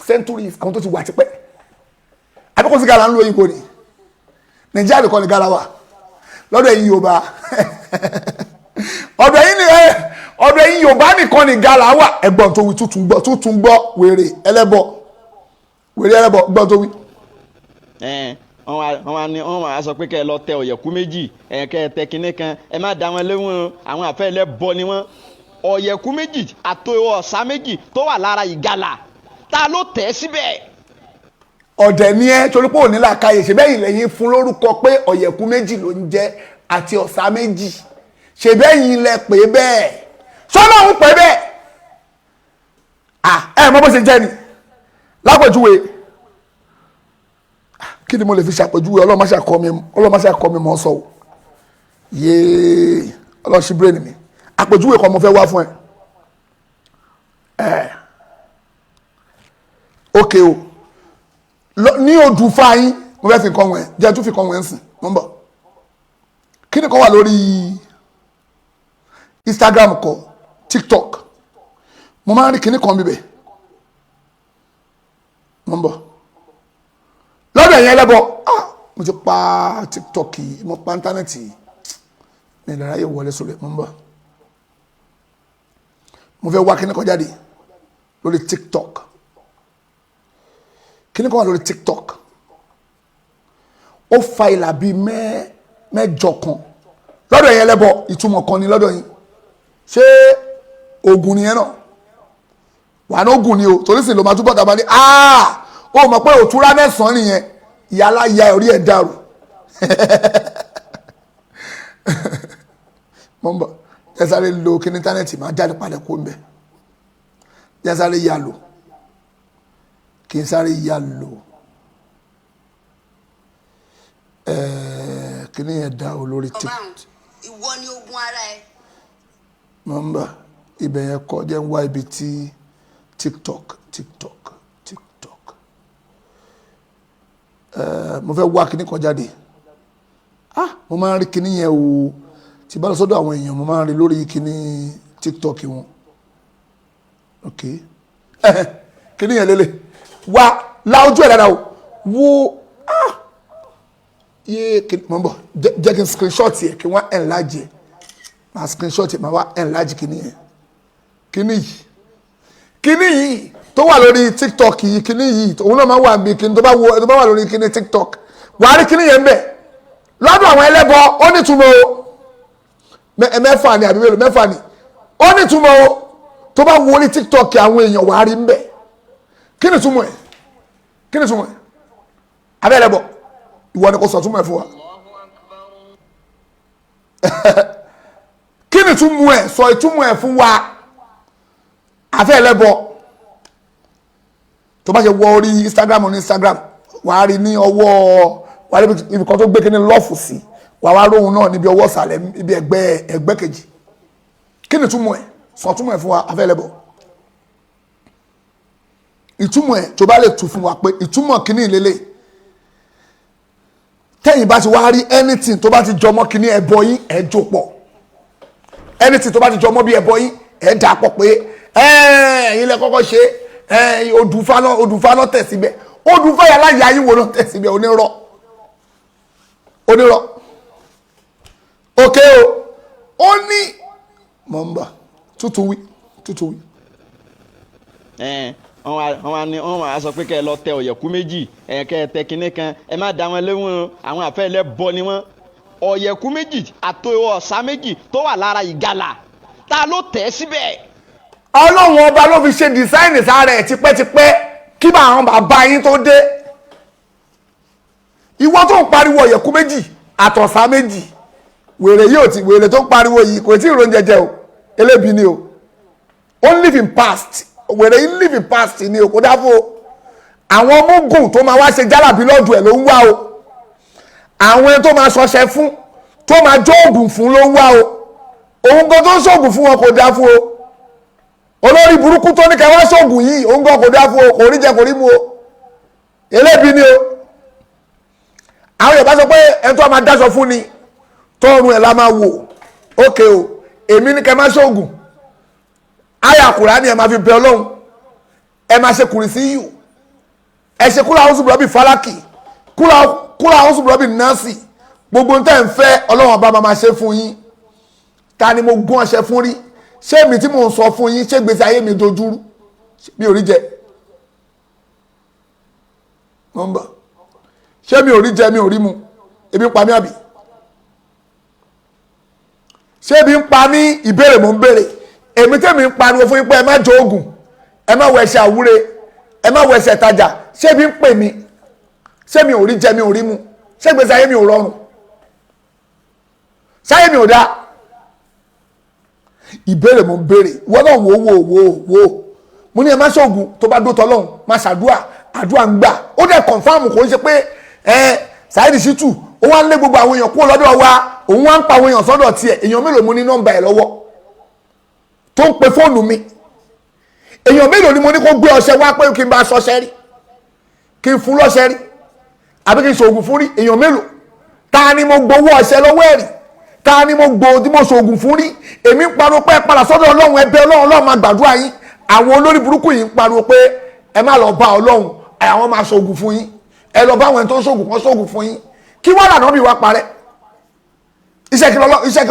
centuries àwọn tó ti wà tipẹ́. Àbí kò sí gàlà ń lo òyìnbó ni? Nàìjíríà nìkan ni gàlà wà lọ́dọ̀ ẹ̀yin Yorùbá? Ọ̀dọ̀ ẹ̀yin ni ẹ, ọ̀dọ̀ ẹ̀yin Yorùbá nìkan ni gàlà wà. Ẹ̀gbọ́n tó wí, tuntun gbọ́, tuntun gbọ́. Wèrè ẹlẹ́bọ, wèrè ẹlẹ́bọ, gbọ́n tó wí. Ẹ wọ́n wá ní wọ́n máa sọ pé kẹ́ ẹ lọ tẹ ọ̀yẹ̀kú méjì, ẹ kẹ́ ẹ tẹ kinní kan. Ẹ má dá wọn léwọ̀n o, àwọn àfẹ́ ẹlẹ́bọ ni wọ́n. Ọ̀yẹ̀kú méjì àti ọ̀sá méjì tó wà lára ìgalà, ta ló tẹ̀ síbẹ̀? Ọ̀dẹ̀ ni ẹ́, torí pé òní làkàyè ṣe bẹ́yìn lẹ́yìn fún lórúkọ pé ọ̀yẹ̀kú méjì ló ń jẹ́ àti ọ̀sá méjì. Ṣe bẹ́yìn lẹ pé bẹ́ẹ̀? Sọ́nà ń pè bẹ́ẹ̀. À ẹ mọ bó ṣe jẹ́ ni. Lápèjúwe, kí ni mo lè fi ṣàpèjúwe? Ọlọ́mọṣà kọ́ mi mọ́ sọ o. Yéé, ọlọ́ṣì brain mi. Àpèjúwe kan mo fẹ́ wá fún ẹ. Ẹ ok o, ní odù fáyín, mo fẹ́ fi nǹkan wọ̀n ẹ́ jẹ́, tún fi nǹkan wọ̀n ẹ́ sìn. Mo ń bọ̀. Kí ni kan wà lórí Instagram kọ, TikTok, mo máa ń rí kíní kan bíbẹ̀. Mo ń bọ̀ lọ́dọ̀ ẹ̀yìn ẹlẹ́bọ. Ah, mo ti pa TikTok yìí, mo pa íńtánẹ́ẹ̀tì yìí, mi ìlera yóò wọlé sórí ẹ̀. Mo ń bọ̀, mo fẹ́ wá kíní kan jáde lórí TikTok. Kíní kan wà lórí TikTok, ó fa ìlà bíi mẹ́jọ kan lọ́dọ̀ ẹ̀yìn ẹlẹ́bọ. Ìtumọ̀ kan ni lọ́dọ̀ yín. Ṣé oògùn nìyẹn náà wà ní? Oògùn ni o, torí sì ló máa túbọ̀ tàbá ní. Ó mọ̀ pé òtúrá mẹ́sàn-án nìyẹn. Ìyá aláya, orí ẹ̀ dàrú. Mo ń bọ̀, jẹ́ sáré lo kí ní íńtánẹ́ẹ̀tì máa jáde padà kó ń bẹ̀. Jẹ́ sáré yà lò, kí n sáré yà lò. Kí ní yẹn dá o lórí tí Abound. Ìwọ ni ogun ara ẹ. Mo ń bọ̀, ibẹ̀ yẹn kọ́. Jẹ́ ń wá ibi tí TikTok, TikTok, TikTok. Mo fẹ́ wá kíní kan jáde. Ah, mo máa ń rí kíní yẹn o. Tí bá lọ sọ́dọ̀ àwọn èèyàn, mo máa ń rí lórí kíní TikTok wọn. Ok, kíní yẹn lélẹ̀ wá la ojú ẹ̀ dáadáa o. Wo, ah, yé, kíní. Mo ń bọ̀, jẹ́ kí n screenshot yẹ, kí wọ́n enlarge yẹ. Máa screenshot yẹ, máa wá enlarge kíní yẹn. Kíní yìí, kíní yìí tó wà lórí TikTok yìí, kíní yìí, òun náà máa wà níbi kíní tó bá wo, tó bá wà lórí kíní TikTok, wàá rí kíní yẹn ń bẹ̀ lọ́dọ̀ àwọn ẹlẹ́bọ. Ó nítumọ̀ o. Mẹ́fà ni àbí mélòó? Mẹ́fà ni. Ó nítumọ̀ o. Tó bá wo orí TikTok àwọn èèyàn, wàá rí ń bẹ̀. Kí ni túmọ̀ ẹ̀? Kí ni túmọ̀ ẹ̀? Abẹ́rẹ́ bọ̀, ìwọ ni kò sọ túmọ̀ ẹ̀ fún wa. Kí ni túmọ̀ ẹ̀? Sọ ìtumọ̀ ẹ̀ fún wa, àfẹ́ ẹlẹ́bọ. Tó bá ṣe wọ orí Instagram, ní Instagram, wàá rí ní ọwọ́, wàá rí ibi kan tó gbé kíní lọ́ọ̀fù sí, wàá wá róhun náà níbi ọwọ́ ìsàlẹ̀, ibi ẹ̀gbẹ́ kejì. Kí ni túmọ̀ ẹ̀? Sọ túmọ̀ ẹ̀ fún wa, àfẹ́ ẹlẹ́bọ. Ìtumọ̀ ẹ̀, tó bá lè tù fún wa pé ìtumọ̀ kíní ìlélẹ̀. Tẹ́yìn bá ti wá rí anything tó bá ti jọmọ́ kíní ẹbọ yín, ẹ̀ jó pọ̀. Anything tó bá ti jọmọ́ bí ẹbọ yín, ẹ̀ dà pọ̀ pé ẹ̀yin lẹ kọ́kọ́ ṣe. Odùfá náà, odùfá náà tẹ̀ síbẹ̀. Odùfá yà láyé ayé wo náà tẹ̀ síbẹ̀? Onírọ́, onírọ́. Òkè o, ó ní mọ̀ ń bà tútù wí, tútù wí. Ẹ wọ́n wá ní wọ́n máa sọ pé kẹ́ ẹ lọ tẹ ọ̀yẹ̀kú méjì, ẹ kẹ́ ẹ tẹ kinní kan. Ẹ má dá wọn léwọ̀n o, àwọn àfẹ́ ẹlẹ́bọ ni wọ́n. Ọ̀yẹ̀kú méjì àti ọ̀sá méjì tó wà lára ìgalà, ta ló tẹ̀ síbẹ̀? Ọlọ́run ọba ló fi ṣe design sára ẹ̀ tipẹ́tipẹ́ kí bá àwọn bàbá yín tó dé. Ìwọ tó ń pariwo ọ̀yẹ̀kú méjì àtọ̀sá méjì, wèrè yóò ti wèrè tó ń pariwo yìí, kò tí ì róúnjẹ jẹ o. Elébi ni o. Ó ń live in past. Wèrè yìí live in past ni o. Kò dá fún o. Àwọn mugun tó máa wá ṣe jálàbí lọ́dún ẹ̀ ló ń wá o. Àwọn ẹni tó máa ṣọṣẹ fún, tó máa jó oògùn fún ló ń wá o. Òun gan tó ń ṣoògùn fún wọn kò dáa fún o. Olórí burúkú tó ní ká wá ṣoògùn yìí, òun gan kò dáa fún o, kò rí jẹ kò rí mu o, elébi ni o. Àwọn Yorùbá sọ pé ẹni tó máa dáṣọ fún ni tọrùn ẹ̀ la máa wò. Ókè o, èmi ní ká má ṣoògùn, àyà Kùránì ẹ máa fi bẹ Ọlọ́run, ẹ máa ṣe kùrìsí yù, ẹ ṣe kúrò àwọn sùbúrọ́bì fálákì, kúrò àwọn sùbúrọ́bì nọ́ọ̀sì, gbogbo ń tẹ́ ń fẹ́ Ọlọ́run ọba máa ṣe fún yín. Ta ni mo gún ọṣẹ fún rí? Ṣé èmi tí mò ń sọ fún yín, ṣé gbèsè ayé mi dojúrú? Mi ò rí jẹ, mo ń bọ̀. Ṣé mi ò rí jẹ, mi ò rí mu, ebi ń pa mí àbí? Ṣé ebi ń pa mí? Ìbéèrè mò ń béèrè. Èmi tẹ́mi ń pariwo fún yín pé ẹ má jẹ oògùn, ẹ má wọ ẹsẹ̀ àwúre, ẹ má wọ ẹsẹ̀ tajà, ṣé ebi ń pè mí? Ṣé mi ò rí jẹ, mi ò rí mu? Ṣé gbèsè ayé mi ò rọrùn? Ṣáyé mi ò dáa? Ìbéèrè mò ń béèrè. Wọ́n náà wò wò wò wò. Mo ní ẹ má ṣoògùn, tó bá dótọ́ lọ́hùn má ṣàdúà, àdúà ń gbà. Ó dẹ̀ kọ̀nfàmù, kò ń ṣe pé ẹ Saheed Shittu ó wá ń lé gbogbo àwọn èèyàn kúrò lọ́dọ̀ wa, òun wá ń pa àwọn èèyàn sọ́dọ̀ tiẹ̀. Èèyàn mélòó mo ní nọ́mbà ẹ̀ lọ́wọ́ tó ń pe fóònù mi? Èèyàn mélòó ni mo ní kó gbé ọṣẹ wá pé kí n bá ṣọṣẹ rí, kí n fún lọ́ṣẹ rí, àbí kí n ṣoògùn fún rí? Èèyàn mélòó? Ta ni mo gbowó ọṣẹ lọ́wọ́ ẹ̀ rí? Ta ni mo gbowó tí mo ṣoògùn fún rí? Èmi ń pariwo pé ẹ padà sọ́dọ̀ Ọlọ́run, ẹ bẹ̀ Ọlọ́run, Ọlọ́run máa gbàdúrà yín. Àwọn olórí burúkú yìí ń pariwo pé ẹ má lọ bá Ọlọ́run, àwọn máa ṣoògùn fún yín, ẹ lọ bá àwọn ẹni tó ń ṣoògùn kan ṣoògùn fún yín. Kí wàá lànà bí wàá parẹ́? Iṣẹ́ kí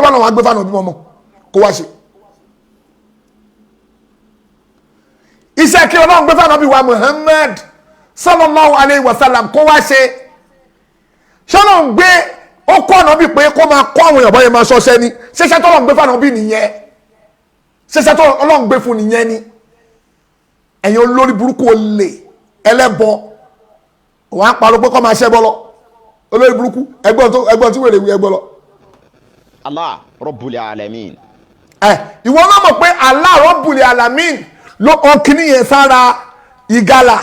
lọ́nà wàá gbé fáànù òbí mọ́mọ́ kó wá ṣe? Iṣẹ́ kí Ọlọ́run gbé fáànù òbí wa Muhammad sallallahu alayhi wa sallam kó wá ṣe? Ṣọlọ́ ń gbé ó kọ́ ọ̀nà bíi pé kó máa kọ́ àwọn èèyàn bọ́yẹn máa ṣọṣẹ́ ni? Ṣẹṣẹ́ tọ́lọ́ ń gbé fáànù òbí nìyẹn? Ṣẹṣẹ́ tọ́lọ́ ń gbé fún nìyẹn ni? Ẹ̀yin olórí burúkú olè ẹlẹ́bọ, wọ́n á parọ́ pé kọ́ máa ṣẹ́ bọ́ lọ. Olórí burúkú, ẹgbọ́n tí wèrè wí ẹgbọ́n lọ. Allah Rabbul Alamin. Ẹ ìwọ náà mọ̀ pé Allah Rabbul Alamin ló kàn kíní yẹn sára ìgalà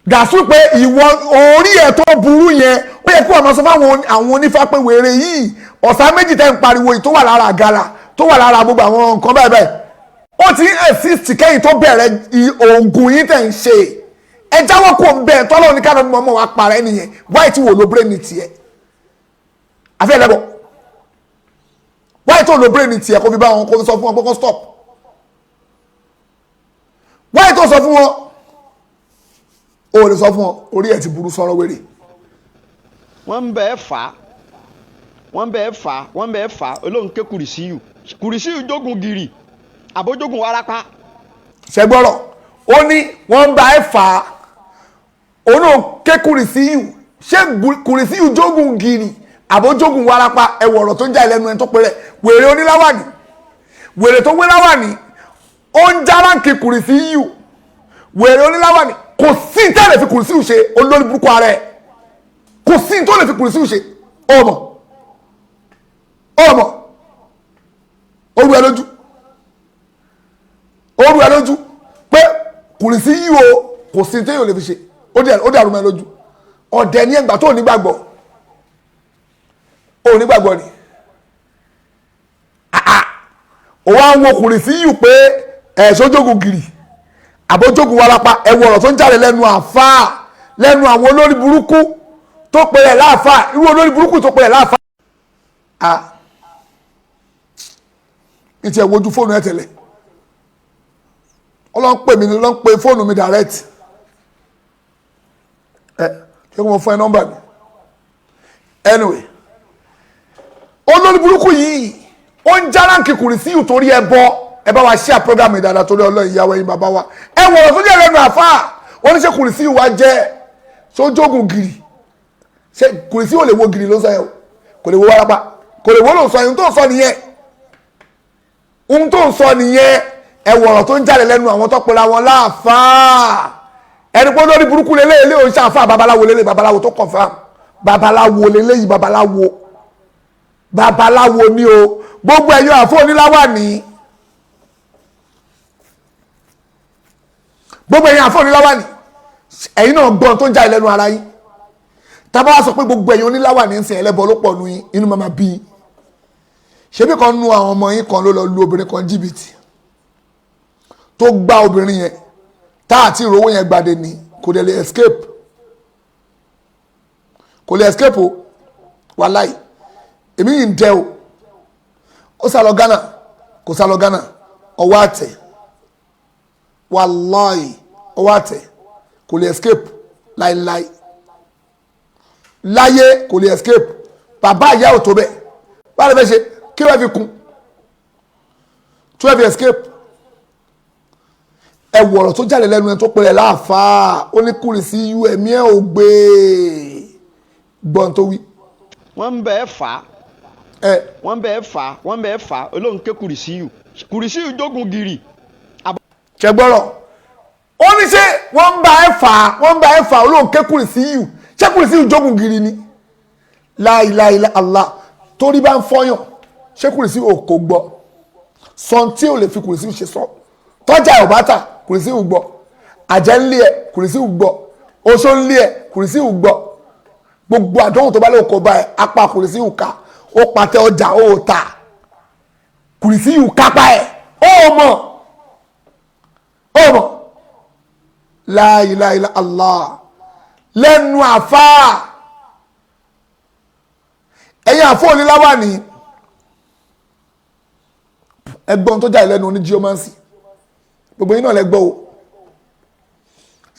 gàsú pé ìwọ orí ẹ̀ tó burú yẹn, ó yẹ kí wọ́n máa sọ fáwọn àwọn onífá pé wèrè yìí ọ̀sán méjì tẹ́ ń pariwo yìí tó wà lára àgàlà, tó wà lára gbogbo àwọn nǹkan báyìí báyìí, ó ti ń exist kẹ́yìn tó bẹ̀rẹ̀ oògùn yìí tẹ̀ ń ṣe. Ẹ jáwọ́ kó ń bẹ́ẹ̀ tọ́lọ́ ní káàdọ̀ mọ́mọ́ wa parẹ́ nìyẹn. Wáyé tí wò ló brain tiẹ̀ àfẹ́ lẹ́bọ̀, wáyé tó ló brain tiẹ̀ kó fi bá wọn, kó fi sọ fún wọn pé kó stop. Wáyé tó sọ fún wọn, o lè sọ fún wọn, orí ẹ̀ ti burú sọ̀rọ̀ wèrè. Wọ́n ń bẹ́ẹ̀ fà á, wọ́n bẹ́ẹ̀ fà á, wọ́n bẹ́ẹ̀ fà á, olóhùn ké kùrìsíyù, kùrìsíyù jogun gírì àbójógun wárápá. Ṣẹgbọ́rọ̀ ó ní wọ́n ń bá ẹ fà á, òun náà ké kùrìsíyù. Ṣé kùrìsíyù jogun gírì àbójógun wárápá? Ẹwọ̀ ọ̀rọ̀ tó ń já ẹlẹ́nu ẹni tó péré wèrè oníláwàní, wèrè tó wé láwàní, ó ń já ránkì kùrìsíyù. Wèrè oníláwàní, kò sí tẹ́lẹ̀ fi kùrìsíyù ṣe, olórí burúkú ara ẹ̀, kò sí tó lè fi kùrìsíyù ṣe. Ọmọ ọmọ orú ẹ lójú, orú ẹ lójú pé kùrìsíyù o, kò sí téèyàn lè fi ṣe, ó dàrú mọ́ ẹ lójú. Ọ̀dẹ̀ ní ẹgbà tó nígbàgbọ́, ó nígbàgbọ́ ni ó wá ń wo kùrìsíyù pé ẹ̀ sójógun gírì àbójógun warapa. Ẹwọ ọ̀rọ̀ tó ń jáde lẹ́nu àfáà, lẹ́nu àwọn olórí burúkú tó pe ẹ̀ láàfáà, irú olórí burúkú tó pe ẹ̀ láàfáà. A ní tiẹ̀ wojú fóònù ẹ̀ tẹ̀lẹ̀, ọlọ́run pè mí, ló ń pe fóònù mi direct. Ẹ ṣé kí mo fún ẹ nọ́mbà mi? Anyway, olórí burúkú yìí ó ń járáǹkì kùrìsíyù torí ẹ bọ́. Ẹ bá wa ṣíà program ìdáadáa torí Ọlọ́run, ìyàwó ẹ̀yin bàbá wa. Ẹ wọ̀rọ̀ tó jẹ́ lẹ́nu àfáà, wọ́n ní ṣe kùrìsíyù wa jẹ́ sójógùn gírì? Ṣe kùrìsíyù ò lè wo gírì ló sọ yẹn o, kò lè wo wárápá, kò lè wo ló sọ yẹn. Ohun tó ń sọ nìyẹn, ohun tó ń sọ nìyẹn. Ẹ wọ̀rọ̀ tó ń jáde lẹ́nu àwọn tó pera wọn láàfáà. Ẹni pé olórí burúkú lélẹ́yìn lé òun ṣàfáà, babaláwo lélẹ́yìn, babaláwo tó confirm, babaláwo lélẹ́yìn, babaláwo, babaláwo ni o. Gbogbo ẹ̀yọ́ àfọ́ oníláwà ní, gbogbo ẹ̀yin àfọ́ oníláwà ní, ẹ̀yin náà gbọ́n tó ń jáde lẹ́nu ara yín. Tábà wá sọ pé gbogbo ẹ̀yin oníláwà ní sìn ẹlẹ́bọ ló pọ̀ nu yín, inú màmá bí yín. Ṣebí kan nu àwọn ọmọ yín kan ló lọ lu obìnrin kan jìbìtì tó gbá obìnrin yẹn, tá àti ìrówó yẹn gbàdé ni, kò dẹ̀ lè escape, kò lè escape o. Wàláì èmi yìí ń dẹ o. Ó sá lọ Ghana, kò sá lọ Ghana, ọwọ́ àtẹ̀, wàláì ọwọ́ àtẹ̀, kò lè escape láíláí láyé, kò lè escape. Bàbá ìyá ò tó bẹ́ẹ̀, báwo lè fẹ́ ṣe kí ló fi kún 12 escape? Ẹ wọ̀rọ̀ tó jáde lẹ́nu ẹ tó pẹ̀lẹ́ láàfáà, ó ní kúrì sí yú ẹ̀mí ẹ̀ ò gbé gbọ́n tó wí. Wọ́n ń bẹ́ẹ̀ fà á. Ẹ Wọ́n bẹ́ẹ̀ fà á, wọ́n bẹ́ẹ̀ fà á, olóhùn ké kùrìsíyù, kùrìsíyù jogun gírì. Ṣẹgbọ́rọ̀ ó ní ṣé wọ́n ń bá ẹ fà á, wọ́n ń bá ẹ fà á, olóhùn ké kúrì sí yù, ṣé kúrì sí yù jogun gírì ni? Láìláìlá Allah, torí bá ń fọyàn, ṣé kúrì sí yù kò gbọ́ sọ tí ò lè fi kúrì sí yù ṣe sọ tọ́jà ẹ̀ ò bá tà, kúrì sí yù gbọ́. Àjẹ́ ńlé ẹ̀, kúrì sí yù gbọ́. Oṣó ńlé ẹ̀, kúrì sí yù gbọ́. Gbogbo àdánwò tó bá lè kó bá ẹ, apá kúrì sí yù ká. Ó patẹ ọjà ó tà, kúrì sí yù kápá ẹ, ó mọ̀, ó mọ̀. Láìláìlá Allah, lẹ́nu àfáà, ẹ̀yin àfọ́ oníláwà ní ẹgbọ́n tó jáde lẹ́nu oníjíọ́mánsì, gbogbo yín náà lẹ gbọ́ o.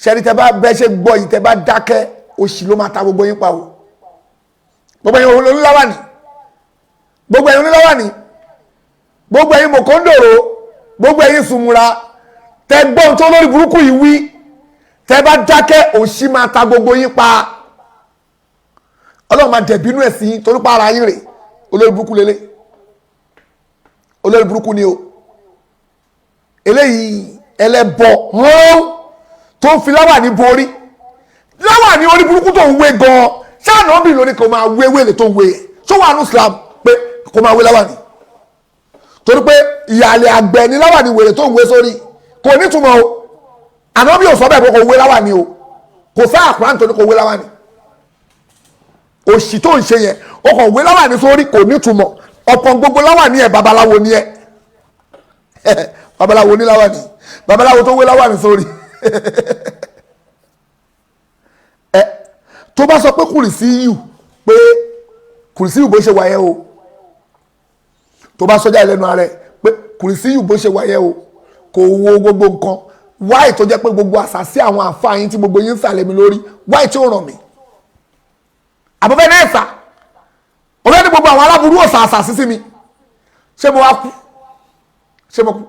Ṣẹ́ni tẹ bá bẹ́ ṣe gbọ́ yìí, tẹ bá dákẹ́, òṣì ló máa ta gbogbo yín pa o. Gbogbo ẹ̀yin oníláwà ní, gbogbo ẹ̀yin oníláwà ní, gbogbo ẹ̀yin mọ̀kóńdòrò, gbogbo ẹ̀yin sùmùrà, tẹ gbọ́n tó lórí burúkú yìí wí, tẹ bá dákẹ́, òṣì máa ta gbogbo yín pa. Ọlọ́run máa dẹ̀bínú ẹ̀ sí yín torí pa ara yín rè. Olórí burúkú lélẹ̀, olórí burúkú ni o. Eléyìí ẹlẹ́bọ hàn tó ń fi láwà ní borí, láwà ní orí burúkú tó ń wé gan-an. Ṣáà bí lóní kò máa wé wèlé tó ń wé yẹn, ṣó wà ní Islam pé kò máa wé láwà ní? Torí pé ìyàlẹ̀ àgbẹ̀ ní láwà ní wèrè tó ń wé sórí kò nítumọ̀ o. Ànábì ò sọ bẹ́ẹ̀ pé kò wé láwà ní o. Kò sáà Kùránì tó ní kò wé láwà ní. Òṣì tó ń ṣe yẹn, o kàn wé láwà ní sórí, kò nítumọ̀. Ọ̀pọ̀ gbogbo láwà ní ẹ̀, babaláwo ní ẹ̀, babaláwo ní láwà ní, babaláwo tó wé láwà ní sórí ẹ. Tó bá sọ pé kùrìsí yù, pé kùrìsí yù bó ṣe wà yẹn o, tó bá sọjá ìlẹ́nu ara ẹ pé kùrìsí yù bó ṣe wà yẹn o, kò wo gbogbo nǹkan, wáì tó jẹ́ pé gbogbo àṣàsí àwọn àfáà yín tí gbogbo yín ń sàlẹ̀ mi lórí, wáì tí ó ràn mí àbúfẹ́ náà ẹ̀sà ọ̀fẹ́ ní gbogbo àwọn aláburú ọ̀sà àṣàsí sí mi, ṣé mo wá kú? Ṣé mo kú?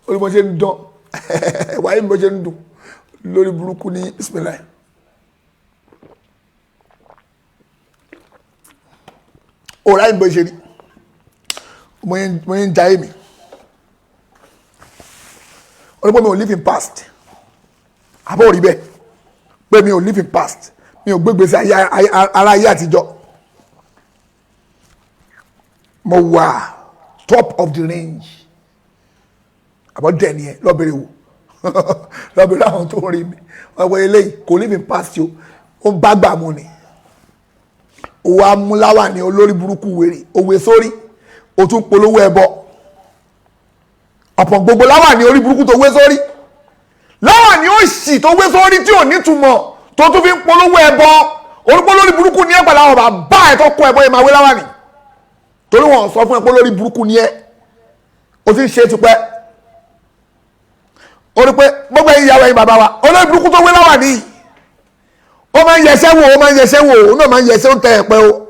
Orí mo ṣe ń dán wáyé mi, bó ṣe ń dùn lórí burúkú ní bismillah. Òrà mi bó ṣe rí, mo yẹn ń jayé mi, orí pé mi ò live in past, àbọ̀ rí bẹ́ẹ̀ pé mi ò live in past, mi ò gbégbé sí ara ayé àtijọ́. Mo wà top of the range, àbọ̀ dẹ̀ ni ẹ lọ́bẹ̀rẹ̀ wò, lọ́bẹ̀rẹ̀ àwọn tó ń rí mi, wọ́n wọ eléyìí kò live in past o, ó ń bá gbà mú ni. Òwò amúláwà ni olórí burúkú wèrè òwe sórí, o tún polówó ẹbọ. Ọ̀pọ̀ gbogbo láwà ní orí burúkú tó wé sórí, láwà ní òṣì tó wé sórí tí ò nítumọ̀, tó tún fi ń polówó ẹbọ. Orúkọ lórí burúkú ní ẹ pẹ̀lú àwọn bàbá ẹ̀ tó kọ ẹbọ yẹn máa wé láwà ní, torí wọn sọ fún ẹ pé lórí burúkú ní ẹ, o ti ń ṣe tipẹ́. O rí pé gbogbo ẹ̀yin ìyàwó, ẹ̀yin bàbá wa, olórí burúkú tó wé láwà ní, ó máa ń yẹsẹ́ wò, ó máa ń yẹsẹ́ wò, ó náà máa ń yẹsẹ́, ó ń tẹ ẹ̀pẹ́ o.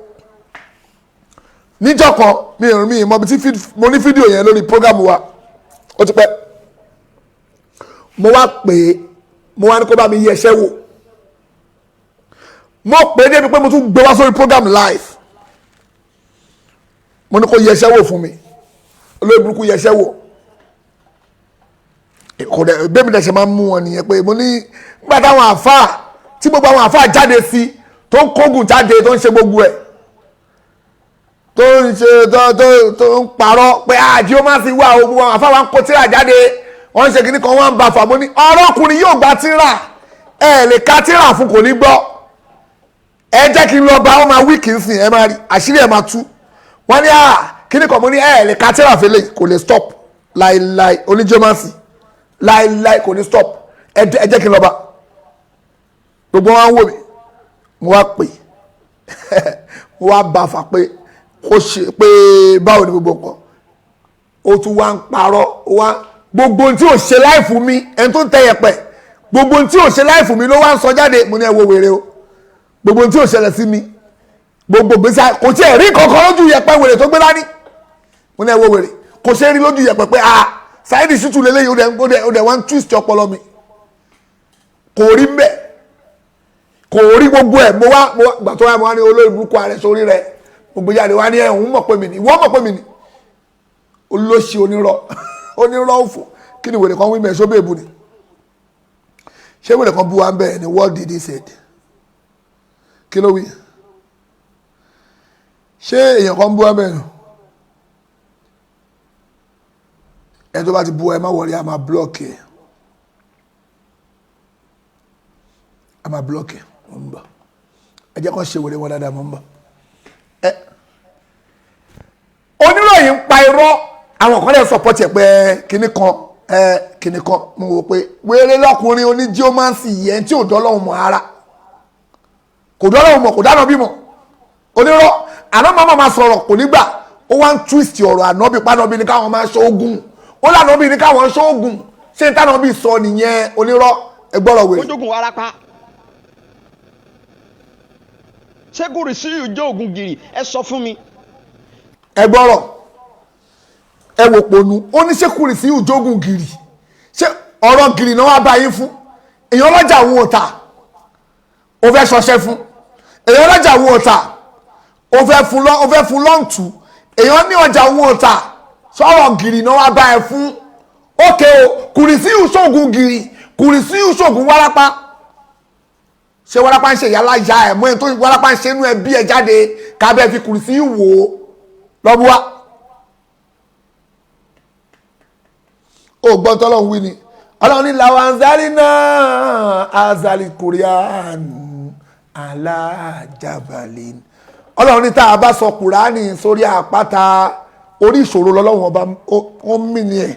Níjọ́ kan mi ò mi mọ bí tí mo ní fídíò yẹn lórí program wa, ó ti pẹ́. Mo wá pè é, mo wá ní kó bá mi yẹsẹ́ wò. Mo pè é débi pé mo tún gbé wá sórí program live, mo ní kó yẹsẹ́ wò fún mi. Olórí burúkú yẹsẹ́ wò, kò dẹ̀ bẹ́ẹ̀ mi dẹ̀ ṣe máa ń mú wọn nìyẹn, pé mo ní nígbà táwọn àáfàá tí gbogbo àwọn àáfàá jáde sí, tó ń kógun jáde, tó ń ṣe gbogbo ẹ̀, tó ń ṣe tó ń parọ́ pé àjí ó máa sì wá o, gbogbo àwọn àáfàá wa ń kó tíra jáde, wọ́n ń ṣe kíní kan, wọ́n ń ba fà. Mo ní ọ̀rọ̀ ọkùnrin yóò gba tíra, Ẹ lè ka tíra fún, kò ní gbọ́. Ẹ jẹ́ kí n lọ bá ọ máa wíìkì ń sìn, ẹ máa rí àṣírí ẹ máa tú. Wọ́n ní à kíní kan, mo ní ẹ lè ka tíra fẹlẹ̀, kò lè stop láéláé. Oníjọ́mọ́sì láéláé kò ní stop. Ẹ jẹ́ kí n lọ bá. Gbogbo wọn wò mí, mo wá pè, mo wá bá fà pé kó ṣe pé báwo ni gbogbo nǹkan. Ó tún wá ń parọ́ wá gbogbo ohun tí ò ṣe láìfù mi, ẹni tó ń tẹ yẹpẹ̀, gbogbo ohun tí ò ṣe láìfù mi ló wá ń sọ jáde. Mo ní ẹ wo wèrè o, gbogbo ohun tí ò ṣẹlẹ̀ sí mi, gbogbo gbèsè kò tí ẹ̀ rí kankan lójú yẹpẹ̀, wèrè tó gbé dání. Mo ní ẹ wo wèrè, kò ṣe é rí lójú yẹpẹ̀ pé ah, Saheed Shittu lélẹ́yìí. Ó dẹ̀ wá ń twist ọpọlọ mi, kò rí mbẹ́, kò rí gbogbo ẹ̀. Mo wá gbà tó wá, mo wá ní olórí burúkú ààrẹ sórí rẹ̀. Mo gbé jáde wá ní ẹ̀hún mọ̀ pé mi ni, ìwọ mọ̀ pé mi ni olóṣì, onírọ́, onírọ́ òfò. Kí ni wèrè kan wí mẹ́? Ṣó bèbù ni? Ṣé wèrè kan bú wa ń bẹ̀ ni? What did he said? Kí ló wí? Ṣé èèyàn kan bú wa ń bẹ̀ ni? Ẹni tó bá ti bú ẹ, má wọlé, a máa block ẹ, a máa block ẹ. Mo ń bọ̀, ẹ jẹ́ kó ṣe wèrè wọn dáadáa. Mo ń bọ̀. Ẹ oníròyìn ń pa irọ́, àwọn kan lè support ẹ pé kinní kan, ẹ kinní kan. Mo wò pé wéré lọkùnrin oníjíọ́mánsì yẹn tí ò dọ́lọ́hùn mọ̀ ara, kò dọ́lọ́hùn mọ̀, kò dáná bímọ, onírọ́. Àná máa máa sọ̀rọ̀, kò ní gbà. Ó wá ń twist ọ̀rọ̀ ànábì pánábì ní káwọn máa ṣoògùn. Ó lànàbì ní káwọn ṣoògùn. Ṣé tànàbì sọ nìyẹn? Onírọ́, ẹ gbọ́rọ̀ wèrè. Ojógun warapa, ṣé kò rí sí ìjọ ògùn gírì? Ẹ sọ fún mi. Ẹ gbọ́rọ̀, ẹ wò pònú. Ó ní ṣé kùrì sí ìjógun gírì? Ṣé ọ̀rọ̀ gírì náà wá bá yín fún? Èèyàn ọlọ́jà òun ò tà, ó fẹ́ ṣọṣẹ́ fún èèyàn ọlọ́jà òun ò tà, ó fẹ́ fún lọ́ǹtù. Èèyàn ní ọjà òun ò tà, sọ̀rọ̀ gírì náà wá bá ẹ fún? Ókè o, kùrì sí ìṣògùn gírì, kùrì sí ìṣògùn wárápá. Ṣé wárápá ń ṣe ìyá láyà ẹ̀ mọ́? Ẹni tó wárápá ń ṣe inú ẹ bí ẹ jáde kábẹ́ fi kùrì sí wò ó lọ́búwá. Ó gbọ́n tọ́lọ́run wí ni. Ọlọ́run ní làwọn náà azali korean alájàbalẹ̀. Ọlọ́run ní tá a bá sọ kùránì sórí àpáta, orí ìṣòro lọ́lọ́run ọba ó mí ni ẹ̀,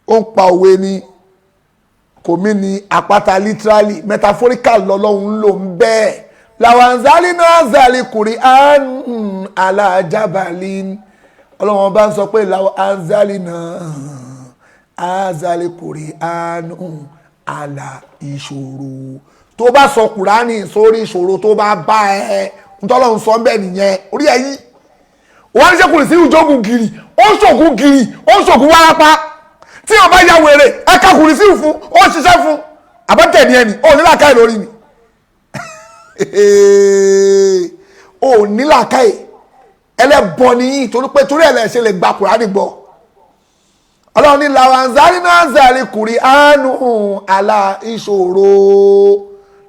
ó ń pa òwe ni, kò mí ni àpáta literally, metaphorical lọ́lọ́run ń lò ń bẹ́ẹ̀. Làwọn náà azali korean alájàbalẹ̀, ọlọ́run ọba ń sọ pé làwọn náà azali kùránù àlà ìṣòro. Tó bá sọ kùránì sórí ìṣòro tó bá bá ẹ, ntọ́lọ́run sọ bẹ́ẹ̀ nìyẹn. Orí ẹ yí wọ́n ní sẹ́kùrì sí ìjógun gírì, ó ń ṣògùn gírì, ó ń ṣògùn wárápá. Tí wọ́n bá ya wèrè, ẹ ká kùrì sí fún, ó ń ṣiṣẹ́ fún àbọ̀tẹ̀ ní ẹni. Ó ní làákàyè lórí ni, ó ní làákàyè. Ẹlẹ́bọ nìyí, torí pé torí ẹ̀ lẹ́ ṣe lè gba kùránì gbọ́. Ọlọ́run ní làwànzárí náà zàrí kùrí ánú àlà ìṣòro.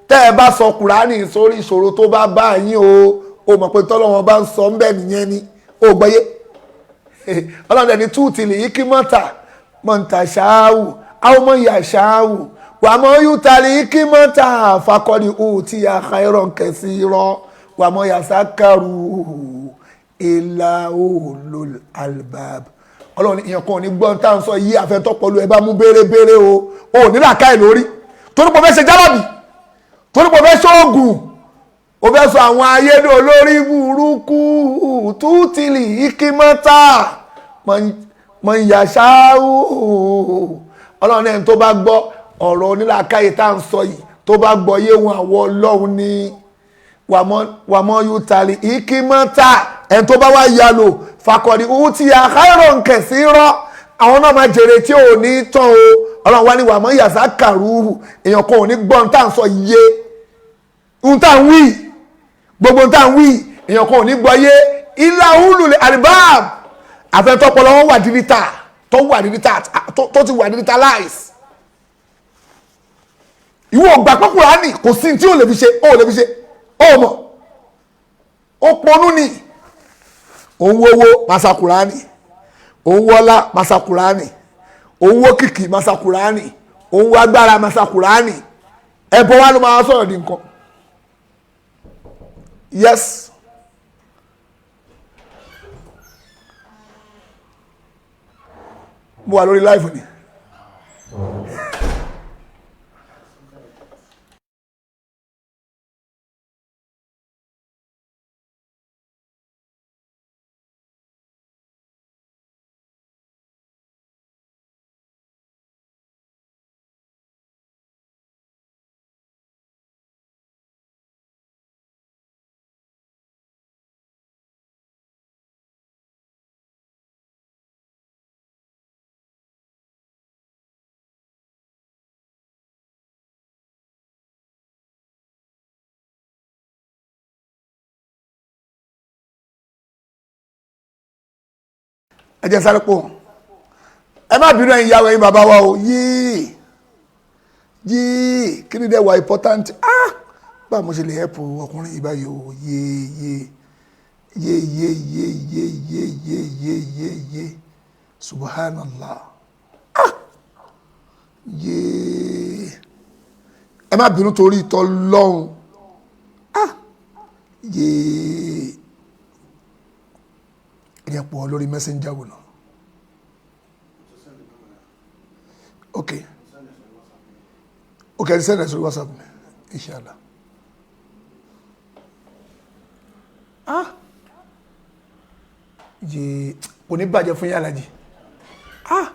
Tẹ́ ẹ bá sọ kùránì sórí ìṣòro tó bá bá yín o, ó mọ̀ pé tọ́lọ́wọ́n bá ń sọ ń bẹ̀ nìyẹn ni ó gbọ́yé. Ọlọ́run ẹni túùtì lè yí kí mọ́ta mọ́ta ṣááwù àwọn ọmọ ìyá ṣááwù wà mọ́ yúta lè yí kí mọ́ta fakọ́ni ù tí a xayọ̀rọ̀ kẹsì rọ wà mọ́ yàtá kàrú ìlà òòlù albab. Ọlọ́run èèyàn kan ò ní gbọ́n tá à ń sọ yí àfẹ́tọ́pọ̀lù ẹ bá mú béèrè-béèrè o. Ò ní làákàyè lórí, torí pé o fẹ́ ṣe jálàbì, torí pé o fẹ́ ṣoògùn, o fẹ́ sọ àwọn ayédè olórí burúkú tútìlì ìkímọ́tà mọ̀nyàṣáú. Ọlọ́run ẹni tó bá gbọ́ ọ̀rọ̀ onílàákàyè tá à ń sọ yìí, tó bá gbọ́ yé wọn, àwọn ọlọ́run ní wàmọ́ yútalì ìkímọ́tà, ẹni tó bá wá yálò fakọ̀dí tí àkàrò nkẹ̀sí rọ́, àwọn náà máa jèrè tí ò ní tán o. Ọlọ́run wá ní wàmọ́ yàtá kàrúhù, èèyàn kan ò ní gbọ́n tá à ń sọ yé ń tá à ń wí, gbogbo ń tá à ń wí, èèyàn kan ò ní gbọ́ yé ilá húlù àlìbáàb àfẹ́tọ́pọ̀lọ́ wọn wà dídítà tó wà dídítà tó ti wà digitalize. Ìwọ ọgbà pé Kùránì kò sí tí ò lè fi ṣe, ó lè fi ṣe, ó mọ̀, ó ponú ni. Òun wówó masa Kùránì, òun wọlá masa Kùránì, òun wó kìkì masa Kùránì, òun wá agbára masa Kùránì. Ẹbọ wa ló máa sọ̀rọ̀ di nǹkan. Yes, mo wà lórí live ni. Ẹ jẹ́ sáré pò wọ́n. Ẹ má bínú, ẹ̀yin ìyàwó, ẹ̀yin bàbá wa o. Yéé yéé, kí ni dẹ́ wà important? Ah, báwo mo ṣe lè help ọkùnrin yìí báyìí o? Yéé yéé yéé yéé yéé yéé yéé yéé yéé yéé yéé, subhanallah. Ah, yéé, ẹ má bínú torí ìtọ́ lọ́hùn. Ah, yéé, ẹ jẹ́ pọ̀ lórí messenger wò náà. Ok, ẹ send ẹ sórí WhatsApp mi, inshallah. Ah, yéé, kò ní bàjẹ́ fún yàrá jì. Ah,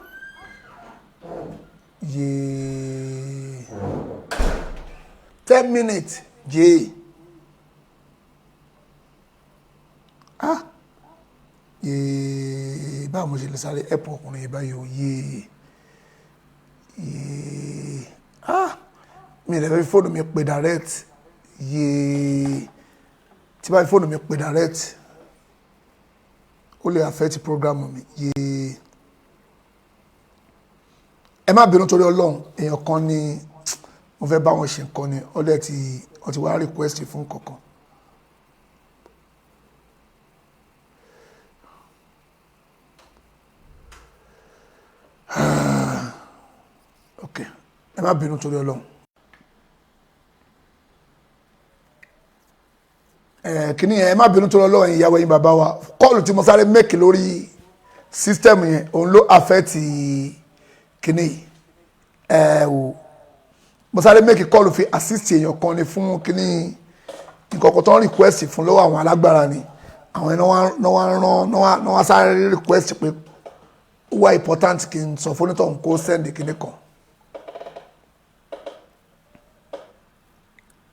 yéé, 10 minutes. Yéé, ah, yéé, báwo mo ṣe lè sáré ẹ̀pọ̀ ọkùnrin yìí báyìí o? Yéé yéé, ah, mi lè fi fóònù mi pè direct. Yéé, tí bá fi fóònù mi pè direct, ó lè affect program mi. Yéé, ẹ má bínú torí Ọlọ́run. Èèyàn kan ni mo fẹ́ bá wọn ṣe nǹkan ni, ó dẹ̀ ti ó ti wá request fún kankan. Ok, ẹ má bínú torí Ọlọ́run. Ẹ kíní yẹn, ẹ má bínú torí Ọlọ́run, ìyàwó, ẹ̀yin bàbá wa. Call tí mo sáré make lórí system yẹn, òun ló affect kíní yìí. Ẹ wò, mo sáré make call fi assist èèyàn kan ni fún kíní nǹkan kan tó ń request fún lọ́wọ́ àwọn alágbára ni. Àwọn ẹ̀ náà wá rán náà wá sáré request pé ó wá important kí n sọ fún onítọ̀hún kó send kíní kan.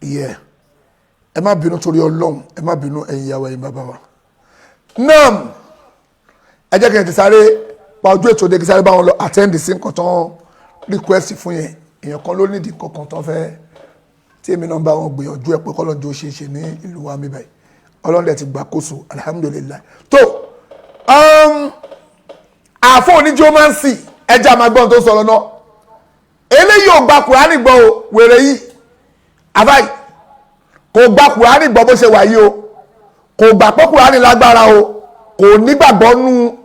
Yeah, ẹ má bínú torí Ọlọ́run, ẹ má bínú, ẹ̀yin ìyàwó, ẹ̀yin bàbá wa. Nam, ẹ jẹ́ kí n ti sáré pa ojú ètò dé, kí sáré bá wọn lọ attend sí nǹkan tán request fún yẹn. Èèyàn kan ló nídìí kankan tán fẹ́ tí èmi náà bá wọn gbìyànjú ẹ pé kọ́lọ́njọ́ ṣe é ṣe ní ìlú wa mi báyìí. Ọlọ́run dẹ̀ ti gbàkóso, alhamdulillahi. Tó àfọ oníjọ́mánsì, ẹja máa gbọ́n tó sọ̀rọ̀ náà. Eléyìí ò gba Kùránì gbọ́ o. Wèrè yìí, àbáyìí, kò gba Kùránì gbọ́ bó ṣe wà yìí o. Kò gbà pé Kùránì lágbára o. Kò nígbàgbọ́ nú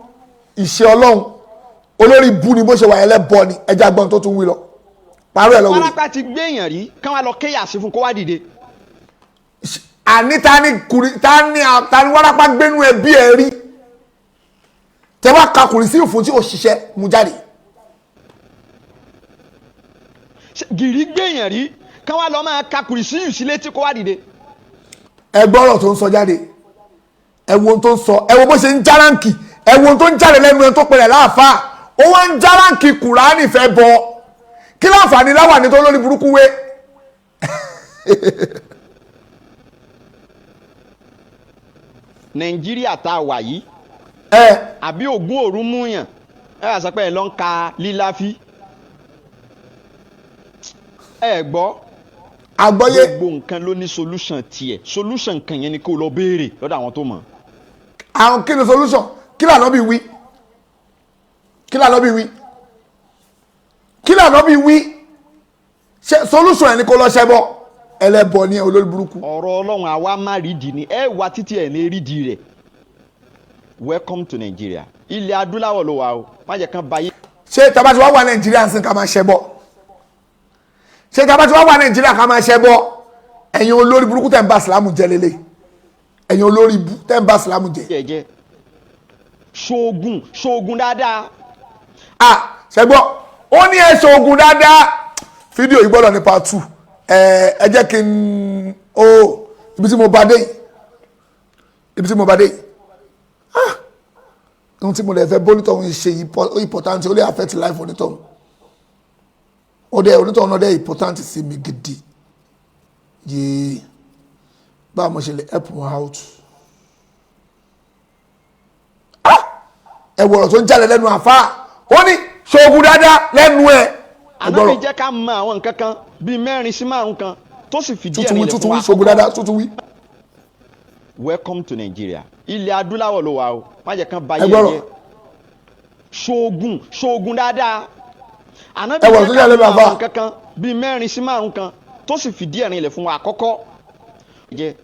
ìṣe Ọlọ́run. Olórí bú ni bó ṣe wà yẹn, lẹ́bọ ni. Ẹja gbọ́n tó tún wí lọ, parọ́ ẹ̀ lọ́wọ́. Wárápá ti gbéyàn rí kán wá lọ kéyà sí fún kó wá dìde. Àní ta ni kùrì, ta ni wárápá gbénú ẹbí ẹ rí tẹ wá ka kùrì sí ìfún tí ò ṣiṣẹ́ mú jáde? Gìrì gbéyàn rí kán wá lọ máa ka kùrì sí ìsí létí kó wá dìde. Ẹ gbọ́rọ̀ tó ń sọ jáde, ẹ wo ohun tó ń sọ, ẹ wo bó ṣe ń járáǹkì, ẹ wo ohun tó ń jáde lẹ́nu ẹ tó pẹ̀lẹ́ láàfáà. Ó wá ń járáǹkì Kùránì fẹ́ bọ. Kí láǹfààní láwàní tó lórí burúkú wé? Nàìjíríà tá a wà yìí, ẹ àbí ògún òru múyàn, ẹ wá sọ pé ẹ lọ ń ka líláfí, ẹ gbọ́? Àgbọ́yé. Gbogbo nǹkan ló ní solution tiẹ̀. Solution nǹkan yẹn ni kó lọ béèrè lọ́dọ̀ àwọn tó mọ̀. Àwọn kí ni solution? Kí lànà bí wí? Kí lànà bí wí? Kí lànà bí wí? Ṣe solution ẹ ní kó lọ ṣẹbọ? Ẹlẹ́bọ ní olórí burúkú. Ọ̀rọ̀ Ọlọ́run àwa má rídìí ni ẹ wá títí ẹ̀ ní rídìí rẹ̀. Welcome to Nigeria. Ilẹ̀ adúláwọ̀ ló wà o, má jẹ́ kán ba yé. Ṣé tàbá tí wàá wà Nàìjíríà ń sìn ká máa ṣẹbọ? Ṣé tá a bá ti wá wà Nàìjíríà ká máa ṣẹbọ? Ẹ̀yin olórí burúkú tẹ̀ ń bá Ìsìlámù jẹ lélẹ̀, ẹ̀yin olórí bú tẹ̀ ń bá Ìsìlámù jẹ. Jẹ́jẹ́ ṣoògùn, ṣoògùn dáadáa. Ah, ṣẹgbọ́, ó ní ẹ ṣoògùn dáadáa. Fídíò yìí gbọ́dọ̀ ní part 2. Ẹ jẹ́ kí n ó ibi tí mo bá dé yìí, ibi tí mo bá dé yìí, ah, ohun tí mo lè fẹ́ bólítọ̀hún ṣe yìí important, ó lè affect life onítọ̀hún, ó dẹ̀ onítọ̀hún náà dẹ̀ important sí mi gidi. Yìí, báwo mo ṣe lè help wọn out? Ah, ẹ wọ̀rọ̀ tó ń jáde lẹ́nu àfáà, ó ní ṣoògùn dáadáa lẹ́nu ẹ̀. Ànábì jẹ́ ká mọ àwọn nǹkan kan bíi mẹ́rin sí márùn kan tó sì fìdí ẹ̀ Tuntun wí, rinlẹ̀ tuntun fún wí, wa. ṣoògùn dáadáa, tuntun wí. Welcome to Nigeria, ilẹ̀ adúláwọ̀ ló wà o, má jẹ́ kán ba Ẹ yé gbọ́rọ̀. jẹ́. Ṣoògùn, ṣoògùn dáadáa. Ànábì Ẹ wọ̀rọ̀ jẹ́ tó ká jáde lẹ́nu mọ àfáà. àwọn nǹkan kan bíi mẹ́rin sí márùn kan tó sì fìdí ẹ̀ rinlẹ̀ fún wa. Àkọ́kọ́ jẹ́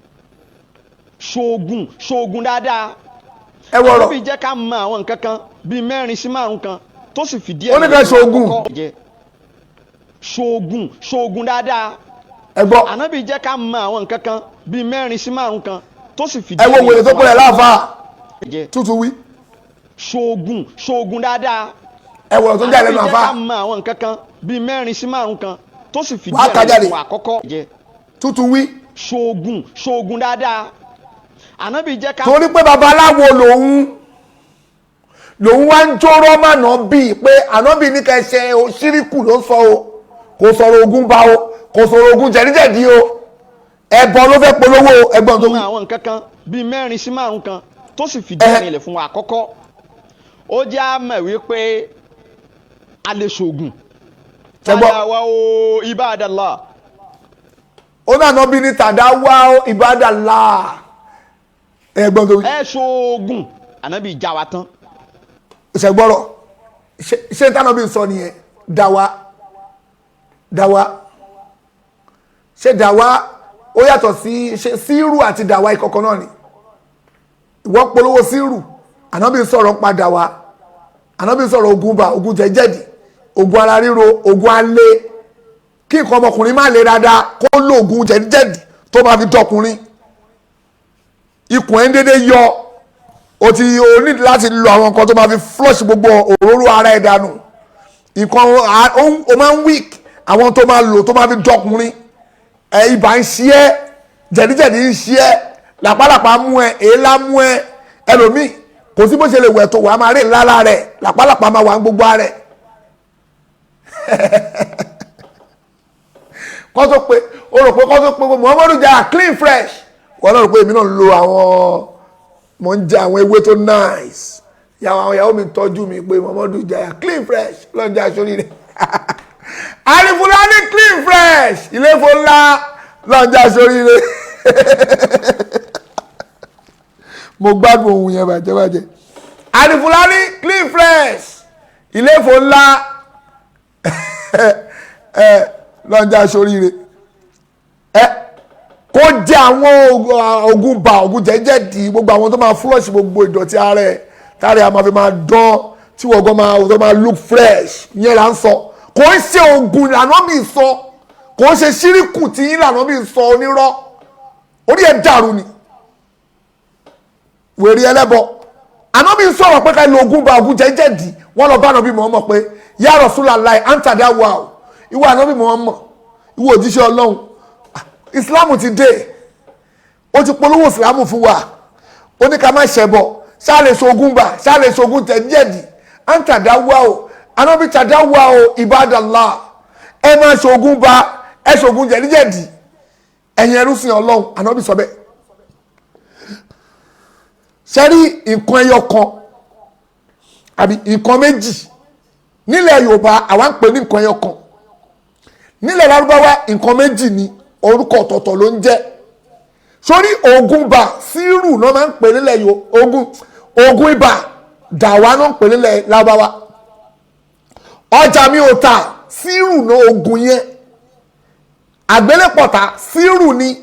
ṣoògùn, ṣoògùn dáadáa. Ẹ wọ̀rọ̀. Ànábì jẹ́ ká mọ àwọn nǹkan kan bíi mẹ́rin sí márùn kan tó sì fìdí ẹ̀ Ó ní ká rinlẹ̀ fún wa. ṣoògùn. Àkọ́kọ́ jẹ́ ṣoògùn, ṣoògùn dáadáa. Ẹ gbọ́. Ànábì jẹ́ ká mọ àwọn nǹkan kan bíi mẹ́rin sí márùn kan tó sì fìdí Ẹ wo ẹ̀ wèrè rinlẹ̀ tó fún wa. pẹ̀lẹ́ láàfáà. Jẹ́ Tuntun wí. ṣoògùn, ṣoògùn dáadáa. Ẹ wọ̀rọ̀ tó jáde lẹ́nu Ànábì jẹ́ àfáà. ká mọ àwọn nǹkan kan bíi mẹ́rin sí márùn kan tó sì fìdí Wàá ẹ̀ kà rinlẹ̀ jáde. fún wa. Àkọ́kọ́ jẹ́ Tuntun wí. ṣoògùn, ṣoògùn dáadáa. Ànábì jẹ́ ká Torí pé babaláwo lòun lòun wá ń jóró mànà bíi pé ànábì ní ká ṣe o, ṣíríkù ló ń sọ o, kò sọ̀rọ̀ ogun bá o, kò sọ̀rọ̀ ogun jẹ̀díjẹ̀dí o, ẹbọ ló fẹ́ polówó o. Ẹgbọ́n tó wí. mọ àwọn nǹkan kan bíi mẹ́rin sí márùn kan tó sì fìdí ẹ̀ rinlẹ̀ fún wa. Àkọ́kọ́, ó jẹ́ á mọ̀ wípé a lè ṣoògùn. Ṣé gbọ́? Tàdáwà o ibadallah. Ó náà nà bí ní tàdá wá ìbádàlá. Ẹgbọ́n tó wí. Ẹ ṣoògùn, ànábì já wa tán. Ṣẹgbọ́rọ̀, ṣé tánàbí sọ nìyẹn? Dàwa, dàwa, ṣé dàwa ó yàtọ̀ sí ṣe sírù àti dàwa ìkọ̀kọ̀ náà ni? Ìwọ polówó sírù, ànábì sọ̀rọ̀ pa dàwa. Ànábì sọ̀rọ̀ ogun bá, ogun jẹjẹdì, ogun ara ríro, ogun alẹ́, kí nǹkan ọmọkùnrin má le dáadáa, kó lo ogun jẹjẹdì tó máa fi dọkùnrin. Ikùn ẹ̀ ń dédé yọ, o ti o ní láti lo àwọn nǹkan tó máa fi flush gbogbo òróró ara ẹ̀ dànù. Nǹkan o máa ń weak, àwọn tó máa lò tó máa fi dọkùnrin. Ẹ ibà ń ṣe ẹ́, jẹ̀díjẹ̀dí ń ṣe ẹ́, làpálàpá mú ẹ, èélá mú ẹ. Ẹlòmíì kò sí bó ṣe lè wẹ̀ tó, wàá máa rí lára rẹ̀, làpálàpá máa wà ní gbogbo ara rẹ̀. Kọ́ tó pé o rò pé kọ́ tó pé Muhammadu Jaya clean fresh, wọ́n náà rò pé èmi náà ń lo àwọn, mo ń jẹ àwọn ewé tó nice, yàwó àwọn ìyàwó mi tọ́jú mi pé Muhammadu Jaya clean fresh lọ́njà sórí rẹ̀. Àrífúlání clean fresh iléfo ńlá lọ́njà sórí rẹ̀. Mo gbádùn ohun yẹn bàjẹ́ bàjẹ́. Àrífúlání clean fresh iléfo ńlá ẹ lọ́njà sórí rẹ̀. Ẹ kó jẹ àwọn oògùn bá, oògùn jẹ́jẹ́ di gbogbo àwọn tó máa flush gbogbo ìdọ̀tí ara ẹ̀, tára ẹ̀ a máa fi máa dán, tí wọ́n gan máa tó máa look fresh. Yẹn là ń sọ, kò ń ṣe oògùn ìlànà mi sọ, kò ń ṣe ṣíríkù tí ìlànà mi sọ. Onírọ́, orí ẹ̀ dàrú ni, wèrè ẹlẹ́bọ. Ànábì sọ̀rọ̀ pé ká lo oògùn bá, oògùn jẹ́jẹ́ di. Wọ́n lọ bá ànábì Muhammad pé ya Rasulullah anta dawa o, ìwọ ànábì Muhammad, ìwọ òjíṣẹ́ Ọlọ́run, Ìsìláàmù ti dé, ó ti polówó ìsìláàmù fún wa, ó ní ká má ṣẹbọ, ṣáà lè ṣoògùn bá, ṣáà lè ṣoògùn jẹ̀díjẹ̀dì? Anta dawa o. Ànábì tadawa o ibadallah, ẹ má ṣoògùn bá, ẹ ṣoògùn jẹ̀díjẹ̀dì, ẹ̀yin ẹrú sìn Ọlọ́run. Ànábì sọ bẹ́ẹ̀. Ṣe rí nǹkan ẹyọ kan àbí nǹkan méjì nílẹ̀ Yorùbá, àwa ń pè ní nǹkan ẹyọ kan. Nílẹ̀ Lárúbáwá, nǹkan méjì ni, orúkọ ọ̀tọ̀ọ̀tọ̀ ló ń jẹ́. Sórí oògùn bà, sírù náà máa ń pè nílẹ̀ Yorùbá, oògùn ibà dàwa náà ń pè nílẹ̀ Lárúbáwá. Ọjà mi ò tà, sírù náà oògùn yẹn. Àgbélépọ̀tà, sírù ni.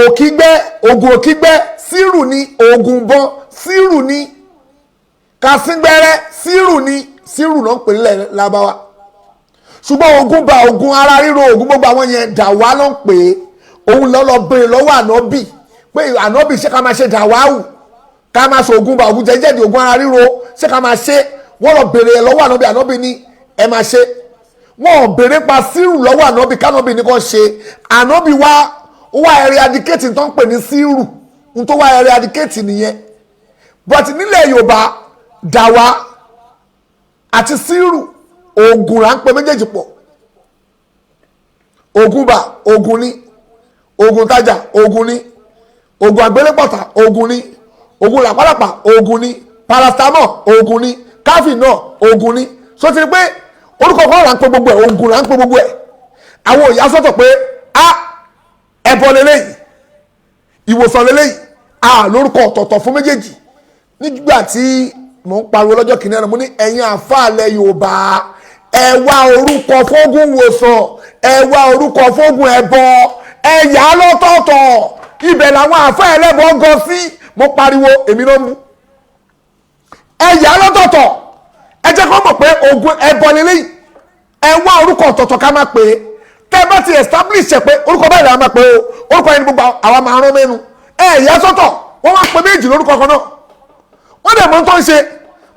Òkígbẹ́, oògùn òkígbẹ́, sírù ni. Oògùn bọ́n, sírù ni. Kàsíngbẹ́rẹ́, sírù ni. Sírù náà ń pè nílẹ̀ lábáwá, ṣùgbọ́n ogun bá ogun ara ríro, ogun gbogbo àwọn yẹn dàwa ló ń pè é. Òun lọ lọ béèrè lọ́wọ́ ànábì pé ànábì, ṣé ká máa ṣe dàwáwù, ká máa ṣe ogun bá ogun jẹjẹrẹ, ogun ara ríro, ṣé ká máa ṣe? Wọ́n lọ béèrè lọ́wọ́ ànábì, ànábì ní ẹ máa ṣe. Wọ́n ò béèrè pa sírù lọ́wọ́ ànábì kánábì ní kàn ṣe. Ànábì wá wá eradicate tó ń pè ní sírù, n tó wá eradicate nìyẹn. But nílẹ̀ Yorùbá, dàwa àti sírù, oògùn là ń pè méjèèjì pọ̀. Oògùn bá oògùn ní, oògùn tajà oògùn ní, oògùn àgbélépọ̀tà oògùn ní, oògùn làpálàpà oògùn ní, paracetamol oògùn ní, káfí náà oògùn ní. So ti rí pé orúkọ kan là ń pè gbogbo ẹ̀, oògùn là ń pè gbogbo ẹ̀. Àwọn òyà sọ́tọ̀ pé a ẹbọ lélẹ́yìí, ìwòsàn lélẹ́yìí, a lórúkọ ọ̀tọ̀ọ̀tọ̀ fún méjèèjì. Nígbà tí mò ń pariwo lọ́jọ́ kìnìún ẹ̀rọ, mo ní ẹ̀yin àfáàlẹ̀ Yorùbá, ẹ wá orúkọ fógún wòsàn, ẹ wá orúkọ fógún ẹbọ, ẹ yà á lọ́tọ̀ọ̀tọ̀. Ibẹ̀ làwọn àfáà ẹlẹ́bọ gan sí. Mo pariwo, èmi ló ń bú. Ẹ yà á lọ́tọ̀ọ̀tọ̀, ẹ jẹ́ kó mọ̀ pé ogun ẹbọ lélẹ́yìí. Ẹ wá orúkọ ọ̀tọ̀ọ̀tọ̀ ká máa pè é. Tẹ́ ẹ bá ti establish ẹ pé orúkọ báyìí la máa pè é o, orúkọ yẹn ni gbogbo àwa máa rán mẹ́nu. Ẹ yà á sọ́tọ̀, wọ́n máa pe méjì lórúkọ kan náà. Wọ́n dẹ̀ mọ́ tó ń ṣe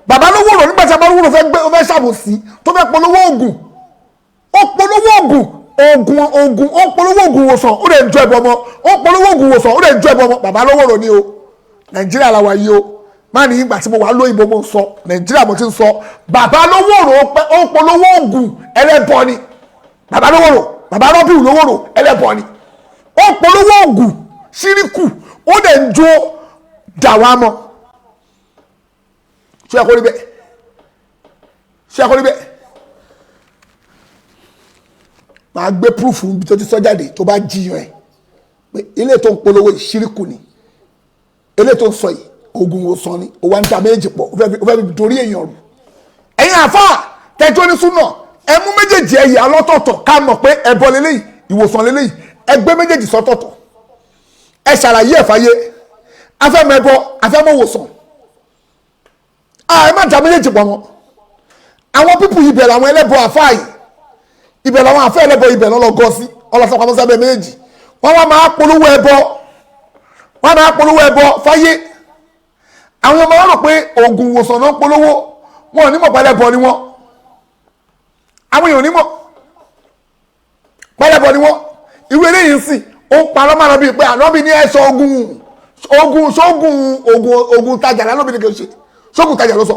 bàbá lówóró. Nígbà tí abalówóró fẹ́ gbé, ó fẹ́ ṣàbòsí, tó fẹ́ polówó oògùn, ó polówó oògùn, oògùn, oògùn, ó polówó oògùn wòsàn, ó dẹ̀ ń jọ ẹ̀bọ ọmọ. Ó polówó oògùn wòsàn, ó dẹ̀ ń jọ ẹ̀bọ ọmọ. Bàbá lówóró ni o. Nàìjíríà la wà yìí o. Má ní ìgbà tí mo wà lóyìnbó mo ń sọ, Nàìjíríà mo ti ń sọ. Bàbá lówóró, ó polówó oògùn, ẹlẹ́bọ ni bàbá lówóró. Bàbá rọ́bìù lówóró, ẹlẹ́bọ ni. Ó polówó oògùn ṣíríkù, ó dẹ̀ ń jó dàwa mọ́. Ṣé ẹ kó rí bẹ́ẹ̀? Ṣé ẹ kó rí bẹ́ẹ̀? Máa gbé púrúfù níbi tó ti sọ jáde. Tó bá jiyàn ẹ pé ilé tó ń polówó ìṣíríkù ni, ilé tó ń sọ yìí oògùn òsàn ni, ó wá ń ta méjì pọ̀, ó fẹ́ fi dorí èèyàn rù. Ẹ̀yin àfáà tẹjọ́ ní súnà, ẹ mú méjèèjì, ẹ yà lọ́tọ̀ọ̀tọ̀, ká mọ̀ pé ẹbọ lélẹ́yìí, ìwòsàn lélẹ́yìí. Ẹ gbé méjèèjì sọ́tọ̀ọ̀tọ̀, ẹ ṣàlàyé ẹ̀ fáyé. Afẹ́mọ ẹbọ, afẹ́mọ ìwòsàn, ẹ má da méjèèjì pọ̀ mọ́. Àwọn pípù ibẹ̀ làwọn ẹlẹ́bọ àfáà yìí, ibẹ̀ làwọn àfẹ́ ẹlẹ́bọ, ibẹ̀ lọ́lọ́ gọ́ sí ọlọ́sọ̀pamọ́ sábẹ́ méjèèjì. Wọ́n wá máa polówó ẹbọ, wọ́n máa polówó ẹbọ fáyé. Àwọn ọmọ wọn rò pé oògùn ìwòsàn náà ń polówó. Wọn ò ní mọ̀ pẹ́lẹ́bọ ni wọ́n. Àwọn èèyàn ò ní mọ̀ pẹ́lẹ́bọ ni wọ́n. Irú eléyìí ń sìn, ó ń parọ́ máa lọ bíi pé ànábì ní ẹ̀sọ́ ogun, ogun sógun, ogun, ogun tajà lánàbì ní kì í ṣe sógun tajà ló sọ,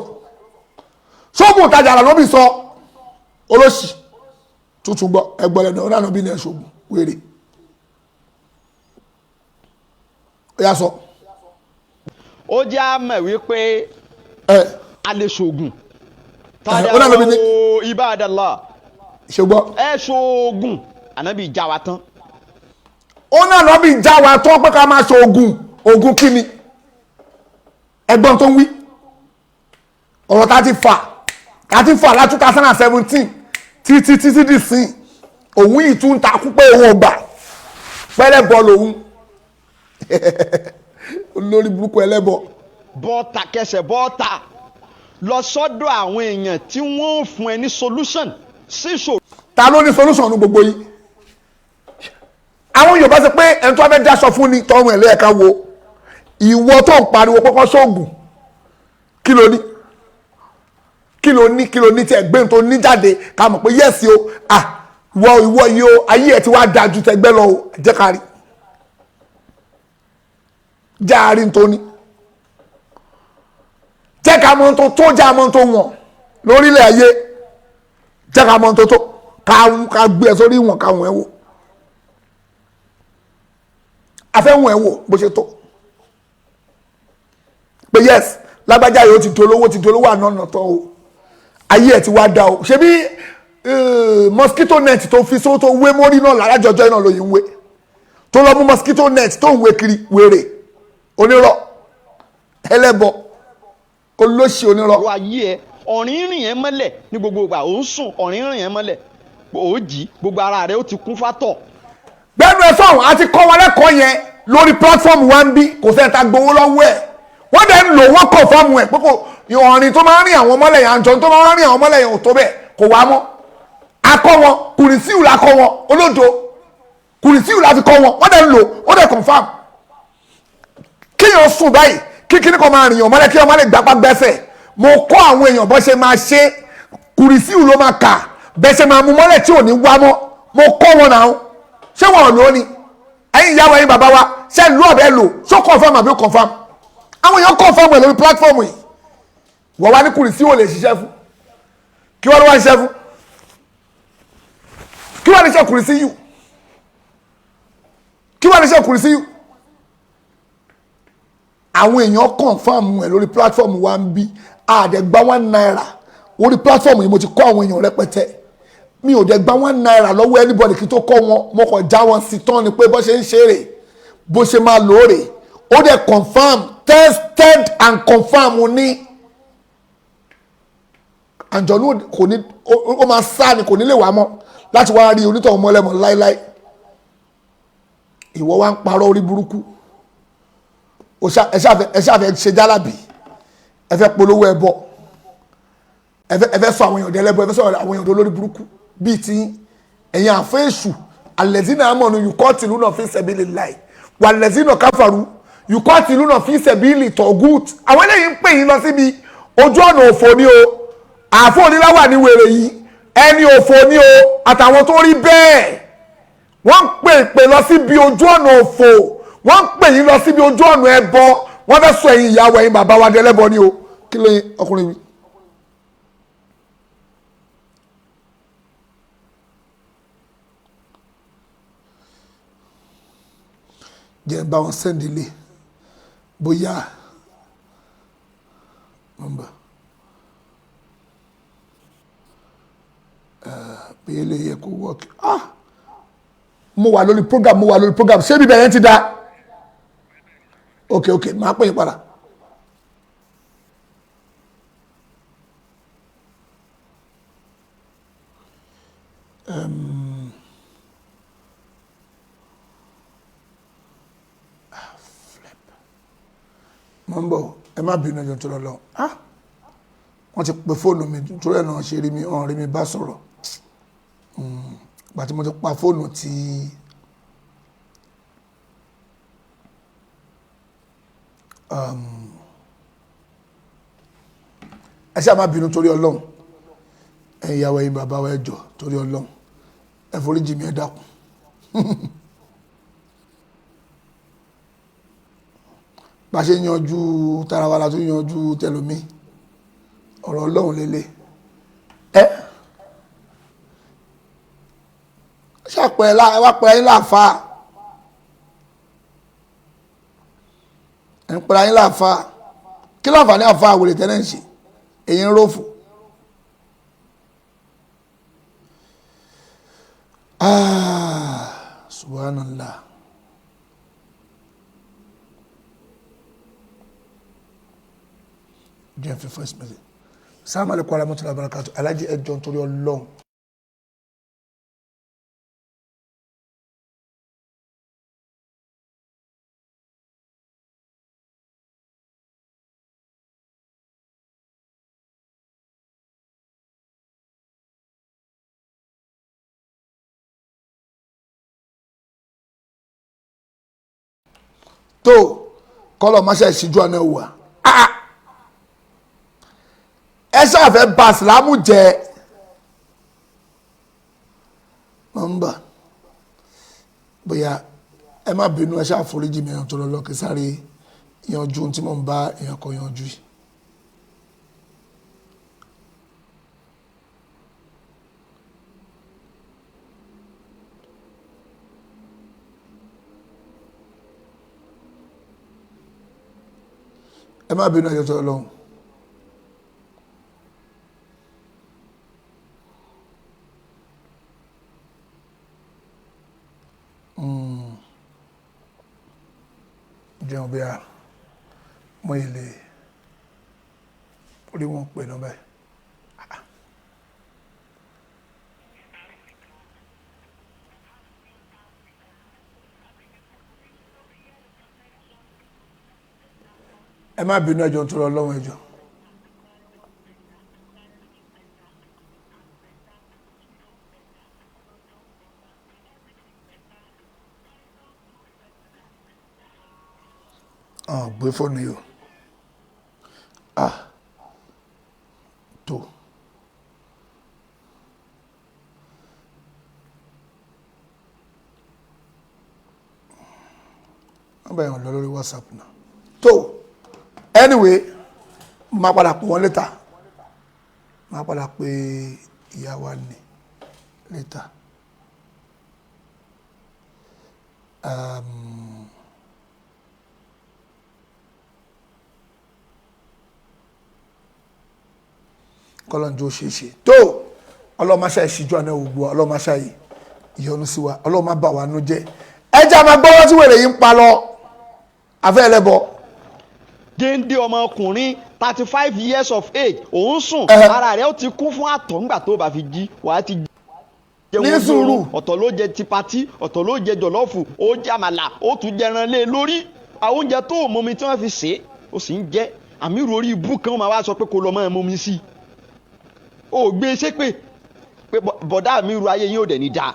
sógun tajà lánàbì sọ. Olóṣì tuntun gbọ́ ẹgbọ́n lẹ́nu ọ̀nà, ànábì ní ẹ̀sọ́ ogun wèrè. Ó yà sọ. Ó jẹ́ àmọ̀ wípé ẹ a lè ṣoògùn. Ó náà lóbi ní. Tàdé ibadallah. Ṣe gbọ́. Ẹ ṣoògùn, ànábì já wa tán. Ó náà lọ́bì já wa tán pé ká máa ṣe oògùn. Oògùn kí ni? Ẹgbọ́n tó ń wí ọ̀rọ̀ tá a ti fà, tá a ti fà láti 2017 títí títí dì sí òun yìí, tún ta kú pé òun ò gbà pẹ́lẹ́bọ lòun, olórí burúkú ẹlẹ́bọ. Bọ́ọ̀tà kẹsẹ̀ bọ́ọ̀tà lọ sọ́dọ̀ àwọn èèyàn tí wọ́n ń fún ẹ ní solution sí ìṣòro. Ta ló ní solution nu gbogbo yìí? Àwọn Yorùbá sọ pé ẹni tó wá fẹ́ dáṣọ fún ni tọrùn ẹ̀ lẹ́ẹ̀ka wo. Ìwọ tó ń pariwo pọ́pọ́ sóògùn, kí ló ní? Kí ló ní? Kí ló ní tí ẹgbẹ́ tó ní jáde ká mọ̀ pé yẹ́sì o, à ìwọ, ìwọ yìí o, ayé ẹ̀ ti wá dáa ju tẹgbẹ́ lọ o? Jẹ́ ká rí jáàrí tó ní, jẹ́ ká mọ̀ tó tó, já mọ̀ tó wọ̀n lórílẹ̀ ayé. Jẹ́ ká mọ̀ tó tó, ká gbé ẹ sórí ìwọ̀n, ká wọ̀n ẹ wò. Afẹ́wọ̀n ẹ wò bó ṣe tó pé yes, lágbájá yìí ó ti dolówó, ti dolówó àná ọ̀nà tán o, ayé ẹ̀ ti wá dá o. Ṣebí mosquito net tó fi sówó tó wé mórí náà lárájọjọ́ náà lóyún wé, tó lọ mú mosquito net tó ń wé kiri. Wèrè, onírọ́, ẹlẹ́bọ, olóṣì, onírọ́. Ọ̀rọ̀ ayé ẹ, ọ̀rìn rìn ẹ mọ́lẹ̀ ní gbogbo ìgbà ò ń sùn, ọ̀rìn rìn ẹ mọ́lẹ̀, ò jí, gbogbo ara rẹ ó ti kún fátọ̀. Gbẹ́nu ẹ sọ̀hún. A ti kọ́ wa lẹ́kọ̀ọ́ yẹn lórí platform wa ń bí. Kò sẹ́ni tá gbowó lọ́wọ́ ẹ̀. Wọ́n dẹ̀ ń lò wọ́n kọ̀ fọ́ọ̀mù ẹ̀ pé kò Ọ̀rìn tó máa ń rìn àwọn mọ́lẹ̀ yẹn, àjọ tó máa ń rìn àwọn mọ́lẹ̀ yẹn ò tó bẹ́ẹ̀, kò wá mọ́. Akọ́ wọn kùrìsíù la kọ́ wọn, olódo kùrìsíù la fi kọ́ wọn, wọ́n dẹ̀ ń lò ó, dẹ̀ confam. Kéèyàn sùn báyìí, kíkiri kan máa rìn yàn mọ́lẹ̀, kéèyàn má lè gbapá gbẹ́sẹ̀. Mo kọ́ àwọn èèyàn bó ṣe máa ṣe, kùrìsíù ló máa kà, bẹ́ẹ̀ ṣe máa mú mọ́lẹ̀ tí ò ní wá mọ́. Mo kọ́ wọn náà, ṣé wọn ò lò ó ni? Ẹ̀yin ìyá wa, ẹ̀yin bàbá wa, ṣé lù ọ̀bẹ lò? Ṣó confam àbí ó confam? Àwọn èèyàn confam ẹ̀ lórí platform yìí. Wọ́n wá ní kùrìsíù ò lè ṣiṣẹ́ fún, kí wọ́n ló wá ṣiṣẹ́ fún? Kí wọ́n lè ṣe kùrìsíù? Kí wọ́n lè ṣe kùrìsíù? Àwọn èèyàn confam ẹ̀ lórí platform wa ń bí àdẹ̀gbá ₦1 orí platform yìí. Mo ti kọ́ àwọn èèyàn rẹpẹtẹ, mi ò dẹ̀ gba ₦1 lọ́wọ́ anybody kí tó kọ́ wọn. Mo kàn já wọn sí tán ni pé bó ṣe ń ṣe rè, bó ṣe máa lò ó rè. Ó dẹ̀ confam, tested and confam ní. Àǹjọ̀nú kò ní, ó máa sá ni, kò ní lè wá mọ́ láti wá rí onítọ̀hún mọ́lẹ́mọ́ láíláí. Ìwọ wá ń parọ́ orí burúkú. Ẹ ṣáà fẹ́ ṣe jálàbì, ẹ fẹ́ polówó ẹbọ, ẹ fẹ́ sọ àwọn èèyàn dẹlẹ́bọ, ẹ fẹ́ sọ àwọn èèyàn dolórí burúkú bíi ti ẹ̀yin àfẹ́sù. Alẹ́zínà amọ̀nù yukọ́tìlú náà fi sẹ̀bílì láì wà, lẹ́zínà káfàrú yukọ́tìlú náà fi sẹ̀bílì tọ̀gùt. Àwọn eléyìí ń pè yín lọ síbi ojú ọ̀nà òfò ni o. Àfọ oníláwà ní wèrè yìí, ẹni òfò ni o, àtàwọn tó rí bẹ́ẹ̀. Wọ́n ń pè pè lọ síbi ojú ọ̀nà òfò, wọ́n ń pè yín lọ síbi ojú ọ̀nà ẹbọ. Wọ́n fẹ́ sọ ẹ̀yin ìyàwó, ẹ̀yin bàbá wa dẹlẹ́bọ ni o. Kí ló ọkùnrin mi? Jẹ́ ń bá wọn sẹ́ndì lé bóyá nọ́mbà bóyá lè yẹ kó wọ́ọ̀kì. Ah, mo wà lórí program, mo wà lórí program. Ṣé bíbẹ̀ yẹn ti da? Ok, ok, máa pè yín padà. Mo ń bọ̀, ẹ má bínú, ẹjọ́ tó lọ lọ. Ah, wọ́n ti pe fóònù mi torí ẹ̀ náà ṣe rí mi ọ̀hún rí mi bá sọ̀rọ̀ gbà tí mo ti pa fóònù tí ẹ ṣáà má bínú torí Ọlọ́run. Ẹ̀yin ìyàwó, ẹ̀yin bàbá wa, ẹ jọ̀ọ́ torí Ọlọ́run, ẹ foríjì mi, ẹ dákun. Bá ṣe yanjú tara wa la tún yanjú tẹlomi. Ọ̀rọ̀ Ọlọ́run lélẹ̀. Ẹ ṣàpẹ wá pẹ yín láàfáà, ẹ̀ ń pẹ́ra yín láàfáà. Kí láǹfààní àfáà wèrè tẹ́lẹ̀ ń ṣe èyí ń rófò? Ah, subhanallah. Jẹ́ fi first message. Salaam alaikum warahmatullahi wabarakatuh. Alájí, ẹ jọ̀ọ́ nítorí Ọlọ́run. Tó kọ́lọ̀ máṣe ìṣíjú àná wà, ẹ ṣàfẹ́ bà sílámù jẹ́. Nọ́mbà bóyá ẹ má bínú, ẹ ṣàforíjì mi, ẹ̀yàn tó lọ lọ́kì sáré yanjú tí mò ń bá èèyàn kan yanjú yìí. Ẹ má bínú, ẹ̀yàn tó lọ lọ́hùn. Jẹun bí a mo lè orí wọn pè náà báyìí. Ẹ má bínú, ẹjọ́ tó lọ lọ́wọ́, ẹjọ́. Ah, gbé fóònù yìí o. Ah, tó. Wọ́n bá yàn lọ lórí WhatsApp náà. Tó, anyway, mo máa padà pè wọ́n later. Máa padà pè ìyá wa ní later. Kọlọ́njọ́ ṣe é ṣe tó ọlọ́mọṣá ìṣíjú àná ògbó ọlọ́mọṣá yìí ìyọnu sí wa ọlọ́mọ bà wá nú jẹ́ ẹjẹ́ àmà gbọ́wọ́ tí wèrè yìí ń pa lọ afẹ́ ẹlẹ́bọ. Géńdé ọmọkùnrin 35 years of age, òun sùn, ara rẹ̀ ó ti kún fún àtọ̀. Ńgbà tó bá fi jí, wàá ti jẹun Ní ojú sùúrù. oorun. Ọ̀tọ̀ ló jẹ ti party, ọ̀tọ̀ ló jẹ jollof, ó jẹ àmàlà, ó tún jẹran lé lórí àwọn oúnjẹ tó ò mọmi tí wọ́n fi sè é, ó sì ń jẹ. Àmì ìròrí ibú kan máa wá sọ pé kó lọ máa mọmi sí i. Ó gbé e ṣépè pé bọ̀dá mi ru ayé yín ò dẹ̀ ní dáa,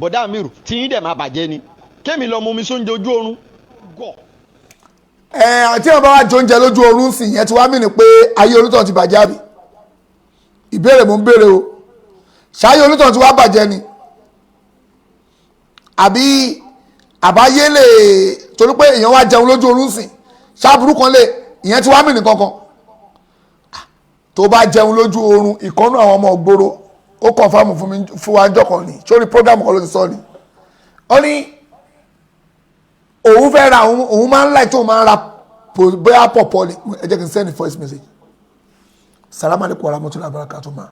bọ̀dá mi rù tí yín dẹ̀ máa bàjẹ́ ni kémi lọ mọmi sóúnjẹ ojú oorun gọ̀. Ẹ àti àwọn bá wá jẹ oúnjẹ lójú oorun sì yẹn ti wá mí ni pé ayé olùtọ̀ ti bàjẹ́ àbí? Ìbéèrè mò ń béèrè o. Ṣáyé olùtọ̀ ti wá bàjẹ́ ni àbí àbáyé lè torí pé èèyàn wá jẹun lójú oorun sì ṣáàbùrú kan lè ìyẹn ti wá mí nìkankan tó bá jẹun lójú oorun? Ìkọ́nú àwọn ọmọ ògbóró ó confirm fún mi fún wa ọjọ́ kan ni sórí program kan ló ti sọ ni. Ó ní òun fẹ́ ra, òun máa ń láì tó máa ń ra bóyá pọ̀pọ̀ ni. Ẹ jẹ́ kí n send voice message. Salaam alaikum warahmatullahi wabarakatuh ma.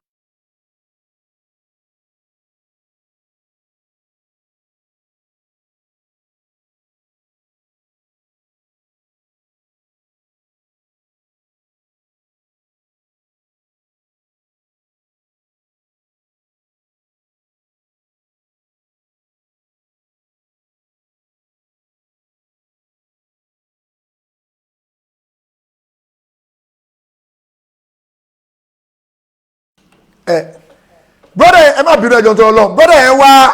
Ẹ brother, ẹ má bínú, ẹjọ́ tó lọ. Brother ẹ wá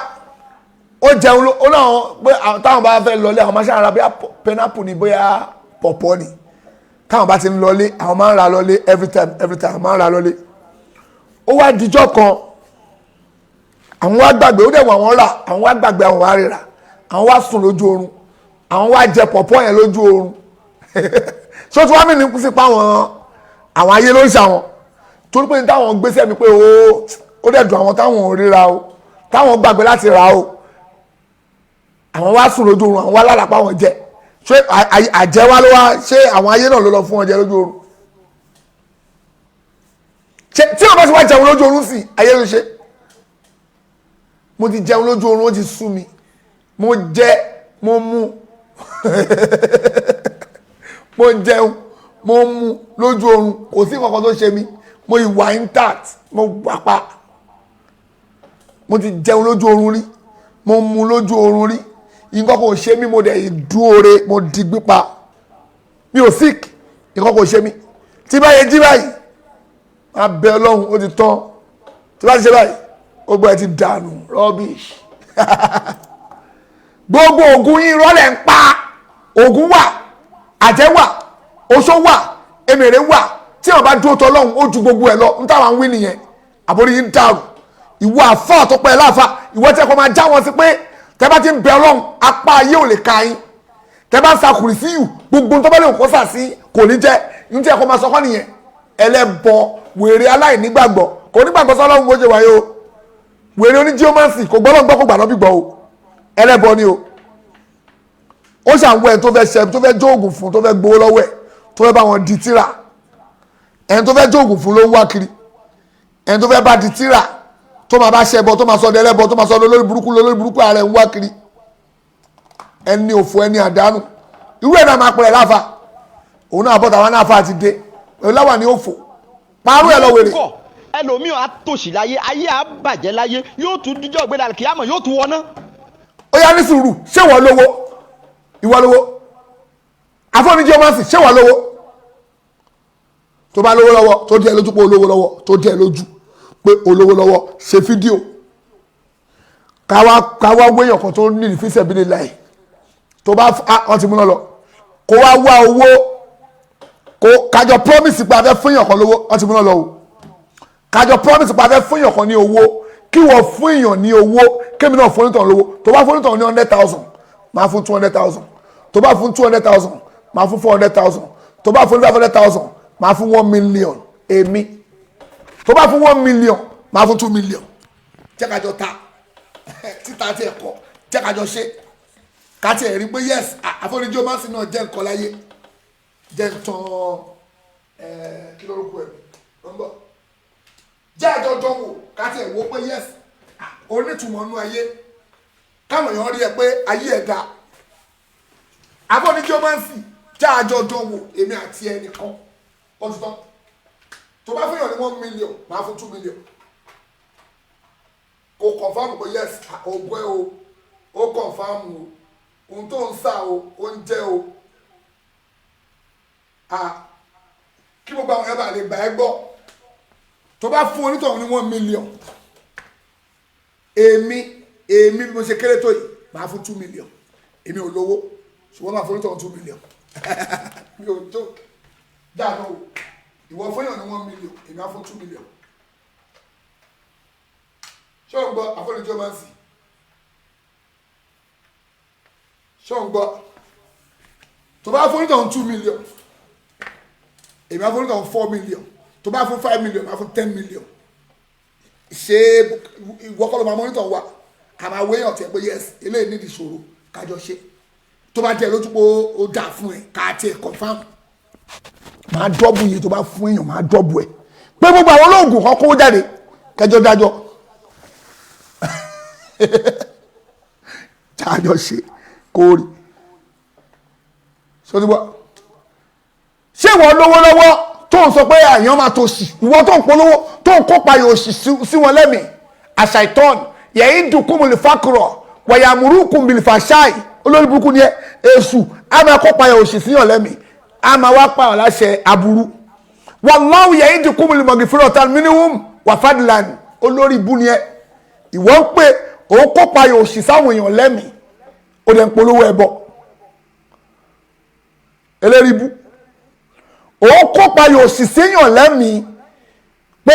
ó jẹun ló ó náà pé táwọn bá fẹ́ lọlé, àwọn máa ṣe ara bóyá pineapple ni, bóyá pọ̀pọ̀ ni. Táwọn bá ti ń lọlé, àwọn máa ń ra lọlé every time, every time àwọn máa ń ra lọlé. Ó wá dijọ́ kan, àwọn wá gbàgbé. Ó dẹ̀ wọ́n àwọn rà, àwọn wá gbàgbé, àwọn wá rírà, àwọn wá sùn lójú oorun, àwọn wá jẹ pọ̀pọ̀ yẹn lójú oorun. Ṣé o ti wá mí ní sí pa àwọn ayé ló ń ṣàwọn torí pé táwọn gbéṣẹ́ mi pé ó dẹ̀ dùn àwọn táwọn ò ríra o, táwọn gbàgbé láti rà o, àwọn wá sùn lójú oorun, àwọn wá lálàpá wọn jẹ. Ṣé àjẹ wá ló wá? Ṣé àwọn ayé náà ló lọ fún wọn jẹ lójú oorun? Ṣé tí wọn bá ti wá jẹun lójú oorun sí ayé ló ṣe? Mo ti jẹun lójú oorun, ó ti sú mi. Mo jẹ, mo mu, mo jẹun, mo mu lójú oorun, kò sí kankan tó ṣe mí. Mo ìwà intact, mo wà pa. Mo ti jẹun lójú oorun rí, mo mu lójú oorun rí, nǹkan kò ṣe mí. Mo dẹ̀ dúore, mo di gbípa, mi ò sick, nǹkan kò ṣe mí. Tí báyìí jí báyìí, máa bẹ Ọlọ́run, ó ti tán. Tí bá ti ṣe báyìí, gbogbo ẹ ti dànù. Rubbish. Gbogbo ògùn yín rọ́lẹ̀ ń pa. Ògùn wà, àjẹ́ wà, oṣó wà, èmèrè wà. Tí wọn bá dúró tọ Ọlọ́run, ó ju gbogbo ẹ lọ. Ń táwọn ń wí nìyẹn. Àbórí yín dàrú. Ìwọ àfáà tó pẹ́ láàfáà, ìwọ tí ẹ kọ́ máa já wọn sí pé tẹ bá ti ń bẹ Ọlọ́run, apá ayé ò lè ka yín. Tẹ bá ń sa kùrì sí yù, gbogbo tó bá lè kó sà sí kò ní jẹ́ ní tí ẹ kọ́ máa sọ kọ́ nìyẹn. Ẹlẹ́bọ, wèrè, aláìnígbàgbọ́, kò nígbàgbọ́ sọ́lọ́run bó ṣe wáyé o. Wèrè oníjíọ́mọ̀sì, kò gbọ́ lọ́n gbọ́, kò gbà lọ́bí gbọ́ o. Ẹlẹ́bọ ni o. Ó ṣàwọn ẹ̀ tó fẹ́ ṣe, tó fẹ́ jóògùn fún, tó fẹ́ gbowó lọ́wọ́ ẹ̀, tó fẹ́ bá wọn di tíra. Ẹni tó fẹ́ jóògùn fún ló ń wá kiri. Ẹni tó fẹ́ bá di tíra, tó máa bá ṣẹbọ, tó máa sọ ọdẹ ẹlẹ́bọ, tó máa sọ ọdẹ olórí burúkú, lórí burúkú ààrẹ ń wá kiri. Ẹni òfò, ẹni àdánù, irú ẹ̀ náà máa pẹ̀lẹ́ láfa. Òun náà bọ́ta wọn náà fa àti dé òun láwà ní òfò parú ẹ̀ lọ wèrè. Kọ ẹlòmíì á tòṣì láyé, ayé á bàjẹ́ láyé, yóò tún díjọ́ gbéra kíámọ̀, yóò tún wọná. Ó yá, ní sùúrù. Ṣé wọ́n lówó? Ìwọ lówó àfọ́nìjẹ́ ọmọ sì. Ṣé wọ́n lówó? Tó bá lówó lọ́wọ́, tó díẹ̀ lójú pé olówó lọ́wọ́, tó díẹ̀ lójú pé olówó lọ́wọ́, ṣe fídíò káwá wéyàn kan tó ní ìfísẹ̀ bí láì tó bá wọ́n ti múná lọ. Kó wá wá owó, kó kájọ promise pé a fẹ́ fún èèyàn kan lówó. Wọ́n ti múná lọ o. Kájọ promise pé a fẹ́ fún èèyàn kan ní owó, kí wọ́n fún èèyàn ní owó, kémi náà fún onítàn lówó. Tó bá fún onítàn ní 100,000, máa fún 200,000. Tó bá fún 200,000, máa fún 400,000. Tó bá fún 500,000, máa fún 1 million. Èmi, tó bá fún 1 million, máa fún 2 million. Jẹ́ kájọ ta títa tí ẹ̀ kọ́, jẹ́ kájọ ṣe, ká tiẹ̀ rí pé yes, àforíjì máa ń sin náà jẹ́ nǹkan láyé. Jẹ́ ń tán kí lórúkọ ẹ̀ ń bọ̀, jẹ́ àjọjọ wò, ká tiẹ̀ wò pé yes, onítùmọ̀ nú ayé, káwọn èèyàn rí ẹ pé ayé ẹ̀ dáa. Àforíjì máa ń sìn, jẹ́ àjọjọ wò, èmi àti ẹnìkan, ó ti tán. Tó bá fún yàn ní 1 million, máa fún 2 million. Kò confirm pé yes, ògùn ẹ o, ó confirm o, ohun tó ń sà o, ó ń jẹ́ o. Kí gbogbo àwọn ẹ̀bà lè gbà ẹ́ gbọ́. Tó bá fún onítọ̀hún ní 1 million, èmi bí mo ṣe kéré tó yìí, máa fún 2 million. Èmi ò lówó, ṣùgbọ́n máa fún onítọ̀hún 2 million. Mi ò joke dáadáa o. Ìwọ fún yàn ní 1 million, èmi á fún 2 million. Ṣé o ń gbọ́, àfọ̀nìjọ́ máa ń sì? Ṣé o ń gbọ́? Tó bá fún onítọ̀hún 2 million, èmi á fún onítọ̀hún 4 million. Tó bá fún 5 million, á fún 10 million. Ṣé ìwọ kọ́ ló máa mọ́nítọ̀ wa? A máa wéyàn tiẹ̀ pé yes, eléyìí nídìí ìṣòro, kájọ ṣe. Tó bá jẹ́ lójú pé ó dà fún ẹ, ká tiẹ̀ confirm, máa dọ́bù iye tó bá fún èèyàn, máa dọ́bù ẹ̀. Pé gbogbo àwọn olóògùn kan kówó jáde, kẹjọ dájọ́, jájọ ṣe kó rí. Ṣé ìwọ lówó lọ́wọ́ tó ń sọ pé àyàn máa tó sí? Ìwọ tó ń polówó, tó ń kópa yòòṣì sí wọn lẹ́mìí, àṣà ìtọ́n yẹ̀yìn dùnkún lè fàkùrọ̀ wàyàmùrúkùn bìlì fàṣáì, olórí burúkú ni ẹ. Èṣù á máa kópa yòòṣì síyàn lẹ́mìí, á máa wá pa ọ̀láṣẹ aburú. Wàláwù yẹ̀yìn dùnkún lè mọ̀gì fúnra ọ̀tá mínúhùn wà fàdìlàn, olórí ibú ni ẹ. Ìwọ ń pè òun kópa yòòṣì sáwọn èèyàn lẹ́mìí, ó dẹ̀ ń polówó ẹbọ, eléri ibú. Òun kópa yóò sì séyàn lẹ́mìí pé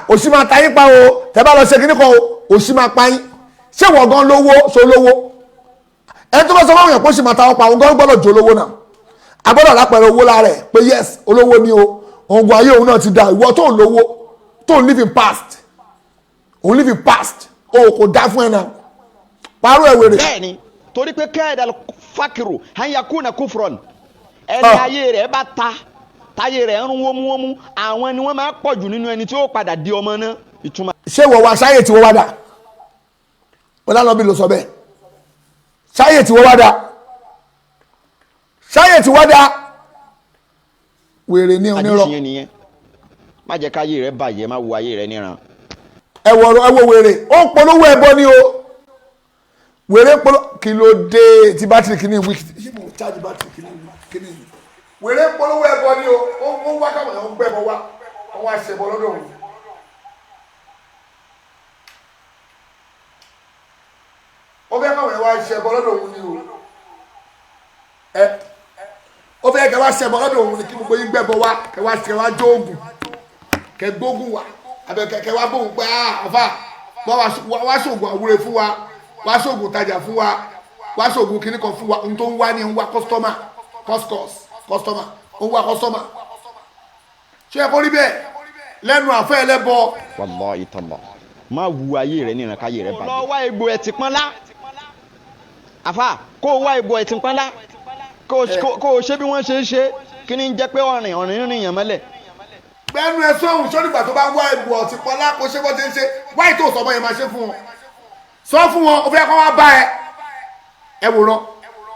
òsì máa ta yín pa o, tẹ́ bá lọ ṣe kíní kan o, òsì máa pa yín. Ṣé wọ́n gan lówó? So lówó? Ẹni tó bá sọ fáwọn èèyàn pé òsì máa ta wọn pa, òun gan gbọ́dọ̀ jó lówó náà. A gbọ́dọ̀ lápẹẹrẹ owó lára ẹ̀ pé yes, olówó ni o, ògùn ayé òun náà ti da. Ìwọ tó lówó, tó live in past, òun live in past, o kò dá fún ẹ náà, parọ́ ẹ̀ wèrè. Bẹ́ẹ̀ni, torí pé kẹ́ẹ̀dà fákìrù hanyakuna kufron, ẹni ayé rẹ̀ bá ta táyé rẹ̀ ń rún wómúwómú, àwọn ni wọ́n máa pọ̀ jù nínú ẹni tí ó padà di ọmọ náà. Ìtumọ̀. Ṣé ìwọ wa ṣáyè tí wọ́n wá dà? Ọlọ́nàbí ló sọ bẹ́ẹ̀. Ṣáyè tí wọ́n wá dà, ṣáyè tí wọ́n dà, wèrè ní onírọ̀. Àdìsí yẹn nìyẹn. Má jẹ́ káyé rẹ̀ bàjẹ́, má wo ayé rẹ̀ níran. Ẹ wọ ẹ wo wèrè, ó ń polówó ẹbọ ni o. Wèrè ń polówó. Kí ló dé tí bátìrì kìíní wíkì? Ṣé mo chájì bátìrì kìíní yìí? Wèrè ń polówó ẹbọ ni o. Ó ń wá káwọn èèyàn ń gbẹbọ wá, wọn wá ṣẹbọ lọ́dọ̀ òun. Ó fẹ́ káwọn èèyàn wá ṣẹbọ lọ́dọ̀ òun ni o. Ẹ ó fẹ́ kẹ́ wá ṣẹbọ lọ́dọ̀ òun ni, kí gbogbo yín gbẹbọ wá, kẹ́ wá kẹ́ wá jóògùn, kẹ́ gbógun wá, àbẹ kẹ́ wá bóun pé àfà wá ṣoògùn àwúre fún wa, wá ṣoògùn tajà fún wa, wá ṣoògùn kíní kan fún wa. Ohun tó ń wá ní ń wá kọ́sítọ́mà, kọ́sítọ́s kọ́sítọ́mà, ó ń wá kọ́sítọ́mà. Ṣé ẹ kó rí bẹ́ẹ̀ lẹ́nu àfẹ́ ẹlẹ́bọ? Wallahi tàlá, má wu ayé rẹ níran káyé rẹ bàjẹ́. Lọ wá egbò ẹtì pọ́nlá, àfà, kó o wá egbò ẹtì pọ́nlá, kó o ṣe bí wọ́n ṣe ń ṣe. Kí ni ń jẹ́ pé ọ̀rìn ọ̀rìn rìn yàn mọ́lẹ̀. Gbẹ́nu ẹ sọ́hùn. Sọ́dìgbà tó bá ń wá egbò ọtí pọ́nlá kó ṣe bó ṣe ń ṣe wáyé tó sọ bọ́ yẹn máa ṣe fún wọn. Sọ fún wọn, ó fẹ́ kọ́ wá bá ẹ ẹ wòran,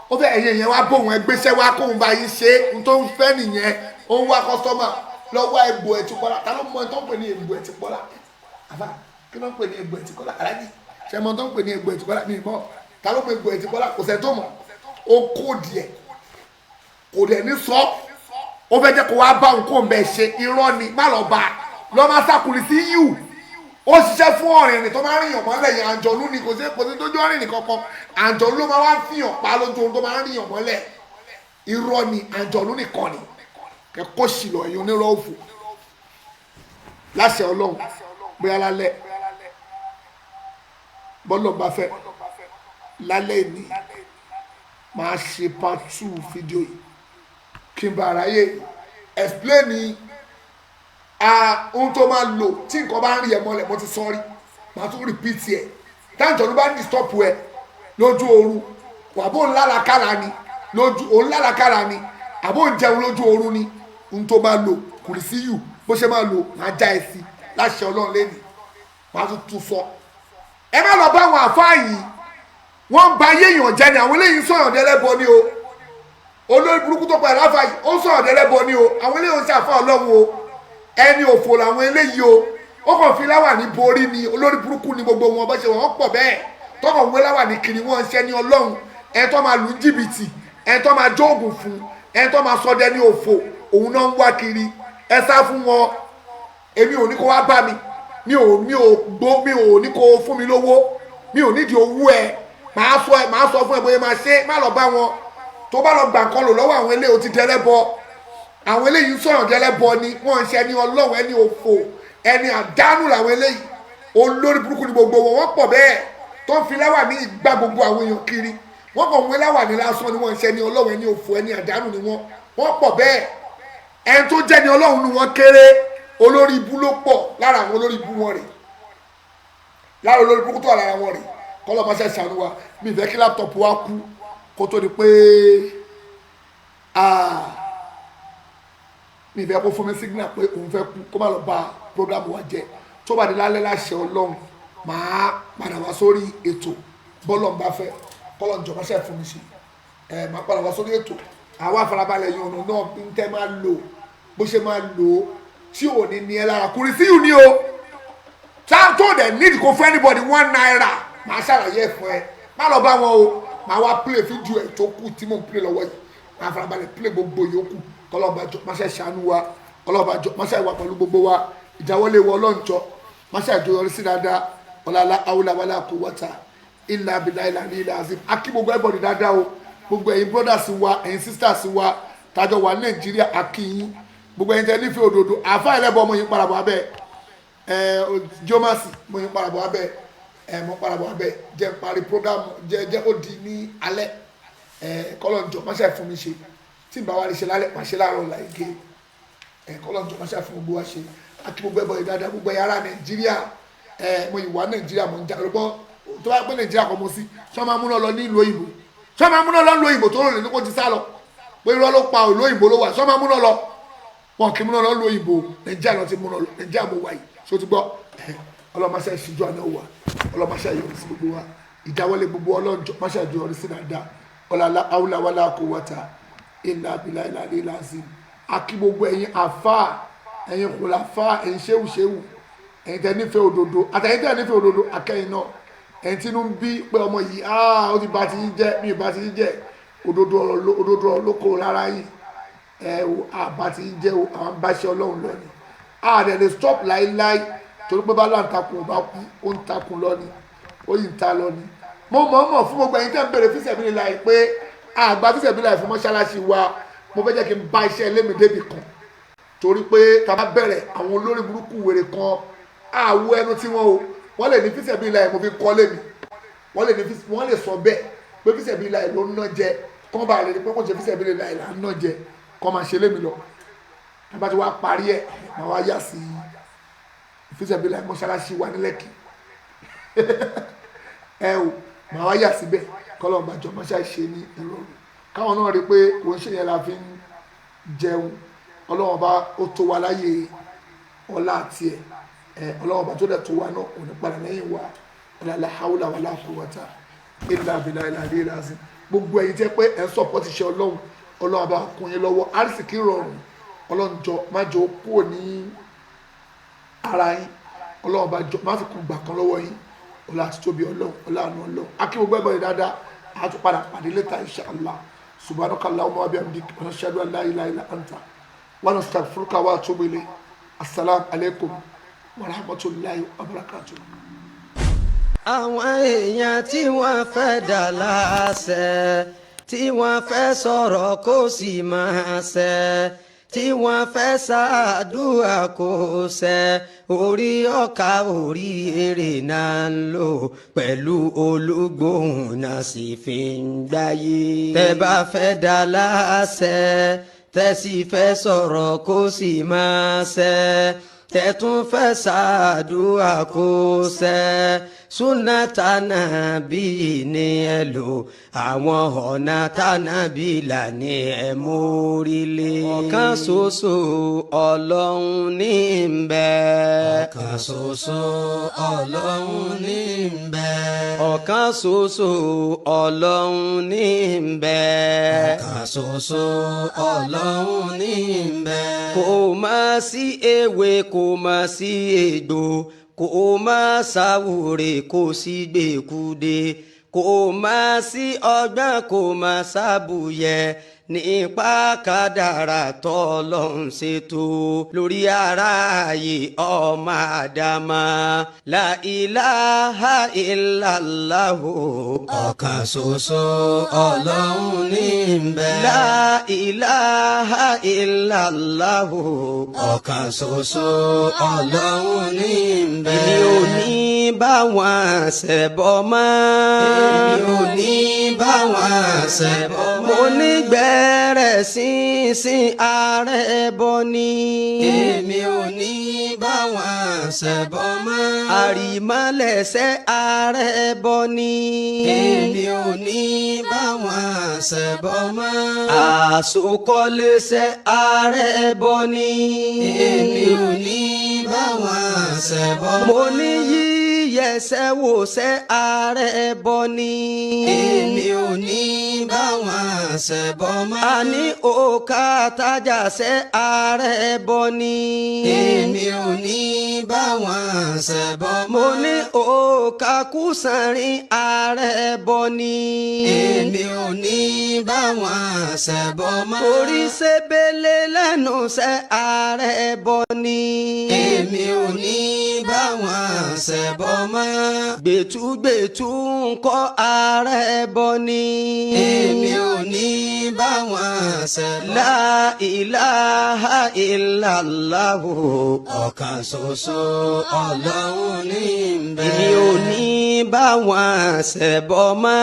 ó fẹ́ ẹ̀yìn yẹn wá bóun ẹ gbéṣẹ́ wá kóun bá yín ṣe é. N tó ń fẹ́ nìyẹn, ó ń wá kọ́sọ́mà. Lọ́wọ́ egbò ẹtì pọ́lá. Ta ló mọ ẹ tó ń pè ní egbò ẹtì pọ́lá? Àbá, kí ló ń pè ní egbò ẹtì pọ́lá? Aláàjì, ṣe mọ tó ń pè ní egbò ẹtì pọ́lá? Mi mọ̀. Ta ló mọ egbò ẹtì pọ́lá? Kò sẹ́ tó mọ̀. Ó kó díẹ̀, kò dẹ̀ ní sọ. Ó fẹ́ jẹ́ kó wá bá òun kó ń bẹ̀ ṣe. Irọ́ ni, má lọ bá lọ́ máa sàkùlì sí yù. Ó ṣiṣẹ́ fún ọ̀rìnrìn tó máa ń rìnyàn mọ́lẹ̀ yẹn. Àǹjọ̀nú ni, kò sí tójú ọ̀rìnrìn kankan. Àǹjọ̀nú ló máa wá fìyàn pa lójú ohun tó máa ń rìnyàn mọ́lẹ̀. Irọ́ ni, àjọ̀nú nìkan ni. Kẹ́kọ̀ọ́ sì lọ ẹ̀yin onírọ́ òfò. Láṣẹ Ọlọ́run, bóyá lálẹ́ bọ́lọ̀ bá fẹ́ lálẹ́ ìní máa ṣe part 2 fídíò yìí kí n bá aráyé explain ohun tó máa lò tí nǹkan bá ń rí ẹ mọ́lẹ̀. Mo ti sọ rí, màá tún repeat ẹ̀. Táǹjọ̀nú bá ń disturb ẹ lójú oorun, wà bó ń lálàkàlà ni lójú òun lálàkàlà ni, àbó ń jẹun lójú oorun ni, ohun tó máa lò kùrìsí yù, bó ṣe máa lò, máa já ẹ sí láṣẹ Ọlọ́run lẹ́nu, màá tún tún sọ. Ẹ má lọ bá àwọn àfáà yìí, wọ́n ń ba ayé èèyàn jẹ́ ni. Àwọn eléyìí ń sọ̀rọ̀ dẹ́lẹ́bọ ni o. Olórí burúkú tó pa ẹ̀ráfà yìí, ó ń sọ̀rọ̀ dẹ́lẹ́bọ ni o. Àwọn eléyìí ń ṣàfà Ọlọ́run o. Ẹni òfò làwọn eléyìí o. Ó kàn fi láwà ní borí ni. Olórí burúkú ni gbogbo wọn, bó ṣe wọ́n pọ̀ bẹ́ẹ̀ tọkàn wé láwà ní kiri, wọ́n ń ṣe ní Ọlọ́run. Ẹni tó máa lù ń jìbìtì, ẹni tó máa jóògùn fún, ẹni tó máa sọdẹ ní òfò, òun náà ń wá kiri. Ẹ sá fún wọn. Èmi ò ní kó wá bá mi, mi ò gbó, mi ò ní kó fún mi lówó, mi ò nídìí owó ẹ. Màá sọ fún ẹ bóyá máa ṣe. Má lọ bá wọn. Tó bá lọ gbà nǹkan lò lọ́wọ́ àwọn eléyìí, ó ti dẹlẹ́bọ. Àwọn eléyìí ń sọ̀rọ̀ dẹlẹ́bọ ni wọ́n ń ṣe. Ẹni Ọlọ́run, ẹni òfò, ẹni àdánù làwọn eléyìí. Olórí burúkú ni gbogbo wọn. Wọ́n pọ̀ bẹ́ẹ̀ tó ń fi láwà ní ìgbà gbogbo àwọn èèyàn kiri. Wọ́n kàn wé láwà ní lásán ni. Wọ́n ń ṣe ẹni Ọlọ́run, ẹni òfò, ẹni àdánù ni wọ́n. Wọ́n pọ̀ bẹ́ẹ̀. Ẹni tó jẹ́ ni Ọlọ́run ni wọ́n kéré. Olórí ibú ló pọ̀ lára àwọn olórí ibú wọn rè, lára olórí burúkú tó wà lára wọn rè. Kọ́lọ́ máa ṣe ṣàánú wa. Mi ì fẹ́ kí laptop wa kú kó tó di pé mi ì fẹ́ kó fún mi signal pé òun fẹ́ kú, kó má lọ bà program wa jẹ́. Tó bá di lálẹ́, láṣẹ Ọlọ́run, màá padà wá sórí ètò. Bọ́lọ̀ ń bá fẹ́, kọ́lọ̀ ń jọba ṣe fún mi ṣe ẹ̀, màá padà wá sórí ètò. Àwa farabalẹ̀ yan ọ̀nà náà ń tẹ́ máa lò, bó ṣe máa lò ó tí ò ní ní ẹ lára. Kùrì síyù ni o tó dẹ̀ need kó fún anybody ₦1. Màá ṣàlàyé ẹ̀ fún ẹ. Má lọ bá wọn o. Màá wá play fídíò ẹ̀ tó kù tí mò ń play lọ́wọ́ yìí. Màá farabalẹ̀ play gbogbo yòókù. Kọ́lọ́ba jọ má ṣe ṣàánú wa. Kọ́lọ́ba jọ má ṣe wà pẹ̀lú gbogbo wa. Ìdáwọ́lé wọ Ọlọ́njọ́, má ṣe àjọyọrí sí dáadáa. Ọ̀làlá awúlà wàlà kò wọ́ta ilà abilà ilà ní ilà azim. Akí gbogbo everybody dáadáa o. Gbogbo ẹ̀yin brothers wa, ẹ̀yin sisters wa tájọ wà ní Nàìjíríà, akí yín. Gbogbo ẹ̀yin tẹ́ nífẹ̀ẹ́ òdodo. Àáfàá ẹlẹ́bọ, ọmọ yín parabọ̀ abẹ́ ẹ jomasi, mo yín parabọ̀ abẹ́ ẹ, mo parabọ̀ abẹ́. Jẹ́ n parí program, jẹ́ ó di ní alẹ́ ẹ. Kọ́lọ́njọ́ má ṣe fún mi ṣe. Tí n bá wà lè ṣe lálẹ́, má ṣe láàárọ̀ ọ̀la ege ẹ. Kọ́lọ́njọ́ má ṣe fún gbogbo wa ṣe. Akí gbogbo ẹbọ yìí dáadáa. Gbogbo ẹ̀yà ara Nàìjíríà ẹ, mo ìwà Nàìjíríà, mo ń jà lọ́gbọ́n. Tó bá pẹ́ Nàìjíríà kọ́ mo sí sọ máa múná lọ ní ìlú òyìnbó, sọ máa múná lọ ní ìlú òyìnbó tó rò lè ní kó ti sá lọ pé irọ́ ló pa, ìlú òyìnbó ló wà. Sọ máa múná lọ? Wọn kì í múná lọ ìlú òyìnbó. Nàìjíríà lọ ti múná lọ. Nàìjíríà mo wà yìí, so ti gbọ́. Ọlọ́mọṣẹ́ ìṣíjú àná wà, ọlọ́mọṣẹ́ yọrí sí gbogbo wa. Ìdáwọ́lé gbogbo, ọlọ́njọ́ máṣẹ́ yọrí sí dáadáa. Ọ̀làlá awúláwálá kò wọ́ta ilà abilà ilà ilà azim. Akí gbogbo ẹ̀yin àfáà, ẹ̀yin kùlàfáà, ẹ̀yin ṣéwù ṣéwù, ẹ̀yin tẹ́ nífẹ̀ẹ́ òdodo àtẹ̀yin tẹ́ nífẹ̀ẹ́ òdodo, akẹ́yìn náà. Ẹ̀yin tínú ń bí pé ọmọ yìí, ó ti bá ti yín jẹ́, mi ì bá ti yín jẹ́. Òdodo ọ̀rọ̀ ló, òdodo ọ̀rọ̀ ló kó lára yìí ẹ o. Àbá ti yín jẹ́ o, àwọn bá ṣe Ọlọ́run lọ ni. A dẹ̀ lè stop láíláí, torí pé bá láǹtakùn ò bá kú, ó ń takùn lọ ni, ó yìí ń ta lọ ni. Mo mọ̀ ọ́n mọ̀ fún gbogbo ẹ̀yin tẹ́ ń bèrè fíṣẹ̀bílì láì pé àgbà fíṣẹ̀bílì láì fún mọ́ṣáláṣí wa. Mo fẹ́ jẹ́ kí n bá iṣẹ́ lémi débì kan, torí pé tá a bá bẹ̀rẹ̀, àwọn olórí burúkú wèrè kan àwọ ẹnu tí wọ́n o, wọ́n lè ní fíṣẹ̀bílì láì mo fi kọ́ lémi. Wọ́n lè ní, wọ́n lè sọ bẹ́ẹ̀ pé fíṣẹ̀bílì láì ló ń ná jẹ. Kọ́ bá lè ní pé kò ṣe fíṣẹ̀bílì láì là ń ná jẹ, kọ́ máa ṣe lémi lọ. Tá a bá ti wá parí ẹ̀, máa wá yà sí fíṣẹ̀bílì láì mọ́ṣáláṣí wa ní Lẹ́kì ẹ o, màá wá yà síbẹ̀. Kọ́lọ́ọ̀ bàjọ́ máṣá ṣe ní ìrọ̀rùn, káwọn náà rí i pé kò ń ṣe yẹn la fi ń jẹun. Ọlọ́wọ́n bá ó tó wa láyé ọlá àti ẹ̀ ẹ. Ọlọ́wọ́n bá tó dẹ̀ tó wa náà kò ní padà lẹ́yìn wa. La hawla wala quwwata illa billahi al-aliyyil azim. Gbogbo ẹ̀yin tẹ́ pé ẹ̀ ń support iṣẹ́ Ọlọ́run, Ọlọ́run bá kún yín lọ́wọ́. Àrísìkí rọrùn, Ọlọ́run jọ má jọ kúrò ní ara yín. Ọlọ́run bá jọ má fi kún gbà kan lọ́wọ́ yín. Ọlá àti tóbi Ọlọ́run, ọlá àánú Ọlọ́run. Akí gbogbo ẹ̀bọ̀n yìí dáadáa. A tún padà pàdé later, inshallah. Subhanaka allahumma wa bihamdik wa nashhadu an la ilaha illa anta wa nastaghfiruka wa atubu ilayk. Assalamu alaikum wa rahmatullahi wa barakatuh. Àwọn èèyàn tí wọ́n fẹ́ dà láṣẹ. tí wọ́n fẹ́ sọ̀rọ̀ kó sì máa ṣẹ, tí wọ́n fẹ́ ṣàdúrà kó ṣẹ. Orí ọkà orí èrè náà ń lò pẹ̀lú olúgbòhùn náà sì fi ń gbáyé. Tẹ́ bá fẹ́ dá láṣẹ, tẹ́ sì fẹ́ sọ̀rọ̀ kó sì máa ṣẹ, tẹ́ tún fẹ́ ṣàdúrà kó ṣẹ, súnà tànàbí ni ẹ lò, àwọn ọ̀nà tànàbí là ní ẹ mórílé. Ọ̀kan ṣoṣo Ọlọ́run ní ń bẹ. Ọ̀kan ṣoṣo Ọlọ́run ní ń bẹ. Ọ̀kan ṣoṣo Ọlọ́run ní ń bẹ. Ọ̀kan ṣoṣo Ọlọ́run ní ń bẹ. Kò má sí ewé, kò má sí egbò, kò má sáwúre, kò sí gbèkúde, kò má sí ọgbọ́n, kò má sábùyẹ nípa kádàrá tọ́lọ́hun ṣètò lórí aráyé ọmọ àdámà. La ilaha illallahu. Ọ̀kan ṣoṣo Ọlọ́run ní ń bẹ. La ilaha illallahu. Ọ̀kan ṣoṣo Ọlọ́run ní ń bẹ. Èmi ò ní bá wọn ṣẹbọ mọ́. Èmi ò ní bá wọn ṣẹbọ mọ́. Mo ní gbẹ̀rẹ̀ sínsìn ààrẹ bọ ni. Èmi ò ní bá wọn ṣẹbọ mọ́. Àrìmọ́lẹ̀ṣẹ̀ ààrẹ bọ ni. Èmi ò ní bá wọn ṣẹbọ mọ́. Àsokọ́lẹ́ṣẹ̀ ààrẹ bọ ni. Èmi ò ní bá wọn ṣẹbọ mọ́. Mo ní yíyẹsẹ̀ wòṣẹ̀ ààrẹ bọ ni. Èmi ò ní bá wọn ṣẹbọ mọ́. A ní òkà tájà ṣẹ̀ ààrẹ bọ ni. Èmi ò ní bá wọn ṣẹbọ mọ́. Mo ní òkà kùsànrin ààrẹ bọ ni. Èmi ò ní bá wọn ṣẹbọ mọ́. Orí ṣebele lẹ́nu ṣẹ̀ ààrẹ bọ ni. Èmi ò ní bá wọn ṣẹbọ mọ́. Gbẹ̀túgbẹ̀tú ń kọ́ ààrẹ bọ ni. Èmi ò ní bá wọn ṣẹbọ. La ilaha illallahu. Ọ̀kan ṣoṣo Ọlọ́run ní ń bẹ. Èmi ò ní bá wọn ṣẹbọ mọ́.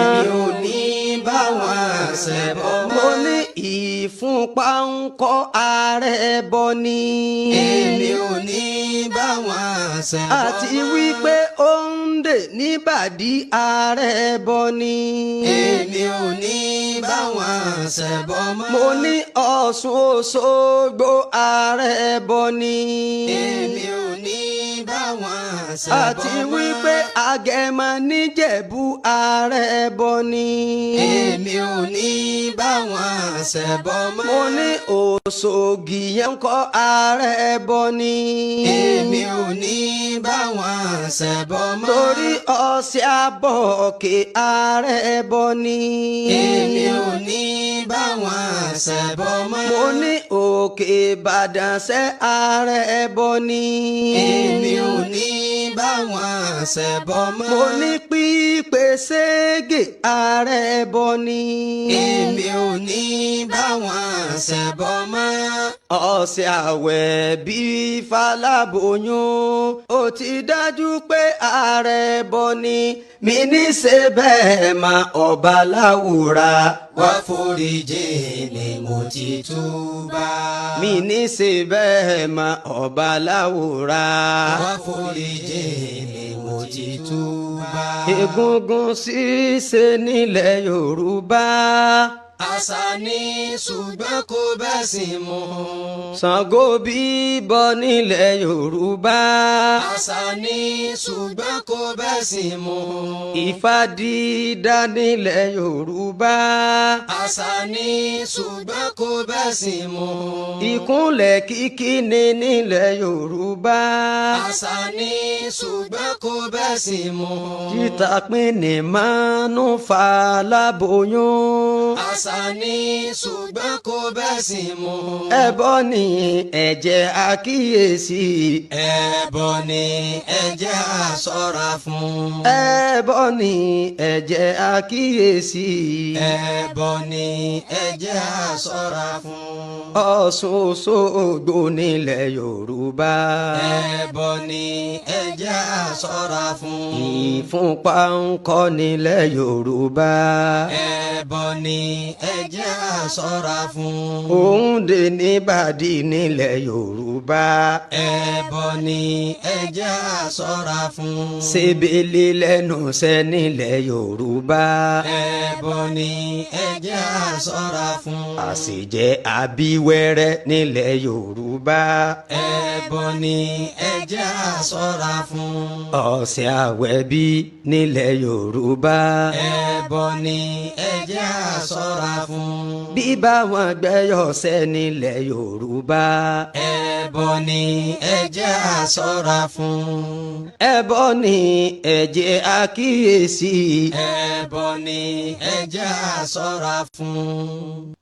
Èmi ò ní bá wọn ṣẹbọ mọ́. Mo ní ìfúnpá ń kọ́ ààrẹ bọ ni. Èmi ò ní bá wọn ṣẹbọ mọ́. Àti wípé ó ń dè níbàdí ààrẹ bọ ni. Èmi ò ní bá wọn ṣẹbọ mọ́. Mo ní Ọ̀ṣun Òṣogbo ààrẹ bọ ni. Èmi ò ní bá wọn ṣẹbọ mọ́. Àti wípé Agẹmọ níjẹ̀bú ààrẹ bọ ni. Èmi ò ní bá wọn ṣẹbọ mọ́. Mo ní Òṣogì yẹn ń kọ́ ààrẹ bọ ni. Èmi ò ní bá wọn ṣẹbọ mọ́. Torí ọ̀sẹ̀ àbọ̀kè ààrẹ bọ ni. Èmi ò ní bá wọn ṣẹbọ mọ́. Mo ní Òkè Ìbàdàn ṣẹ́ ààrẹ bọ ni. Èmi ò ní bá wọn ṣẹbọ mọ́. Mo ní pípé ségè ààrẹ bọ ni. Èmi ò ní bá wọn ṣẹbọ mọ́. Ọ̀sẹ̀ àwẹ̀ bí Fálábòyún ó ti dájú pé ààrẹ bọ ni. Mi ní ṣe bẹ́ẹ̀ ma ọba láwùrà Wá foríjì ni mo ti túbà. Mi ní ṣe bẹ́ẹ̀ ma ọba láwùrà. Wá foríjì ni mo ti túbà. Egungun ṣíṣe nílẹ̀ Yorùbá. Àṣà ni ṣùgbọ́n kò bẹ́sìn mu. Ṣàngó bíbọ nílẹ̀ Yorùbá. Àṣà ni ṣùgbọ́n kò bẹ́sìn mu. Ifá dídá nílẹ̀ Yorùbá. Àṣà ni ṣùgbọ́n kò bẹ́sìn mu. Ìkúnlẹ̀ kíkí ni nílẹ̀ Yorùbá. Àṣà ni ṣùgbọ́n kò bẹ́sìn mu. Títà pín ní mánú fa láboyún. Àṣà Àṣà ni ṣùgbọ́n kò bẹ́sìn mu. Ẹbọ ni ẹ jẹ́ àkíyèsí. Ẹbọ ni ẹ jẹ́ á ṣọ́ra fún. Ẹbọ ni ẹ jẹ́ àkíyèsí. Ẹbọ ni ẹ jẹ́ á ṣọ́ra fún. Ọ̀ṣun Òṣogbo nílẹ̀ Yorùbá. Ẹbọ ni ẹ jẹ́ á ṣọ́ra fún. Ìfúnpá ń kọ́ nílẹ̀ Yorùbá. Ẹbọ ni ẹ jẹ́ á ṣọ́ra fún. Òǹdè níbàdí nílẹ̀ Yorùbá. Ẹbọ ni ẹ jẹ́ á ṣọ́ra fún. Ṣebele lẹ́nu iṣẹ́ nílẹ̀ Yorùbá. Ẹbọ ni ẹ jẹ́ á ṣọ́ra fún. Àṣejẹ abíwẹ́rẹ́ nílẹ̀ Yorùbá. Ẹbọ ni ẹ jẹ́ á ṣọ́ra fún. Ọ̀sẹ̀ àwẹ̀bí nílẹ̀ Yorùbá. Ẹbọ ni ẹ jẹ́ á ṣọ́ra fún. Bíbá wọn gbẹ́yọ̀sẹ̀ nílẹ̀ Yorùbá. Ẹbọ ni ẹ jẹ́ á ṣọ́ra fún. Ẹbọ ni ẹ jẹ́ àkíyèsí. Ẹbọ ni ẹ jẹ́ á ṣọ́ra fún.